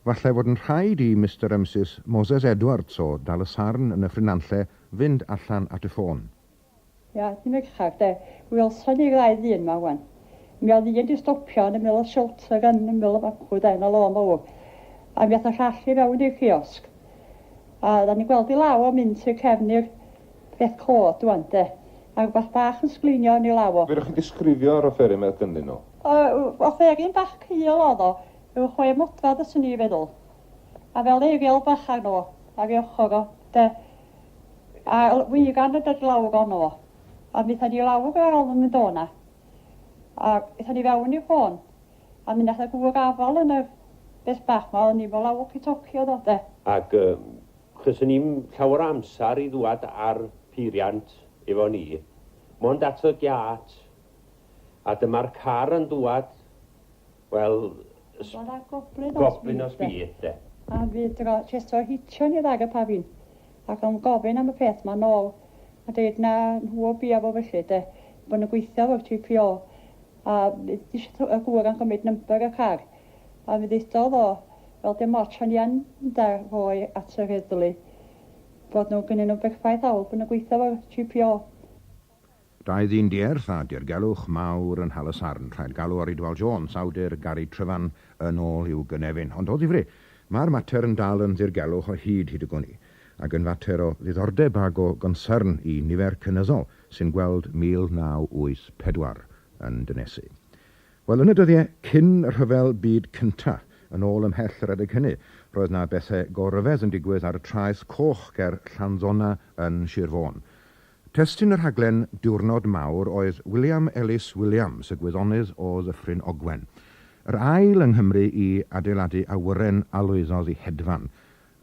T: Falle fod yn rhaid i Mister a Misus Moses Edwards o Dal-y-sarn yn Nyffryn Nantlle fynd allan at y ffôn.
Q: Ia, dim echag de. Welson ni'r ddau ddyn 'ma ŵan. Mi oedd un 'di stopio yn ymyl y shelter yn ymyl y facw de, yn y lôn fawr. A mi ath y llall i fewn i'r kiosk. A oeddan ni'n gweld 'i law o'n mynd tu'r cefn i'r peth clod ŵan de. A rwbath bach yn sglinio yn 'i law o.
X: Fedrwch chi ddisgrifio'r offeryn 'ma oedd ganddyn nhw?
Q: Offeryn bach cul oedd o, rhyw chwe modfedd fyswn i feddwl. A fel aerial bach arno fo, ar ei ochr o, de. A wyran yn dod lawr ono fo. A mi aethon ni lawr ar ôl yn mynd o 'na. A aethon ni fewn i'r ffôn. A mi nath y gŵr afal yn yr beth bach 'ma, o'n i'm o lawr walkie-talkie oedd o de.
Y: Ac chos o'n i'm llawer o amsar i ddwad ar peiriant efo ni, mond at y giât, a dyma'r car yn dŵad, wel,
Q: Oedd 'na goblyn o
Y: goblyn o
Q: speed de.
Y: speed de.
Q: A fydd dro jyst o hitio ni ddag y pafin. Ac o'n gofyn am y peth 'ma nôl. A deud na nhw o bia fo felly de. Bo nhw'n gweithio efo'r TPO. A fydd isio y gŵr yn cymryd number y car. A mi ddeudodd o, wel dim ots o'n i yn mynd â fo at yr heddlu. Bod nhw gynnyn nhw berffaith hawl bo nhw'n gweithio efo'r TPO.
T: Dau ddyn dierth a dirgelwch mawr yn Nhal-y-sarn. Rhaid galw ar Idwal Jones, awdur Gari Tryfan, yn ôl i'w gynefin. Ond o ddifri!
A: Mae'r mater yn dal yn ddirgelwch o hyd hyd y gwn i, ac yn fater o ddiddordeb ag o gonsyrn i nifer cynyddol sy'n gweld 1984 yn dynesu. Wel, yn y dyddiau cyn y Rhyfel Byd Cynta', yn ôl ymhell yr adeg hynny, roedd 'na bethe go ryfedd yn digwydd ar y traeth coch ger Llanddona yn Sir Fôn. Testun y rhaglen Diwrnod Mawr oedd William Ellis Williams, y gwyddonydd o Ddyffryn Ogwen. Yr ail yng Nghymru i adeiladu awyren a lwyddodd i hedfan.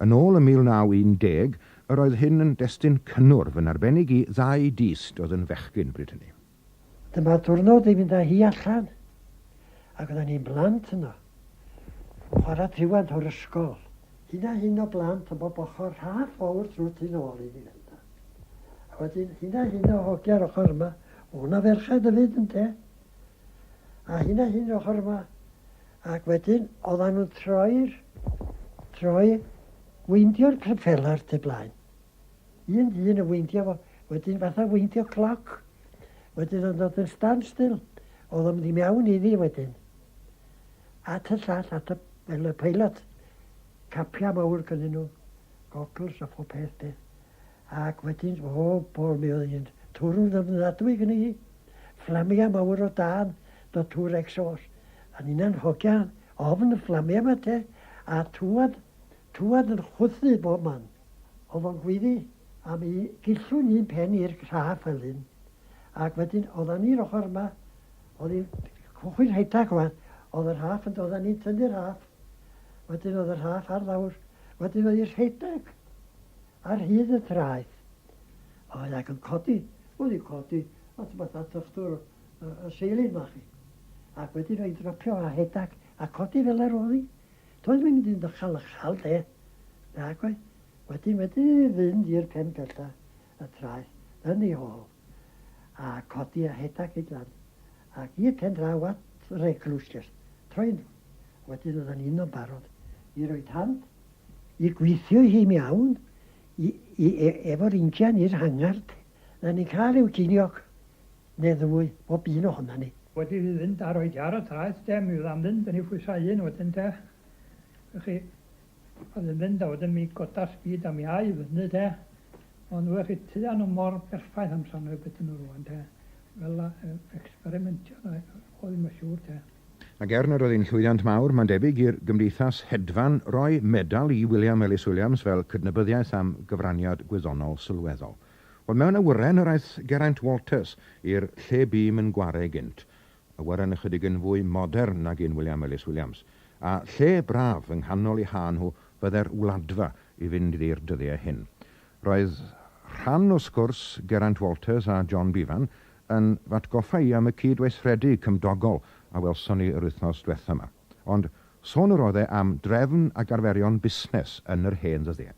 A: Yn ôl ym 1910, yr oedd hyn yn destun cynnwrf, yn arbennig i ddau dyst oedd yn fechgyn bryd hynny.
F: Dyma diwrnod i fynd â hi allan, ac oeddan ni'n blant yno, yn chwarae triwant o'r ysgol. Hyn a hyn o blant o bob ochr, rhaff fawr trwy'r tu nôl i ni fel'na. A wedyn hyn a hyn o hogia'r ochr yma, o' 'na ferched hefyd ynte? A hyn a hyn ochr yma, ac wedyn oeddan nhw'n troi'r, troi, weindio'r propeller tu blaen. Un dyn yn weindio fo, wedyn fatha weindio cloc. Wedyn oedd o'n dod yn stand still. Oedd o'n mynd i mewn iddi wedyn. At y llall, at y, fel y peilot. Capia mawr gynnyn nhw, goggles a phob peth de. Ac wedyn, o, bol, mi oedd hi'n twrw ddyfnadwy gyda hi. Fflamia mawr o dân, dod trwy'r exhaust. A ninna'n hogia ofn y fflamia 'ma te, a tywod, tywod yn chwythu bob man. Oedd o'n gweiddi a mi gillwn un pen i'r rhaff fel hyn, ac wedyn oeddan ni'r ochr yma, oedd hi'n cychwyn rhedeg wan, oedd y rhaff yn, oeddan ni'n tynnu'r rhaff, wedyn oedd y rhaff ar lawr, wedyn oedd hi'n rhedeg ar hyd y traeth. Oedd ac yn codi, oedd hi'n codi at fatha tychtwr y, y seilin ma chi. Ac wedyn oedd hi'n dropio a rhedeg a codi fel yr oedd hi. Doedd ddim mynd i'n ddychal ychal de. Nag oedd. Wedyn wedi fynd i'r pen pella y traeth yn ei hôl a codi a rhedag hyd lan ac i'r pen draw at yr eglwys jyst troi nhw. Wedyn oeddan ni yno'n barod i roid hand i gweithio hi mewn i, i, e, efo'r injan i'r hangar de. Oeddan ni'n cael rhyw geiniog neu ddwy bob un ohonan ni.
K: Wedi iddi fynd a roid hi ar y traeth de, mi fydd am fynd yn ei phwysau un wedyn de. Wch chi, oedd yn fynd a wedyn mi goda'r speed a mi â i fyny de. Ond wch chi, tua nhw mor berffaith amser nhw beth nhw rwan de. Fel a experimentio nhw, o ddim yn siŵr de.
A: Ac er nad oedd hi'n llwyddiant mawr, mae'n debyg i'r Gymdeithas Hedfan roi medal i William Ellis Williams fel cydnabyddiaeth am gyfraniad gwyddonol sylweddol. Wel, mewn awyren yr aeth Geraint Walters i'r lle bûm yn gware gynt. Awyren ychydig yn fwy modern nag un William Ellis Williams. A lle braf yng nghanol eu ha nhw fydde'r Wladfa i fynd iddi'r dyddiau hyn. Roedd rhan o sgwrs Geraint Walters a John Bevan yn f'atgoffa i am y cyd-weithredu cymdogol a welson ni yr wythnos dwetha 'ma. Ond sôn yr oedd e am drefn ac arferion busnes yn yr hen ddyddiau.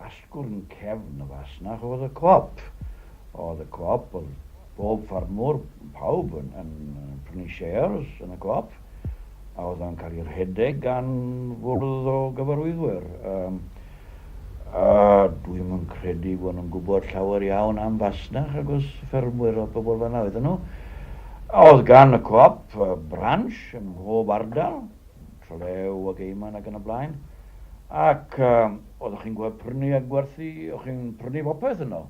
P: Asgwrn cefn y fasnach oedd y Co-op. Oedd y Co-op, oedd bob ffarmwr, pawb yn, yn prynu shares yn y Co-op, a oedd o'n cael ei rhedeg gan fwrdd o gyfarwyddwyr. Um, a dwi'm yn credu bod nhw'n gwybod llawer iawn am fasnach agos ffermwyr a bobl fan'na oedden nhw. A oedd gan y Co-op branch yn mhob ardal, Trelew a Gaiman ac yn y blaen. Ac oeddech chi'n gweld prynu a gwerthu, o'ch chi'n prynu popeth yno.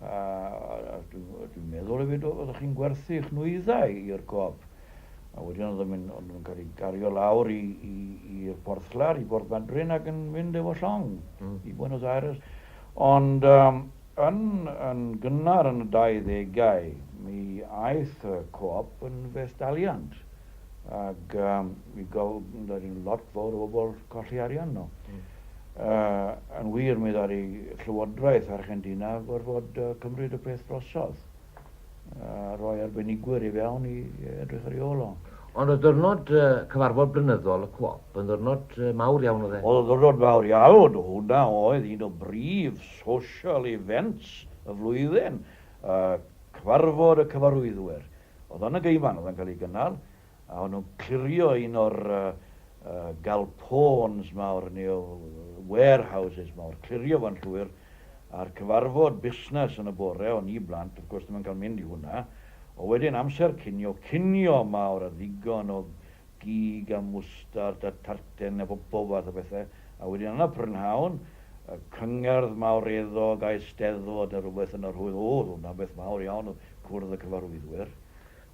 P: A dwi'n dwi meddwl hefyd oeddech chi'n gwerthu eich nwyddau i'r co-op. A wedyn oedd yn mynd, oedd yn cael ei gario lawr i, i, i'r porthladd, i Bort Madryn ac yn mynd efo llong i Buenos Aires. Ond um, yn, yn gynnar yn y 20au, mi aeth y co-op yn fethdaliant. Ac mi ddaru lot fawr o bobl colli arian nhw. Yn wir, mi ddaru Llywodraeth Argentina gorfod cymryd y peth drosodd a rhoi arbenigwyr i fewn i edrych ar ei ôl o.
R: Ond oedd diwrnod cyfarfod blynyddol y Co-op yn ddiwrnod mawr iawn oedd e?
P: Oedd o'n ddiwrnod mawr iawn, hwnna oedd un o brif social events y flwyddyn, cyfarfod y cyfarwyddwyr. Oedd o'n y Gaiman, oedd o'n cael ei gynnal, a o'n nhw'n clirio un o'r galpons mawr neu warehouses mawr, clirio fo'n llwyr, a'r cyfarfod busnes yn y bore, o'n i blant, wrth gwrs, ddim yn cael mynd i hwnna, o wedyn amser cinio, cinio mawr a ddigon o gig a mwstard a tarten a bob fath o bethau. A wedyn yn y prynhawn, y cyngerdd mawreddog a eisteddfod neu rhywbeth yn yr hwyl. O, oedd hwnna'n beth mawr iawn, oedd cwrdd y cyfarwyddwyr.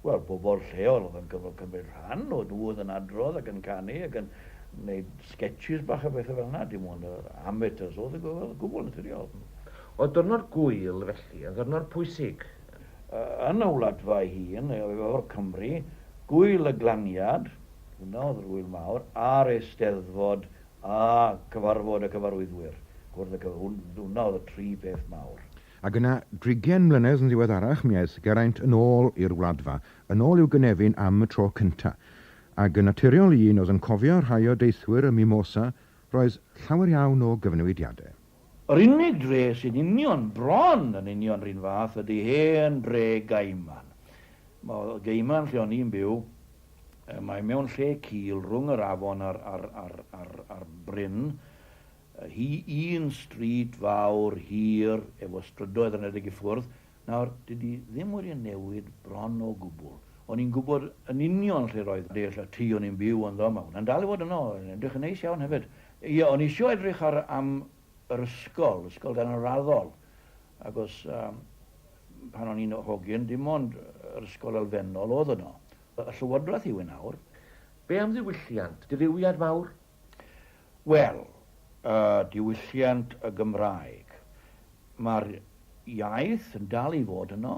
P: Wel, bobl lleol oedd yn cymryd rhan, oedd nhw oedd yn adrodd ac yn canu ac yn gwneud sketches bach a bethau fel yna, dim ond yr amateurs oedd y gwbl naturiol.
R: Oedd diwrnod gŵyl, felly, yn ddiwrnod pwysig?
P: Yn y Wladfa ei hun, efo'r Cymry, Gŵyl y Glaniad, hwnna oedd yr ŵyl mawr, a'r Eisteddfod a Cyfarfod y Cyfarwyddwyr. Cwrdd y Cyf-, hwnna oedd y tri peth mawr.
T: Ac yna, drigian mlynedd yn ddiweddarach, mi aeth Geraint yn ôl i'r Wladfa, yn ôl i'w gynefin am y tro cynta. Ac yn naturiol i un oedd yn cofio rhai o deithwyr y Mimosa, roedd llawer iawn o gyfnewidiade.
P: Yr unig dre sy'n union, bron yn union 'run fath ydy hen dre Gaiman. Mae Gaiman lle o'n i'n byw, mae mewn lle cul rhwng yr afon a'r, a'r, a'r, a'r, a'r bryn. Hi un stryd fawr hir efo strydoedd yn rhedeg i ffwrdd. Nawr, dydy ddim wedi newid bron o gwbl. O'n i'n gwybod yn union lle roedd y tŷ o'n i'n byw ynddo, mae hwnna'n dal i fod yno, yn edrych yn neis iawn hefyd. Ie, o'n i isio edrych ar am yr ysgol, ysgol ganolraddol, achos um, pan o'n i'n hogyn, dim ond yr ysgol elfennol oedd yno. Y llywodraeth yw e nawr.
R: Be am ddiwylliant? Dirywiad mawr?
P: Wel, uh, diwylliant y Gymraeg. Mae'r iaith yn dal i fod yno.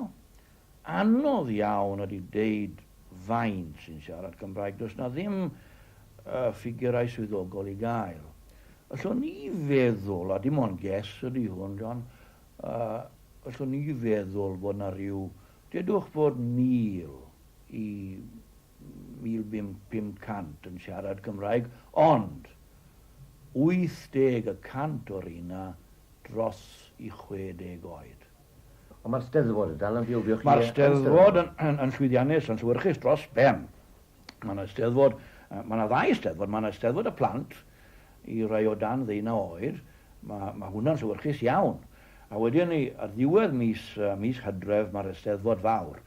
P: Anodd iawn ydy deud faint sy'n siarad Cymraeg, does 'na ddim ffigurau swyddogol i gael. Allwn ni feddwl, a dim ond guess ydy hwn, John, allwn ni feddwl bod 'na ryw, dedwch bod 1,000 i 1,500 yn siarad Cymraeg, ond 80 y cant o'r rheina dros i 60 oed.
R: Ond mae'r Steddfod yn dal yn fyw, fuoch chi
P: Mae'r Steddfod yn, yn, yn llwyddiannus, yn llewyrchus dros ben. Mae yna Steddfod, mae yna ddau Steddfod, mae yna Steddfod y plant i rai o dan ddeunaw oed, mae, mae hwnna'n llewyrchus iawn. A wedyn ni, ar ddiwedd mis, mis Hydref, mae'r Eisteddfod fawr.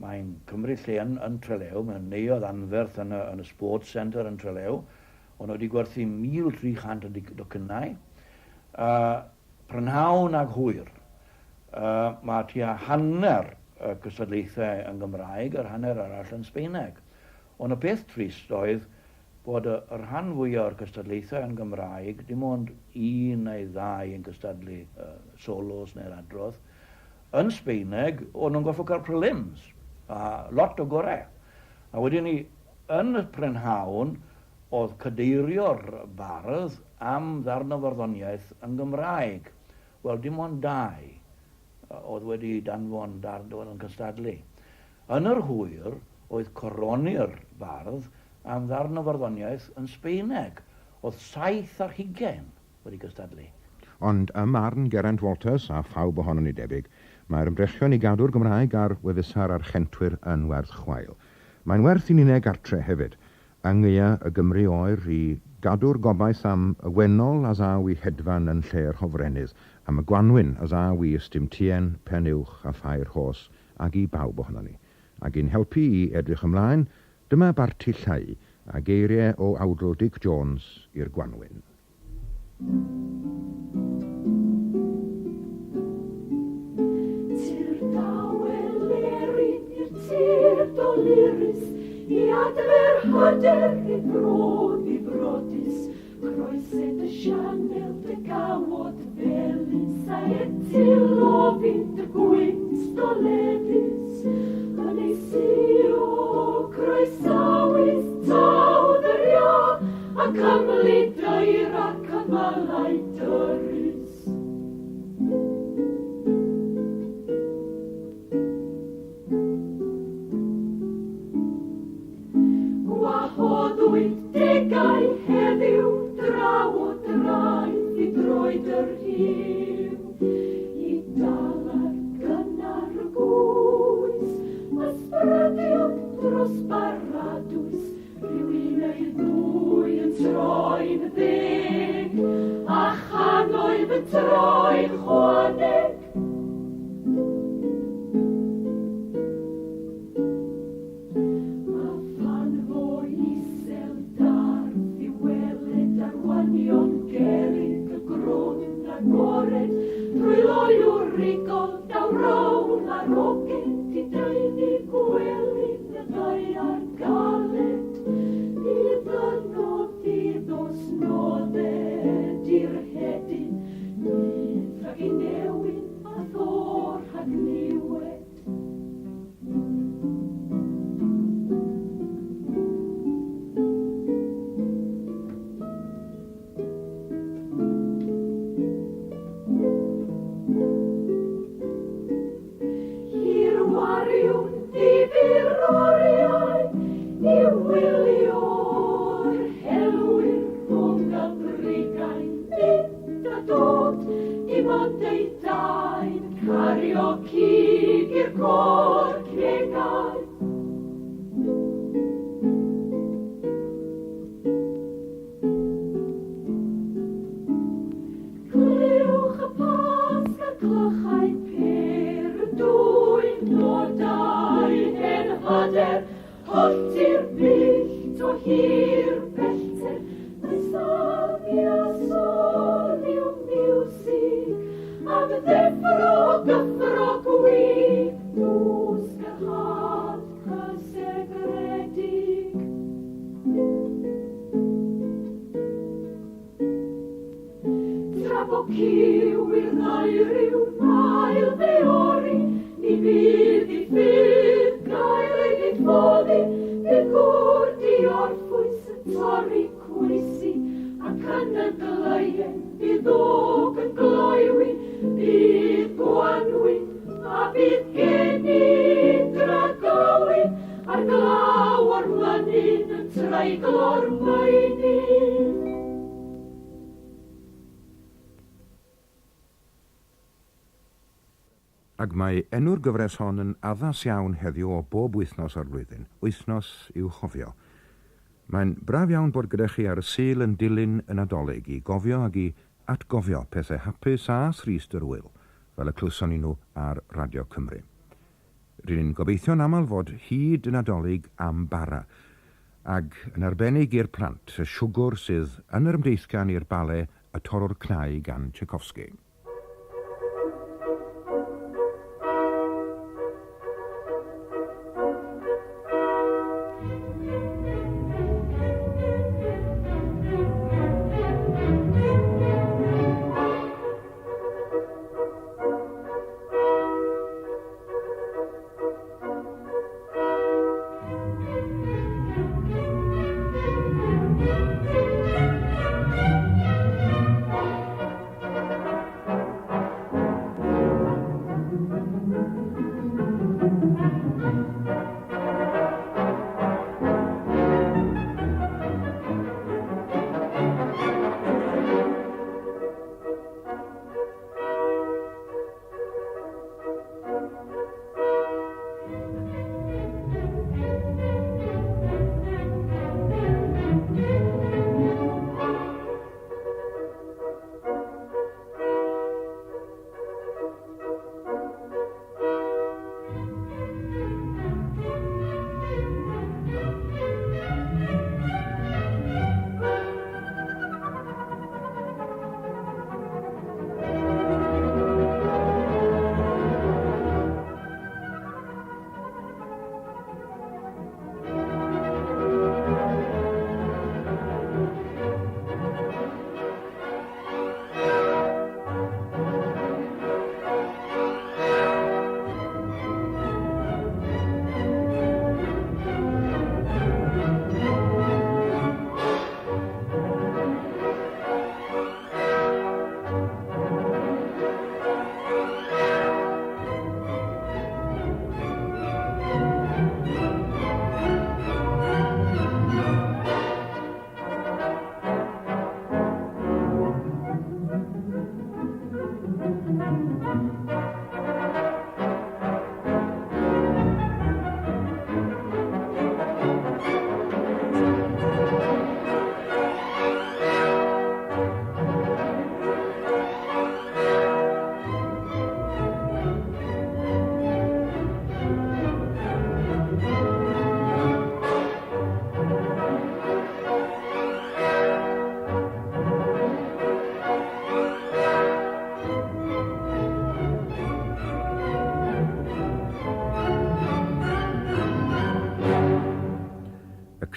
P: Mae'n cymryd lle yn, yn Trelew, mae'n neuadd anferth yn y, yn y Sports Centre yn Trelew. O'n nhw wedi gwerthu 1,300 o docynnau. Prynhawn ag hwyr. Mae tua hanner y cystadlaethau yn Gymraeg a'r hanner arall yn Sbaeneg. Ond y peth trist oedd bod y rhan fwyaf o'r cystadlaethau yn Gymraeg, dim ond un neu ddau yn cystadlu, solos neu'r adrodd. Yn Sbaeneg, o'n nhw'n gorfod cael prelims, a lot o gorau. A wedyn ni, yn y prynhawn, oedd cadeirio'r bardd am ddarn o farddoniaeth yn Gymraeg. Wel, dim ond dau oedd wedi danfon darn oedd yn cystadlu. Yn yr hwyr oedd coroni'r bardd am ddarn o farddoniaeth yn Sbaeneg. Oedd 27 wedi cystadlu.
T: Ond ym marn Geraint Walters, a phawb ohonon ni debyg, mae'r ymdrechion i gadw'r Gymraeg ar wefusau'r Archentwyr yn werth chweil. Mae'n werth i ninne gartre hefyd, Yng ngaea y Gymru oer i gadw'r gobaith am y wennol a ddaw i hedfan yn lle'r hofrennydd, am y gwanwyn a ddaw i ystum tien, pen uwch a phair rhos, ag i bawb ohonon ni. Ag i'n helpu i edrych ymlaen, dyma barti llai, a geirie o awdl Dic Jones i'r gwanwyn.
B: Tir dawel erin i'r tir dolurus, i adfer hyder i fro ddifrodus, Croesed y sianel dy gawod felys, a etil ofyn dy gwynt dolefus. Yn ei suro croesawus taw ddyria, Ac ymlid eira cymylau dyrys. Gwahoddwyd degau heddiw draw o draeth i droed yr rhiw, i dal ar gynnar y gwys, ysbrydion dros baradwys, Rhyw un neu ddwy yn troi'n ddig, a channoedd yn troi'n chwaneg. A phan fo isel rigol daw rowl a roced i daenu gwely'n y ddaear galed. Bydd yno ddydd os nodded i'r hedyn, nyth rhag ei newyn a thor rhag niwed. Hir wariwn ddifyr oriau i wylio'r helwyr rhwng y brigau'n mynd a dod, dim ond eu dau'n cario cig i'r côr cegau. Clywch y Pasg a'r clychau pur yn dwyn nodau hen hyder, hollti'r byllt o hir bellter, mae salmia sôn i'w miwsig, am ddeffro gyffro gwig, dwsg yr had cysegredig. Tra bo cyw i'r ddau ryw ail ddeori, ni fydd i ffydd gael ei ddifoddi, bydd gŵr diorffwys yn torri cwysi, ac yn y gleuen bydd og yn gloywi, bydd gwanwyn a bydd geni dragywydd, a'r glaw o'r mynydd yn treiglo'r maenydd.
T: Ac mae enw'r gyfres hon yn addas iawn heddiw o bob wythnos o'r flwyddyn, wythnos i'w chofio. Mae'n braf iawn bod gyda chi ar y Sul yn dilyn y Nadolig i gofio ag i atgofio pethau hapus a thrist yr ŵyl, fel y clywson ni nhw ar Radio Cymru. Ry'n ni'n gobeithio'n aml fod hyd y Nadolig am bara, ag yn arbennig i'r plant, y siwgwr sydd yn yr ymdeithgan i'r bale Y Torrwr Cnau gan Tchaikovsky.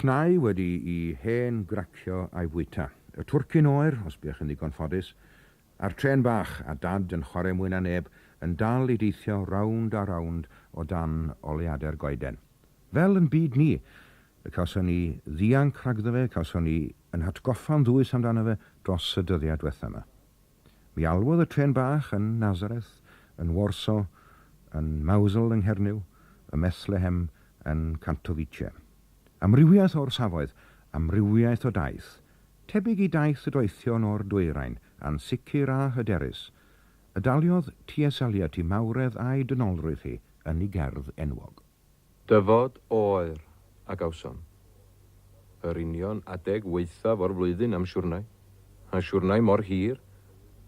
T: cnau wedi i hen gracio a'i fwyta. Y twrcyn oer, os buoch yn ddigon ffodus, a'r trên bach, a Dad yn chwarae mwy na neb, yn dal i deithio rownd a rownd o dan oleuadau'r goeden. Fel yn byd ni, y cawson ni ddianc rhagddo fe, cawson ni yn hatgoffa'n ddwys amdano fe dros y dyddiau dwetha 'ma. Mi alwodd y trên bach yn Nazareth, yn Warsaw, yn Mousel yng Nghernyw, ym Methlehem, yn Katowice. Amrywiaeth o orsafoedd, amrywiaeth o daith, tebyg i daith y doethion o'r dwyrain, ansicr a hyderus, y daliodd T.S. Eliot i mawredd a'i dynolrwydd hi yn ei gerdd enwog.
X: Dyfod oer a gawsom. Yr union adeg waethaf o'r flwyddyn am siwrnai. A siwrnai mor hir,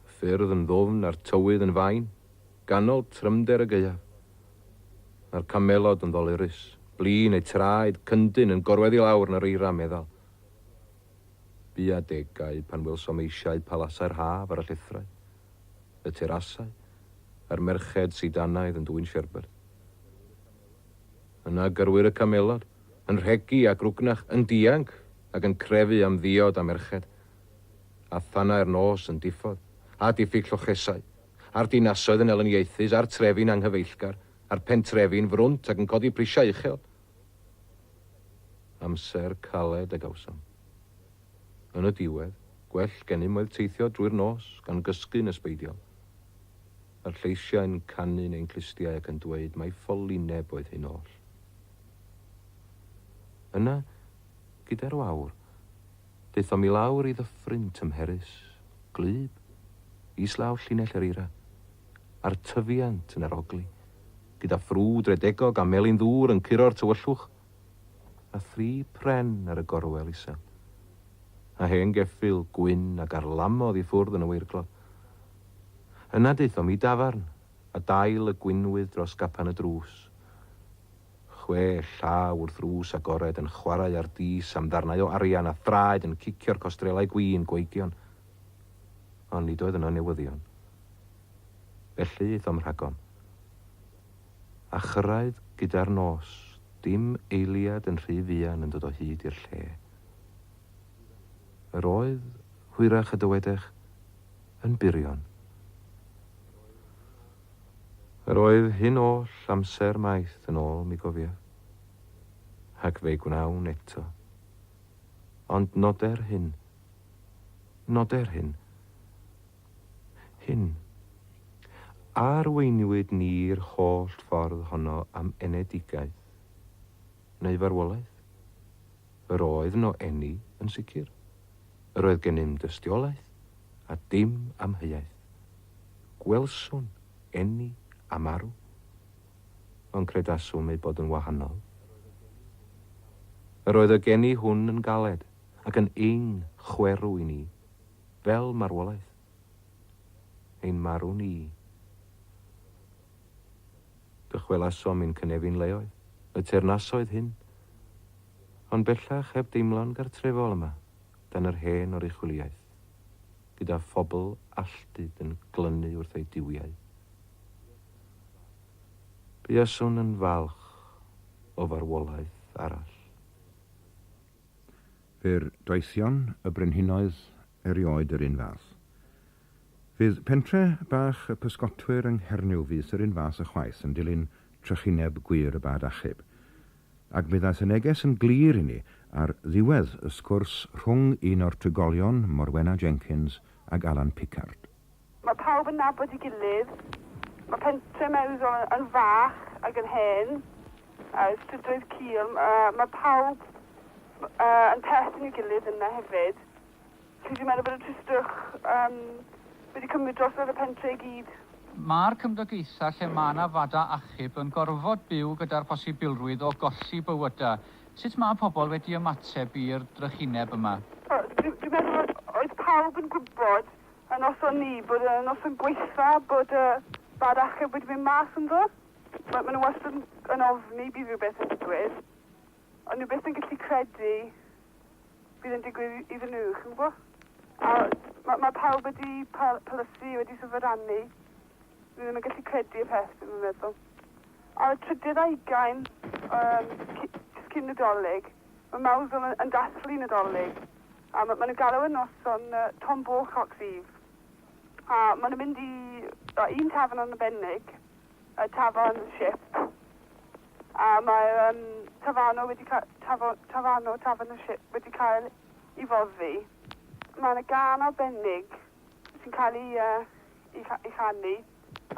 X: y ffyrdd yn ddwfn a'r tywydd yn fain, ganol trymder y gaeaf. A'r camelod yn ddolurus, blin eu traed, cyndyn yn gorwedd i lawr yn yr eira meddal. Bu adegau pan welsom eisiau palasau'r haf ar y llethrau, y terasau, a'r merched sidanaidd yn dwyn sherbet. Yna gyrwyr y camelod, yn rhegi a grwgnach, yn dianc ac yn crefu am ddiod a merched, a thanau'r nos yn diffodd, a diffyg llochesau, a'r dinasoedd yn elyniaethus, a'r trefi'n anghyfeillgar, a'r pentrefi'n frwnt ac yn codi prisiau uchel. Amser caled a gawsom. Yn y diwedd, gwell gennym oedd teithio drwy'r nos, gan gysgu'n ysbeidiol, a'r lleisiau'n canu'n ein clustiau ac yn dweud mai ffolineb oedd hyn oll. Yna, gyda'r wawr, daethom i lawr i ddyffryn tymherus, gwlyb, islaw llinell yr eira, a'r tyfiant yn arogli, gyda ffrwd redegog a melin ddŵr yn curo'r tywyllwch, a thri pren ar y gorwel isel, a hen geffyl gwyn a garlamodd i ffwrdd yn y weirglodd. Yna daethom i dafarn, a dail y gwinwydd dros gapan y drws. Chwe llaw wrth ddrws agored yn chwarae ar dis am ddarnau o arian a thraed yn cicio'r costrelau gwin gweigion. Ond nid oedd yno newyddion. Felly aethom rhagom. A chyrraedd gyda'r nos, dim eiliad yn rhy fuan yn dod o hyd i'r lle. Yr oedd, hwyrach y dywedech, yn burion. Yr oedd hyn oll amser maith yn ôl, mi gofiaf. Ac fe'i gwnawn eto. Ond noder hyn. Noder hyn. Hyn. Arweiniwyd ni'r holl ffordd honno am enedigaeth, neu farwolaeth? Yr oedd 'no eni, yn sicr. Yr oedd gennym dystiolaeth, a dim amheuaeth. Gwelswn eni a marw. Ond credaswn eu bod yn wahanol. Yr oedd y geni hwn yn galed, ac yn ing chwerw i ni. Fel marwolaeth. Ein marw ni. Dychwelasom i'n cynefin leoedd, y teyrnasoedd hyn, ond bellach heb deimlo'n gartrefol yma, dan yr hen oruchwyliaeth, gyda phobl alltud yn glynu wrth eu duwiau. Buaswn yn falch o farwolaeth arall.
T: Fu'r doethion y brenhinoedd erioed yr un fath. Fydd pentre bach y pysgotwyr yng Nghernyw fyth yr un fath ychwaith yn dilyn trychineb gwir y bad achub. Ac mi ddaeth y neges yn glir i ni ar ddiwedd y sgwrs rhwng un o'r trigolion, Morwenna Jenkins, ag Alan Pickard.
C: Mae pawb yn nabod ei gilydd. Mae pentre Meusel yn fach ac yn hen, a strydoedd cul. Mae pawb yn perthyn i'w gilydd yna hefyd. Felly dwi'n meddwl bod y tristwch wedi cymryd drosodd y pentre i gyd.
M: Mae'r cymdogaethau lle mae 'na fadau achub yn gorfod byw gyda'r posibilrwydd o golli bywydau. Sut mae pobl wedi ymateb i'r drychineb yma?
C: Dwi'n meddwl oedd oedd pawb yn gwybod Y noson 'ny, bod y noson gwaetha, bod y bad achub wedi mynd mas ynddo. Ma' ma' nhw wastad yn yn ofni bydd rhywbeth yn digwydd, ond nhw byth yn gallu credu bydd e'n digwydd iddyn nhw, chi'n gwbo? A ma' ma' pawb wedi pal- palysu, wedi sort of rannu. Nhw ddim yn gallu credu y peth, dwi'm yn meddwl. Ar y trydydd ar hugain, yym, jyst cyn Nadolig. Mae Mousehole yn, yn dathlu Nadolig. A ma, ma nhw'n galw y noson Tom Bawcock's Eve. A ma nhw'n mynd i un tafarn yn arbennig, y tafarn Ship. A mae'r um, tafarno wedi ca- tafo, tafarno, tafarn y Ship wedi cael ei foddi. Mae yna gân arbennig sy'n cael ei, ei, ei chanu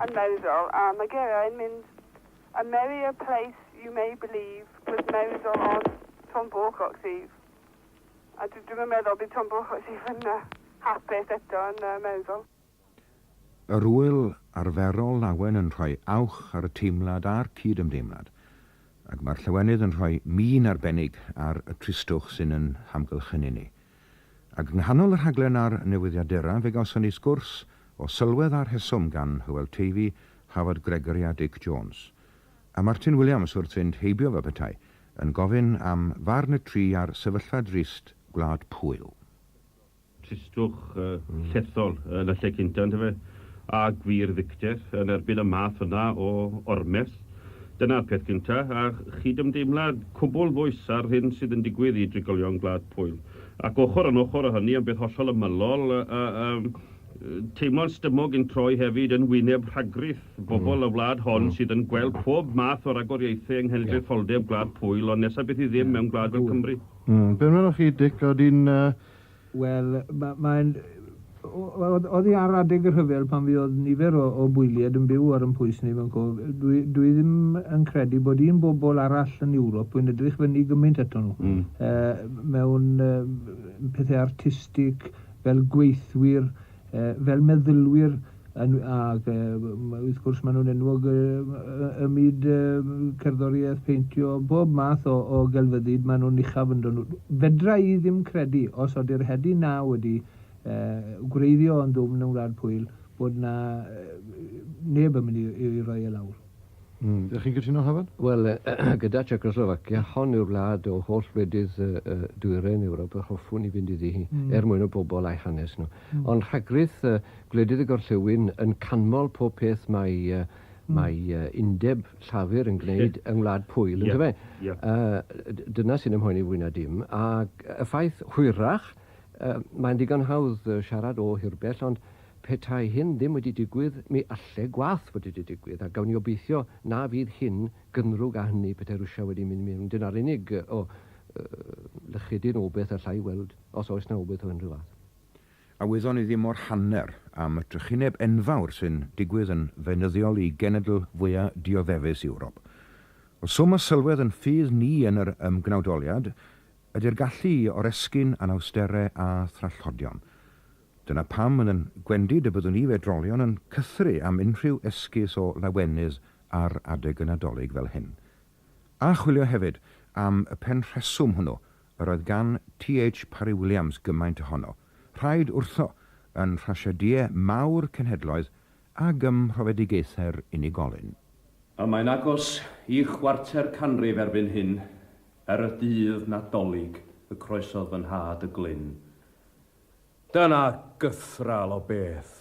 C: yn Mousehole, a mae geiriau'n mynd A merrier place you may believe was Mousehole on Tom Bawcock's Eve. A dwi, dwi'm yn meddwl bydd Tom Bawcock's Eve yn hapus eto yn Mousehole.
T: Yr ŵyl arferol lawen yn rhoi awch ar y teimlad a'r cyd-ymdeimlad, ac mae'r llawenydd yn rhoi min arbennig ar y tristwch sy'n yn hamgylchynu ni. Ac yng nghanol y rhaglen a'r newyddiadura fe gawson ni sgwrs o sylwedd a rheswm gan Hywel Teifi, Howard Gregory a Dic Jones. A Martin Williams wrth fynd heibio fel petai, yn gofyn am farn y tri ar sefyllfa drist Gwlad Pwyl.
D: Tristwch llethol yn y lle cynta, yndyfe? A gwir ddicter yn erbyn y math yna o ormes. Dyna'r peth cynta, a chydymdeimlad cwbl ddwys â'r hyn sydd yn digwydd i drigolion Gwlad Pwyl. Ac ochr yn ochr â hynny, yn beth hollol ymylol, teimlo'n stumog yn troi hefyd yn wyneb rhagrith bobl y wlad hon sydd yn gweld pob math o ragoriaethau yng nghenedlaetholdeb Gwlad Pwyl, ond nesa beth i ddim mewn gwlad fel Cymru.
H: Be meddwch chi, Dic, odd hi'n...
S: Wel, mae'n... Oddi ar adeg y rhyfel pan fuodd nifer o o Bwyliaid yn byw ar yn pwys ni fan 'co, dwi dwi ddim yn credu bod un bobl arall yn Ewrop yn edrych fyny gymaint ato nhw. Mewn pethe artistig, fel gweithwyr, fel meddylwyr, yn, ac wrth gwrs maen nhw'n enwog ym myd cerddoriaeth, peintio, bob math o, o gelfyddyd, maen nhw'n uchaf ynddo nhw. Fedra i ddim credu, os ody'r hedyn 'na wedi gwreiddio yn ddwfn yng Ngwlad Pwyl, bod 'na neb yn mynd i, i roi e lawr.
H: Ydych chi'n cytuno, Hafod?
U: Wel, gyda Czechoslovacia, hon yw'r wlad o holl wledydd dwyrain Ewrop yr hoffwn i fynd iddi hi, er mwyn y bobl a'u hanes nhw. Ond rhagrith gwledydd y gorllewin yn canmol pob peth mae mae undeb llafur yn gwneud yng Ngwlad Pwyl, yndyfe? Dyna sy'n 'y mhoeni fwy na dim. Ac y ffaith, hwyrach, mae'n ddigon hawdd siarad o hirbell, ond Petai hyn ddim wedi digwydd, mi alle gwath fod wedi digwydd, a gawn ni obeithio na fydd hyn gynddrwg â hynny petai Rwsia wedi mynd mewn. Dyna'r unig o lychidyn obeith allai weld, os oes 'na obeith o unrhyw fath.
T: A wyddon ni ddim o'r hanner am y trychineb enfawr sy'n digwydd yn feunyddiol i genedl fwya dioddefus Ewrop. Wel, swm y sylwedd yn ffydd ni yn yr ymgnawdoliad ydy'r gallu i oresgyn anawstere a thrallodion. Dyna pam yn 'yn gwendid y byddwn ni fedrolion yn cythru am unrhyw esgus o lawenydd ar adeg y Nadolig fel hyn. A chwilio hefyd am y penrheswm hwnnw yr oedd gan TH Parry Williams gymaint ohono, rhaid wrtho, yn nhrasiedïe mawr cenhedloedd ag ym mhrofedigaethau'r unigolyn.
V: Y mae'n agos i chwarter canrif erbyn hyn er y dydd Nadolig y croesodd fy nhad y glyn. Dyna gythral o beth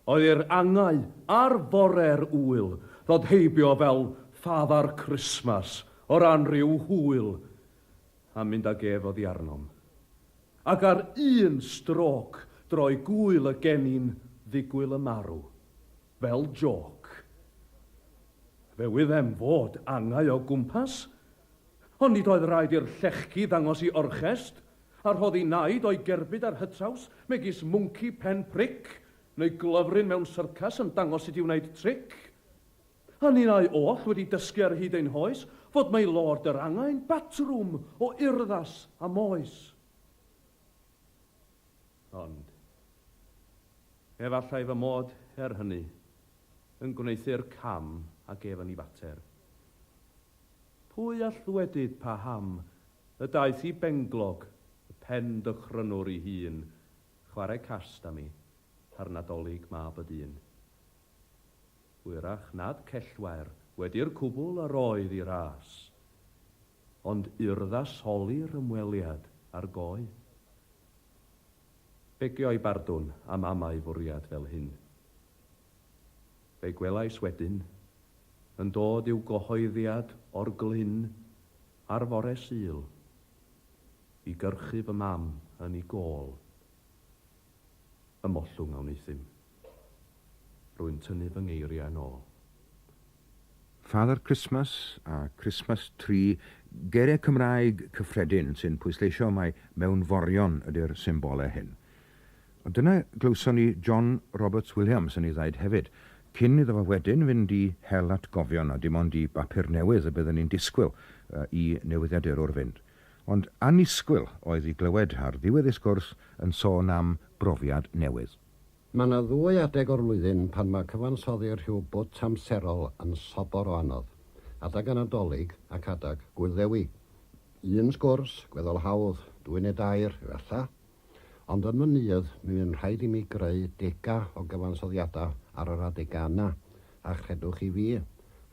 V: oedd i'r angau ar fore'r ŵyl ddod heibio fel Father Christmas o ran rhyw hwyl a mynd ag ef oddi arnom. Ac ar un strôc droi gŵyl y geni'n ddigwyl y marw. Fel jôc. Fe wyddem fod angau o gwmpas, ond nid oedd raid i'r llechgi ddangos i orchest, a rhoddi naid o'i gerbyd ar hytraws, megis mwnci pen pric, neu glyfryn mewn syrcas yn dangos sut i wneud tric. A ninnau oll wedi dysgu ar hyd ein hoes fod Maelord yr Angau'n batrwm o urddas a moes. Ond, efallai fy mod, er hynny, yn gwneuthur cam ag ef yn ei fater. Pwy all ddwedyd paham y daeth i benglog y pen dychrynwr ei hun chwarae cast â mi ar Nadolig Mab y Dyn? Hwyrach nad cellwair wedi'r cwbl yr oedd i ras, ond urddasoli'r ymweliad â'r goe. Begio'i bardwn am amau fwriad fel hyn. Fe'i gwelais wedyn, yn dod i'w gyhoeddiad o'r glyn ar fore Sul. I gyrchu fy mam yn 'i gôl. Ymollwng a wneuthum. Rwy'n tynnu fy ngeiriau yn ôl.
T: Father Christmas a Christmas Tree, geiriau Cymraeg cyffredin sy'n pwysleisio mai mewnforion ydy'r symbolau hyn. Ond dyna glywson ni John Roberts Williams yn ei ddaid hefyd, cyn iddo fo wedyn fynd i hel atgofion a dim ond i bapur newydd y bydden ni'n disgwyl i newyddiadurwr fynd. Ond annisgwyl oedd i glywed ar ddiwedd ei sgwrs yn sôn am brofiad newydd.
E: Mae 'na ddwy adeg o'r flwyddyn pan mae cyfansoddi rhyw bwt amserol yn sobor o anodd, adag y Nadolig ac adag Gŵyl Ddewi. Un sgwrs, gweddol hawdd, dwy neu dair, efalla. Ond yn fy nydd, mi fu'n rhaid i mi greu dega o gyfansoddiadau ar yr adegau yna, a chredwch chi fi,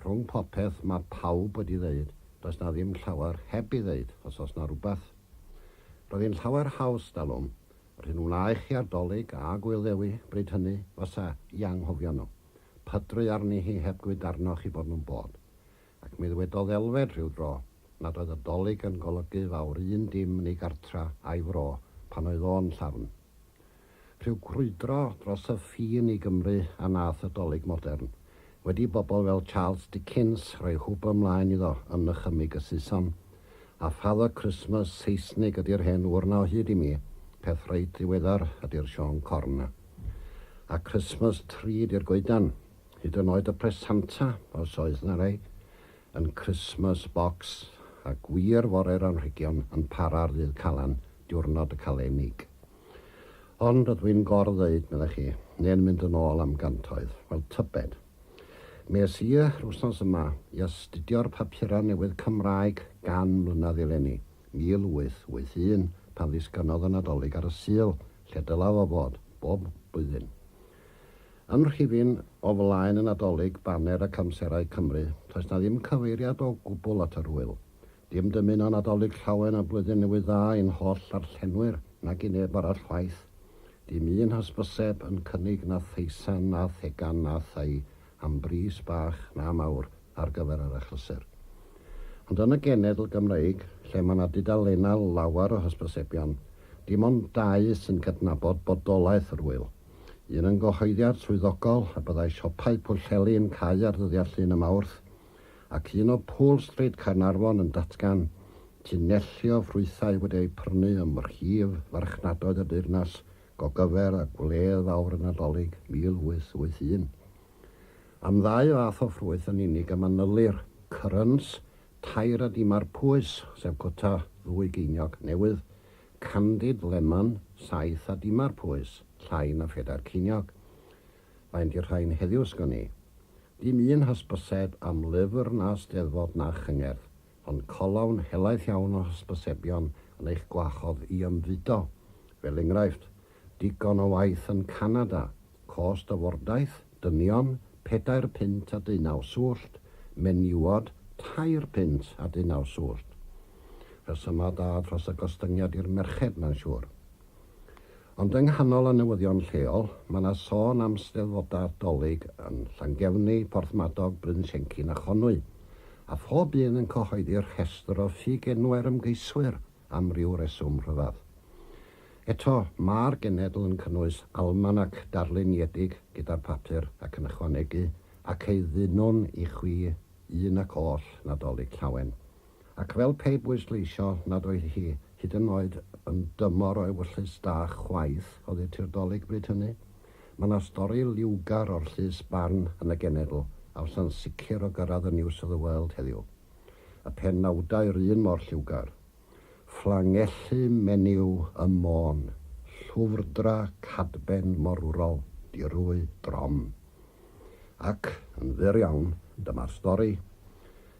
E: rhwng popeth mae pawb wedi ddeud, does 'na ddim llawer heb ei ddeud, os oes 'na rywbeth. Roedd hi'n llawer haws 'stalwm, yr hyn wna i chi ar Dolig a Gŵyl Ddewi, bryd hynny, fysa i anghofio nhw. Pydru arni hi heb gwyd arnoch i bod nhw'n bod. Ac mi ddywedodd Elfed rhyw dro nad oedd y Dolig yn golygu fawr un dim yn ei gartra a'i fro pan oedd o'n llafn. Rhyw crwydro dros y ffin i Gymru a nath y Dolig modern, wedi i bobl fel Charles Dickens roi hwb ymlaen iddo yn nychymyg y Saeson. A Father Christmas Seisnig ydi'r hen ŵr 'na o hyd i mi, peth reit ddiweddar ydi'r Siôn Corn 'na. A Christmas tree 'di'r goedan. Hyd yn oed y presanta, os oes 'na rai, yn Christmas box a gwir fore'r anrhegion yn para ar Ddydd Calan, diwrnod y Calennig. Ond ydw i'n gor-ddeud, meddech chi, neu'n mynd yn ôl am gantoedd? Wel, tybed. Mi es i yr wythnos yma i astudio'r papurau newydd Cymraeg gan mlynedd eleni, 1881, pan ddisgynnodd y Nadolig ar y Sul, lle dyla fo fod, bob blwyddyn. Yn rhifyn o flaen y Nadolig, Baner ac Amserau Cymru, does 'na ddim cyfeiriad o gwbl at yr ŵyl. Dim dymuno Nadolig Llawen a Blwyddyn Newydd Dda i'n holl ddarllenwyr, nag i neb arall chwaith. Dim un hysbyseb yn cynnig na theisan na thegan na thei am bris bach na mawr ar gyfer yr achlysur. Ond yn y genedl Gymreig, lle mae 'na dudalennau lawer o hysbysebion, dim ond dau sy'n cydnabod bodolaeth yr ŵyl. Un yn gyhoeddiad swyddogol y byddai siopau Pwllheli yn cau ar ddyddiad Llun y Mawrth, ac un o Pool Street Caernarfon yn datgan tunelli o ffrwythau wedi eu prynu ym mhrif farchnadoedd y deyrnas gogyfer â gwledd fawr y Nadolig 1881. Am ddau fath o ffrwyth yn unig y manylir, cyrns, tair a dima'r pwys, sef cwta ddwy geiniog newydd, Candied lemon, saith a dima'r pwys, llai na phedair ceiniog. Faint 'di'r rhain heddiw sgwn i? Dim un hysbyseb am lyfr na steddfod na chyngerdd, ond colofn helaeth iawn o hysbysebion yn eich gwahodd i ymfudo. Fel enghraifft, digon o waith yn Canada, cost y fordaith, dynion, pedair punt a deunaw swllt, menywod, tair punt a deunaw swllt. Rhesymau da dros y gostyngiad i'r merched, mae'n siŵr. Ond yng nghanol y newyddion lleol, mae 'na sôn am Steddfodau Dolig yn Llangefni, Porthmadog, Bryn Siencyn a Chonwy, a phob un yn cyhoeddi rhestr o ffug-enwau'r ymgeiswyr am ryw reswm rhyfedd. Eto, mae'r genedl yn cynnwys almanac darluniedig gyda'r papur ac yn ychwanegu, ac ei ddunwn i chwi un ac oll Nadolig Llawen. Ac fel pe i bwysleisio nad oedd hi hyd yn oed yn dymor o ewyllys da chwaith oddeutu'r Dolig bryd hynny, mae 'na stori liwgar o'r llys barn yn y genedl a fysa'n sicr o gyrraedd y News of the World heddiw. Y penawdau 'r un mor lliwgar. Fflangellu menyw ym Môn, llwfrdra cadben morwrol, dirwy drom. Ac, yn fyr iawn, dyma'r stori.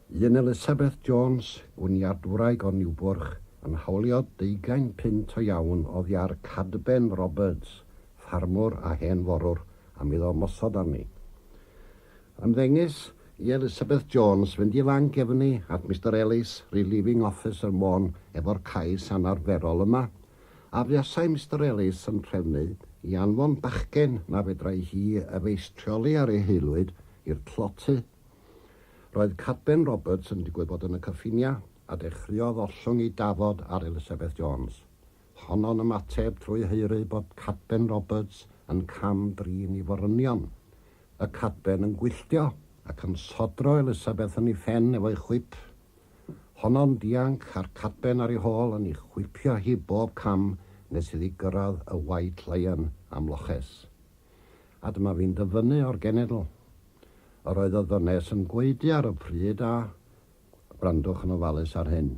E: Un Elisabeth Jones, gwniadwraig o Niwbwrch, yn hawlio deugain punt o iawn oddi ar Cadben Roberts, ffarmwr a hen forwr, am iddo ymosod arni. Ymddengys i Elisabeth Jones fynd i Langefni at Mister Ellis, Relieving Officer Môn, efo'r cais anarferol yma, a fuasai Mister Ellis yn trefnu i anfon bachgen na fedrai hi y feistrioli ar ei haelwyd i'r tloty. Roedd Cadben Roberts yn digwydd bod yn y cyffiniau. a dechreuodd ollwng ei dafod ar Elisabeth Jones. Honno'n ymateb trwy haeru bod Cadben Roberts yn cam-drin ei forynion. Y Cadben yn gwylltio ac yn sodro Elisabeth yn ei phen efo'i chwip. Honno'n dianc a'r Cadben ar ei hôl yn ei chwipio hi bob cam nes iddi gyrraedd y White Lion am loches. A dyma fi'n dyfynnu o'r genedl. Yr oedd y ddynes yn gwaedu ar y pryd a, gwrandwch yn ofalus ar hyn,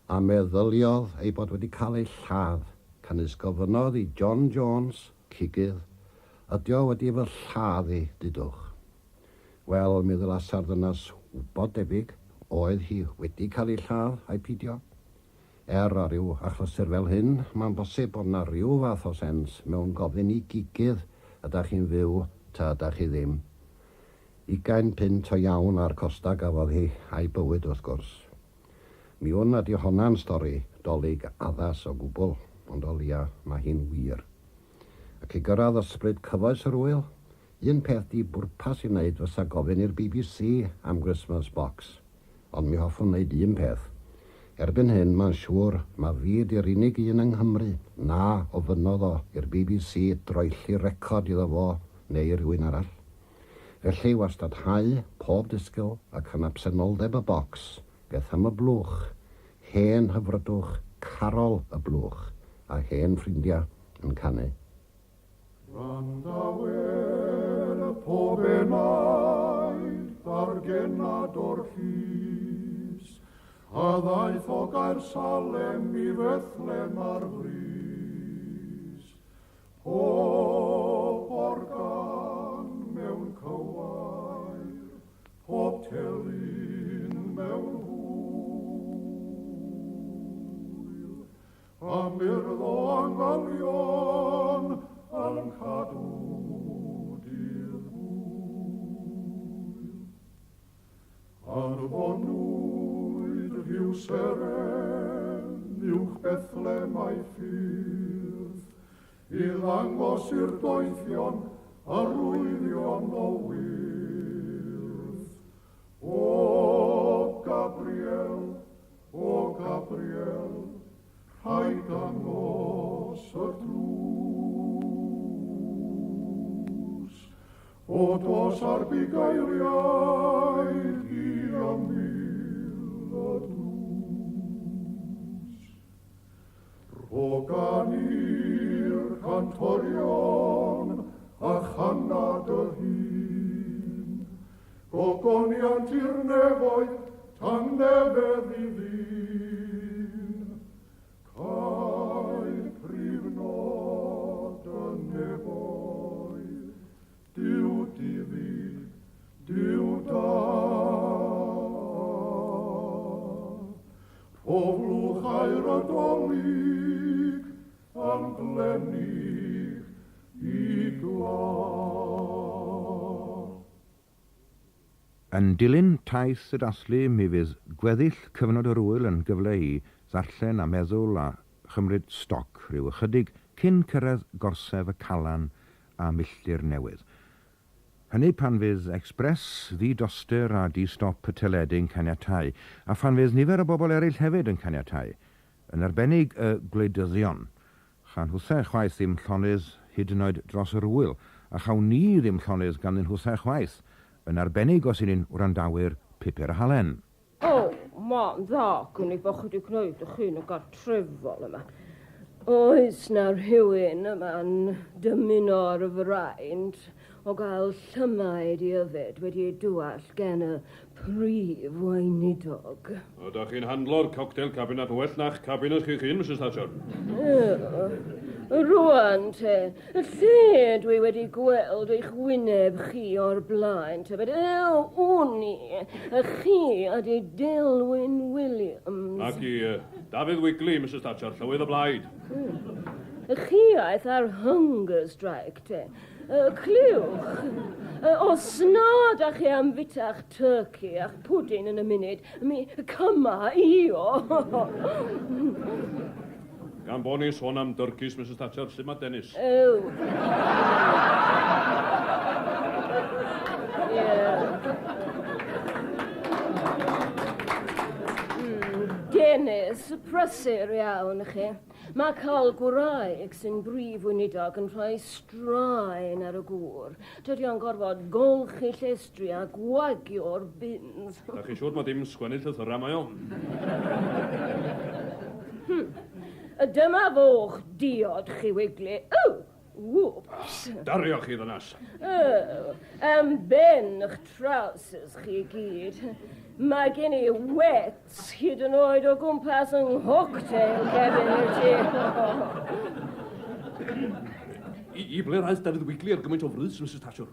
E: a meddyliodd ei bod wedi cael ei lladd, canys gofynnodd i John Jones, cigydd, ydi o wedi fy lladd i, dudwch? Wel, mi ddylasa'r ddynas wybod debyg, oedd hi wedi cael ei lladd, ai peidio? Er, ar ryw achlysur fel hyn, mae'n bosib bod 'na ryw fath o sens mewn gofyn i gigydd ydach chi'n fyw ta ydach chi ddim. Ugain punt o iawn a'r costa gafodd hi, a'i bywyd wrth gwrs. Mi wn nad 'di honna'n stori 'Dolig addas o gwbl, ond o leia mae hi'n wir. Ac i gyrraedd ysbryd cyfoes yr ŵyl, un peth di-bwrpas i wneud fysa gofyn i'r BBC am Christmas Box. Ond mi hoffwn wneud un peth. Erbyn hyn, mae'n siŵr, ma fi 'di'r unig un yng Nghymru na ofynnodd o i'r BBC droelli record iddo fo neu rywun arall. Felly, wastad hau, pob disgyl, ac yn absenoldeb y bocs, beth am y blwch, hen hyfrydwch carol y blwch, a hen ffrindia yn canu.
G: Gwrandawer pob enaid ar gennad o'r llys, a ddaeth o Gaersalem i Fethlem ar frys. Pob organ mewn cywair, pob telyn mewn hwyl, A myrdd o angylion yn cadw dydd gŵyl. Anfonwyd rhyw seren uwch Bethlem a'i ffyrdd, i ddangos i'r doethion arwyddion o wyrdd. O Gabriel, O Gabriel, rhaid dangos y drws. O dos ar bugeiliaid i ymyl y drws. Rho gan i'r cantorion a channa dy hun. Gogoniant i'r nefoedd Tangnefedd i ddyn, cael prif nod y nefoedd, Duw difyr, Duw da. Rho flwch aur y Dolig yn glenig i glaf.
T: Yn dilyn taith y dathlu mi fydd gweddill cyfnod yr ŵyl yn gyfle i ddarllen a meddwl a chymryd stoc rhyw ychydig cyn cyrraedd gorsef y Calan a milltir newydd. Hynny pan fydd Express ddi-dostur a di-stop y teledu yn caniatáu, a phan fydd nifer o bobl eraill hefyd yn caniatáu, yn arbennig y gwleidyddion. Chan hwthau chwaith ddim llonydd hyd yn oed dros yr ŵyl, a chawn ni ddim llonydd ganddyn nhwthau chwaith, yn arbennig os 'yn ni'n wrandawyr pupur a halen.
N: O, ma'n dda gen i bo' chi 'di gwneud 'ych hun yn gartrefol yma. Oes 'na rhywun yma'n dymuno'r fraint o gael llymaid i yfed wedi ei dywallt gen y Prif Weinidog?
D: Ydach chi'n handlo'r cocktail cabinet yn well na'ch cabinet chi'ch hun, Misus Thatcher?
N: Rwan te, lle dwi wedi gweld eich wyneb chi o'r blaen, tybed? Ew, wn i, chi ydy Dilwyn Williams.
D: Naci, Dafydd Wigley, Misus Thatcher, Llywydd y Blaid.
N: Chi aeth ar hunger strike te. Clywch, os na da chi am fita'ch turkey a'ch pwdin yn y munud, mi cyma i o.
D: Gan bo ni'n sôn am dyrcis, Misus Thatcher, sut mae Dennis?
N: Ew. Ie.
I: Prysur iawn chi. Mae cael gwraig sy'n brif weinidog yn rhoi straen ar y gŵr. Dydy o'n gorfod golchi llestri a gwagio'r bins.
D: Da chi'n siŵr mod dim sgwennu llythyrau mae o?
I: Dyma fo'ch diod chi, Wigley. O! Whoops!
D: Dario chi, ddynas.
I: O, am ben 'ych trowsus chi gyd. Mae gen i wets hyd yn oed o gwmpas yng nghocktail cabinet i.
D: I, i ble aeth Dafydd Wigley ar gymaint o frys, Misus Thatcher?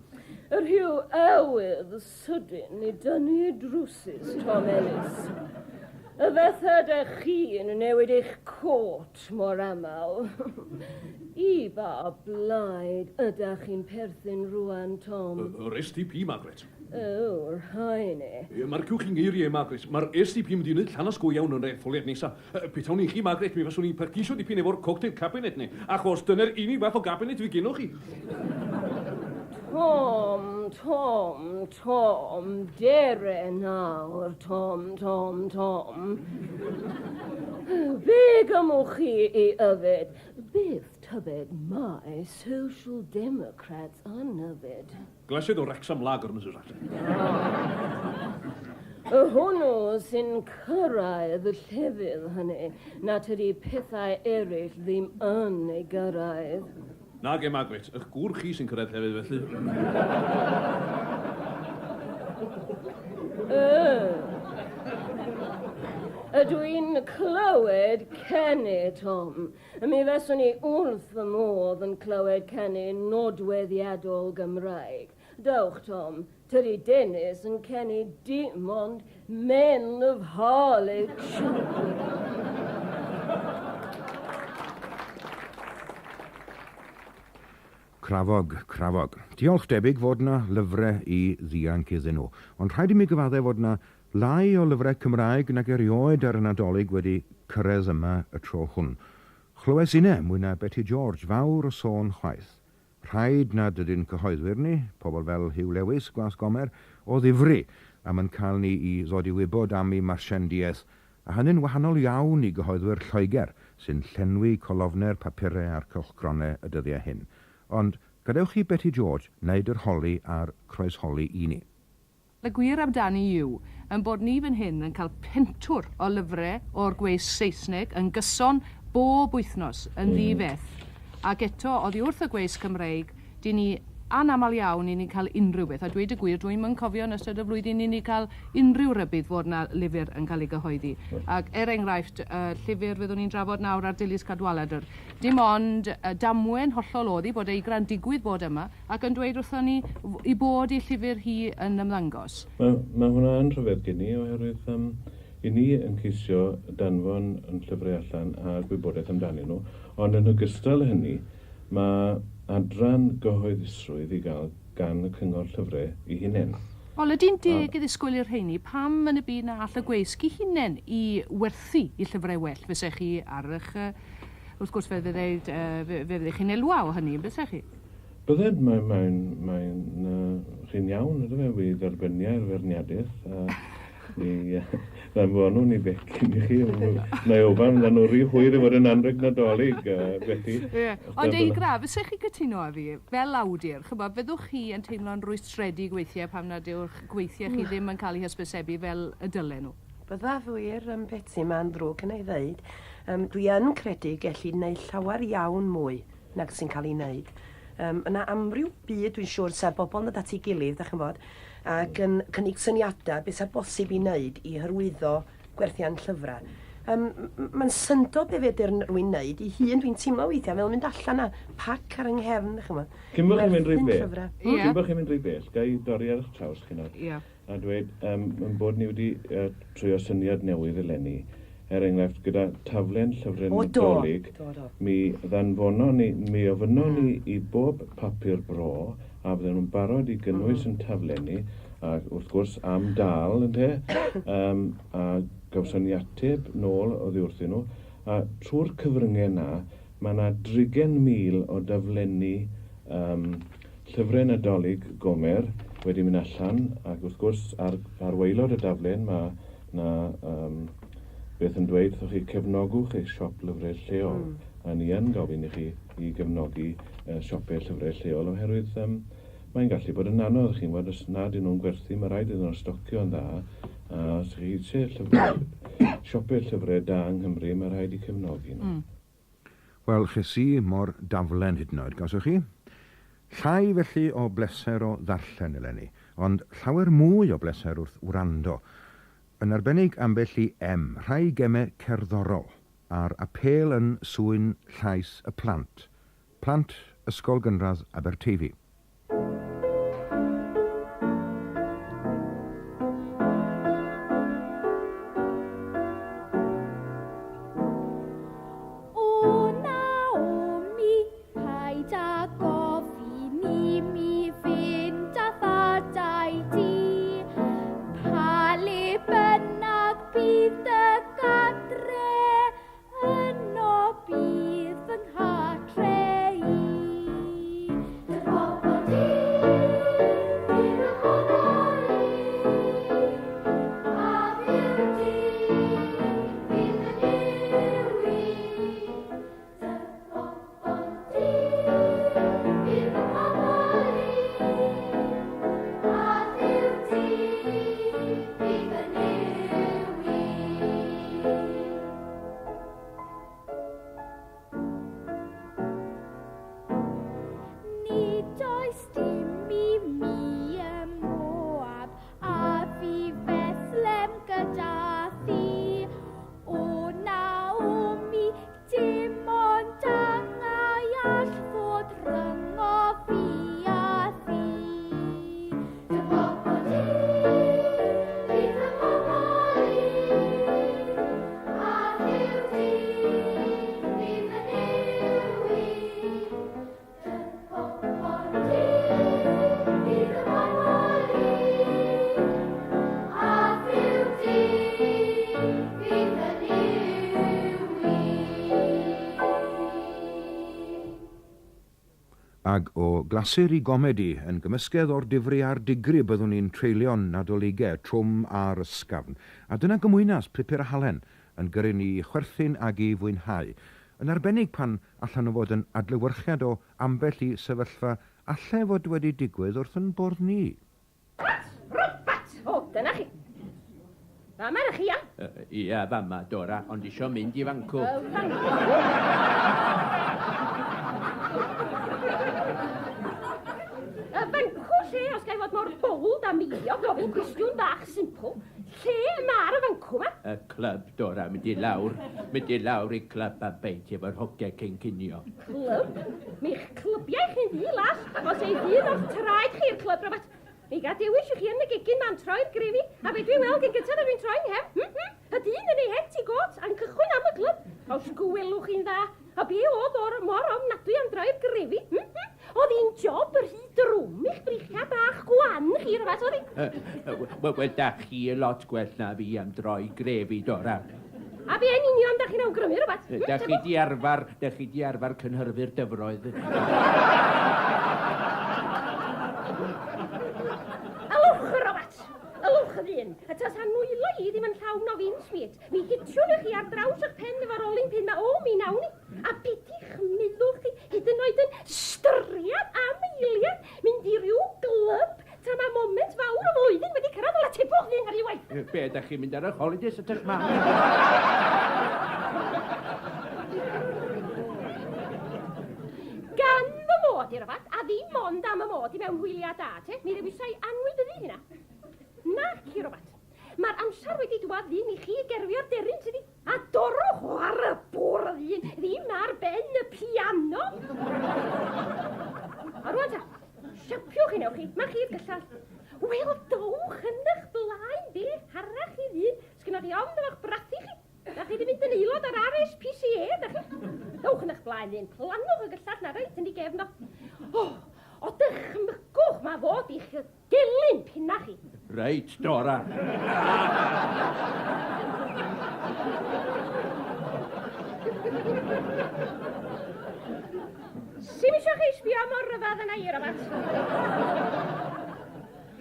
I: Rhyw awydd sydyn i dynnu drwsus, Tom Ellis. Y fatha dych chi'n newid eich côt mor aml. I ba blaid ydach chi'n perthyn rŵan, Tom?
D: Yr SDP, Margaret.
I: O, rhain e.
D: Ie, marciwch chi ngeiriau, Margaret. Mae'r SDP yn mynd i wneud llanast go iawn yn yr etholiad nesa. Petawn i'n chi, Margaret, mi faswn i'n practisio dipyn efo'r cocktail cabinet 'ne, achos dyna'r unig fath o gabinet fydd gennoch chi.
I: Tom, Tom, Tom, dere nawr, Tom, Tom, Tom. Be gymwch chi i yfed? Beth tybed mae Social Democrats yn yfed?
D: Glasied o Wrexham Lager, Misus Rattle.
I: Y hwnnw sy'n cyrraedd y llefydd hynny na tydi pethau eraill ddim yn ei gyrraedd.
D: Nage, Margaret, ych gŵr chi sy'n cyrraedd llefydd felly.
I: Ydw i'n clywed canu, Tom? Mi faswn i wrth fy modd yn clywed canu nodweddiadol Gymraeg. Dowch, Tom, tydi Dennis yn canu dim ond Men of Harwich.
T: Crafog, crafog. Diolch debyg fod 'na lyfre i ddianc iddyn nhw. Ond rhaid i mi gyfadde fod 'na Lai o lyfrau Cymraeg nag erioed ar y Nadolig wedi cyrraedd yma y tro hwn. Chlywes inne mwy na Beti George fawr o sôn chwaith. Rhaid nad ydyn cyhoeddwyr ni, pobl fel Huw Lewis, Gwas Gomer, o ddifri am yn cael ni i ddod i wybod am eu marsiandïaeth, a hynny'n wahanol iawn i gyhoeddwyr Lloegr sy'n llenwi colofnau'r papurau a'r cylchgronau y dyddiau hyn. Ond gadewch i Beti George wneud yr holi a'r croesholi i ni.
J: Y gwir amdani yw ein bod ni fan hyn yn cael pentwr o lyfre o'r gweisg Saesneg yn gyson bob wythnos, yn ddi-feth. Ac eto, oddi wrth y gweisg Cymreig, dyn ni anaml iawn i ni'n cael unrhyw beth. A dweud y gwir, dwi'm yn cofio yn ystod y flwyddyn i ni cael unrhyw rybudd fod 'na lyfr yn cael ei gyhoeddi. Ac er enghraifft, y llyfr fyddwn ni'n drafod nawr ar Dilys Cadwaladr, dim ond damwain hollol oedd hi bod Eigra'n digwydd bod yma, Ac yn dweud wrthon ni i bod ei llyfr hi yn ymddangos.
L: Mae, mae hwnna yn rhyfedd gen i, oherwydd yym, i ni yn ceisio danfon yn llyfrau allan a gwybodaeth amdanyn nhw, ond yn ogystal â hynny, mae adran gyhoeddusrwydd i gael gan y Cyngor Llyfrau ei hunain.
J: Wel, ydy'n deg i ddisgwyl i'r rheini, pam yn y byd na all y gweisg ei hunain i werthu i llyfrau well, fysech chi ar eich... Wrth gwrs, fe fyddai, fe fyddech chi'n elwa o hynny, yn bysech chi?
L: Bydded, mae, mae'n, mae'n, uh, chi'n iawn, ydw fe, wi dderbyniau'r feirniadaeth, a mi ddanfonwn ni becyn i chi, na i ofan, fyddan nhw rhy hwyr i fod yn anrheg Nadolig, Beti.
J: Ie, ond Eigra, fysech chi cytuno â fi, fel awdur, ch'mod, fyddwch chi yn teimlo'n rwystredig weithiau pam nad yw'ch gweithiau chi ddim yn cael eu hysbysebu fel y dylen nhw?
O: Byddaf wir, Beti, mae'n ddrwg gen i ddeud. Um, dwi yn credu gellid wneud llawer iawn mwy nag sy'n cael ei wneud. Um, yna amryw byd, dwi'n siŵr, sa bobl yn dod at ei gilydd, da chi'n bod, ac yn cynnig syniadau beth sy'n bosib i wneud i hyrwyddo gwerthiant llyfrau. Um, Mae'n syndod be fedr rwy'n wneud i hun, dwi'n teimlo weithiau fel mynd allan a pac ar yng nghefn, da chi'n bod.
L: Cyn bod chi'n mynd rhy bell, cyn bod chi'n mynd rhy bell, ga i dorri ar eich traws chi nawr?
J: Ie.
L: A dweud yym ein bod ni wedi yy trio syniad newydd eleni, er enghraifft gyda taflen llyfryn
O: O do!
L: Nadolig,
O: Do, do.
L: mi ddanfonon ni, mi ofynnon ni i bob papur bro a fydden nhw'n barod i gynnwys yn taflenni, a wrth gwrs am dâl ynte, yym a gawson ni ateb nôl oddi wrthyn nhw, a trwy'r cyfryngau 'na, mae 'na drigen mil o daflenni yym Llyfrau Nadolig Gomer wedi mynd allan ac wrth gwrs ar ar waelod y daflen ma' 'na yym beth yn dweud wrthoch chi cefnogwch eich siop lyfrau lleol. A ni yn gofyn i chi i gefnogi siopau llyfrau lleol oherwydd yym mae'n gallu bod yn anodd, chi'n gwybod, os nad y'n nhw'n gwerthu, mae rhaid iddyn nhw stocio yn dda, a os chi eisiau llyfrau, siopau llyfrau da yng Nghymru, mae rhaid i cefnogi nhw.
T: Wel, ches i mo'r daflen hyd yn oed, gawsoch chi? Llai felly o bleser o ddarllen eleni, ond llawer mwy o bleser wrth wrando. Yn arbennig ambell i em, rhai geme cerddorol, a'r apêl yn swyn llais y plant. Plant Ysgol Gynradd Aberteifi.
F: O Naomi, paid â gofyn i mi fynd â thadau di. Pa le bynnag bydd dy gadre, Yno bydd fy nghartre i. Dy bobl di fydd fy mhobl i, a Dduw di fydd fy Nuw i. Dy bobl di fydd fy mhobl i, a Dduw di fydd fy Nuw i. Nid oes dim i mi ym Moab, a fi Bethlem gyda thi. O Naomi, dim ond angau all fod rhyngof fi a thi. Dy bobl di fydd fy mhobl i, a Dduw di fydd fy Nuw i. Dy bobl di fydd fy mhobl i, a Dduw di fydd fy Nuw i.
T: Ag o glasur i gomedi, yn gymysgedd o'r difri a'r digri byddwn ni'n treulio'n Nadoligau trwm a'r ysgafn. A dyna gymwynas pupur a halen yn gyrru ni i chwerthin ag i fwynhau. Yn arbennig pan allan nhw fod yn adlewyrchiad o ambell i sefyllfa alle fod wedi digwydd wrth yn bwrdd ni.
I: Pat! Robat! O, dyna chi. Fama ydych chi, ia?
K: Ia, fama, Dora, ond isio mynd i fancw.
I: Y fancw lle, os ga i fod mor bold a meiddio gofyn cwestiwn bach simple, lle mae'r fancw 'ma?
K: Y clwb, Dora, mynd i lawr, mynd i lawr i clwb am beint efo'r hogia cyn cinio.
I: Clwb? Mi'ch clybiau chi'n ddu las, os ei ddydd o'ch traed chi i'r clwb, Robert. Mi ga dewis i chi yn y gegin ma'n troi'r grefi, a be dwi'n weld yn gyntaf dwi'n troi'n nghefn, hm, hm, y dyn yn ei het i got, a'n cychwyn am y clwb. Os gwelwch chi'n dda, a be o'dd o'r mor ofnadwy am droi'r grefi, hm, hm, o'dd hi'n job rhy drwm i'ch breichiau bach gwan chi, Robert, o'dd hi?
K: Wel, wel, da chi lot gwell na fi am droi grefi, Dora.
I: A be yn union da chi'n awgrymu, Robert?
K: Da chi di arfer, da chi di arfer cynhyrfu'r dyfroedd.
I: Ylwch, Robert! Ylwch y ddyn! A tas a nwylo i ddim yn llawn o fin sweet. Mi hitiwn i chi ar draws eich pen efo'r rolling pin ma. O, mi nawn ni. A be di'ch meddwl chi, hyd yn oed yn styriad am eiliad, mynd i ryw glwb Tra mae moment fawr y flwyddyn wedi cyrraedd, wel atebwch ddyn ar ei waith.
K: Be, da chi'n mynd ar eich holidays at eich mam?
I: Gan fy mod i, Robert, a ddim ond am y mod i mewn hwyliau da, te, mi ddewisai anwybyddu hynna. Nac i, Robert. Mae'r amser wedi dwad ddyn i chi gerfio'r deryn, tydi? A dorrwch o ar y bwrdd un, ddim ar ben y piano. A rwan ta, siapiwch chi newch chi, mae chi'r gyllall. Wel, dowch yn eich blaen, be harach chi ddyn, sgynnoch chi ofn efo'ch brathu chi. Da chi wedi mynd yn aelod o'r RSPCA, da chi? Dowch yn eich blaen ddyn, plannwch y gyllall na reit yn ei gefn o. O, o dychmygwch mae fod i'ch Dilyn pinna chi.
K: Reit, Dora.
I: Sim isio chi sbio mor ryfedd yna i, Robert.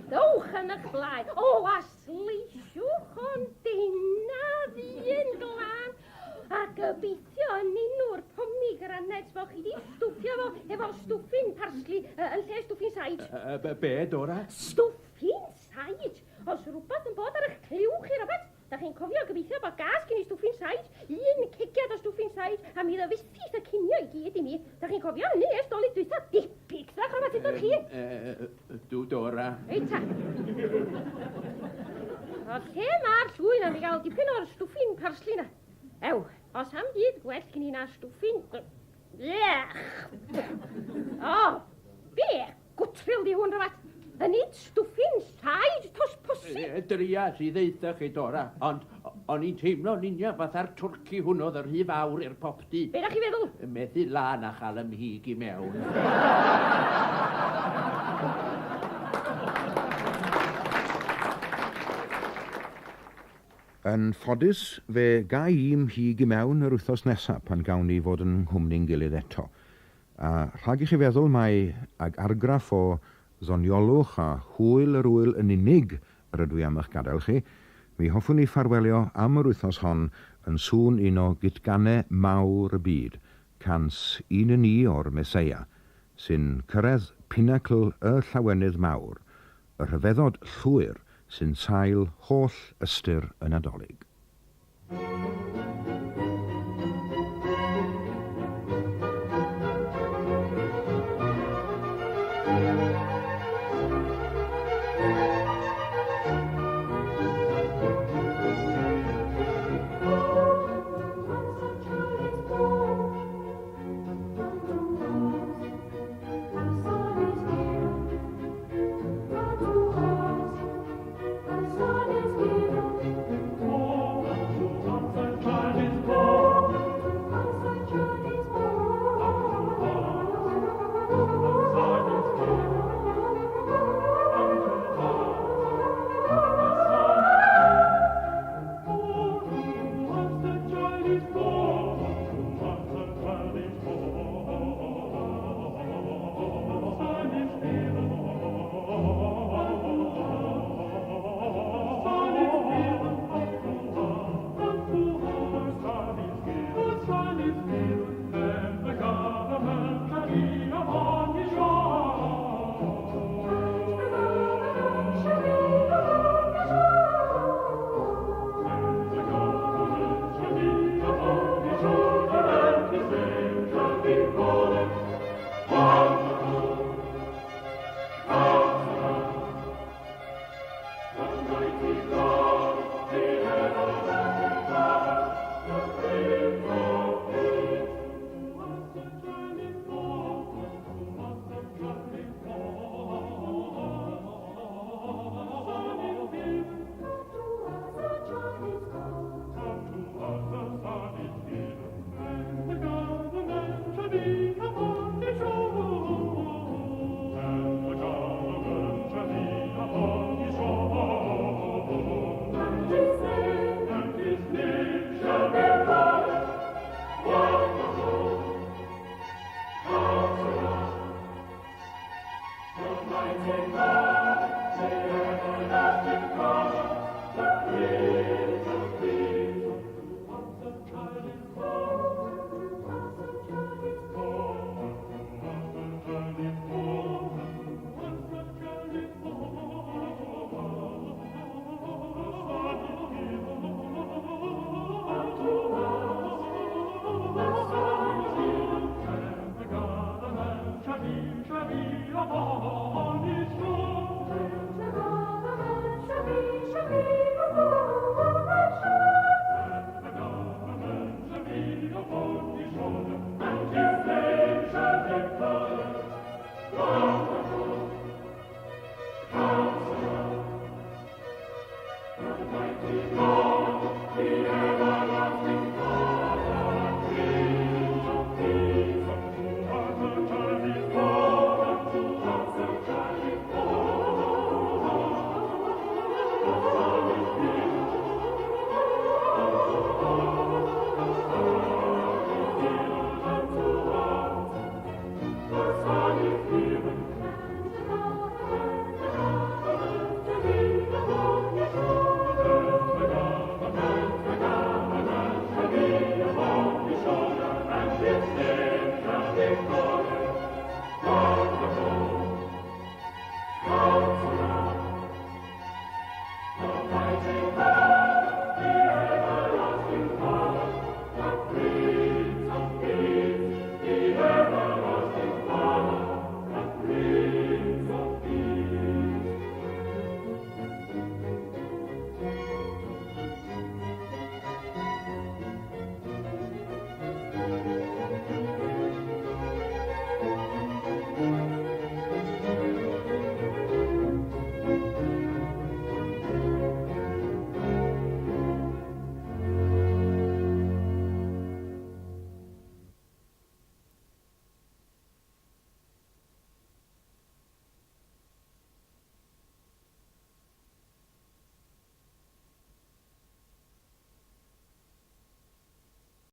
I: Dowch yn eich blaen. O, a sleisiwch o'n dena ddyn glân.
N: Yn lle stwffin saij.
K: Be, Dora?
N: Stwffin saij? Os rhywbeth yn bod ar eich clyw chi, Robert, da chi'n cofio gobeithio bod gas gen i stwffin saij, un cegiad o stwffin saij, a mi ddyfusith y cinio i gyd i mi. Da chi'n cofio hynny ers Dolig dwytha debyg, da Robert, ydych chi?
K: Ydw, Dora.
N: Reit ta. O, lle mae'r llwyn am i gael dipyn o'r stwffin parsli na? Ew, os am byd gwell gen i na stwffin... Iech! O, be gwtril di hwn, Robert? Yn nid stwffin llaid tos posib.
K: Dria i ddeutha chi, Dora, ond o'n i'n teimlo'n union fatha'r twrci hwnnw oedd y rhy fawr i'r popty.
N: Be da chi feddwl?
K: Methu lan a chael ym mhig i mewn.
T: Yn ffodus, fe ga i 'mhig i mewn yr wythnos nesa pan gawn ni fod yn nghwmni'n gilydd eto. A rhag i chi feddwl mai ag argraff o ddoniolwch a hwyl yr ŵyl yn unig yr ydw i am eich gadael chi, mi hoffwn i ffarwelio am yr wythnos hon yn sŵn un o gytgannau mawr y byd, cans un yn i o'r Meseia, sy'n cyrraedd pinacl y llawenydd mawr, y rhyfeddod llwyr sy'n sail holl ystyr y Nadolig.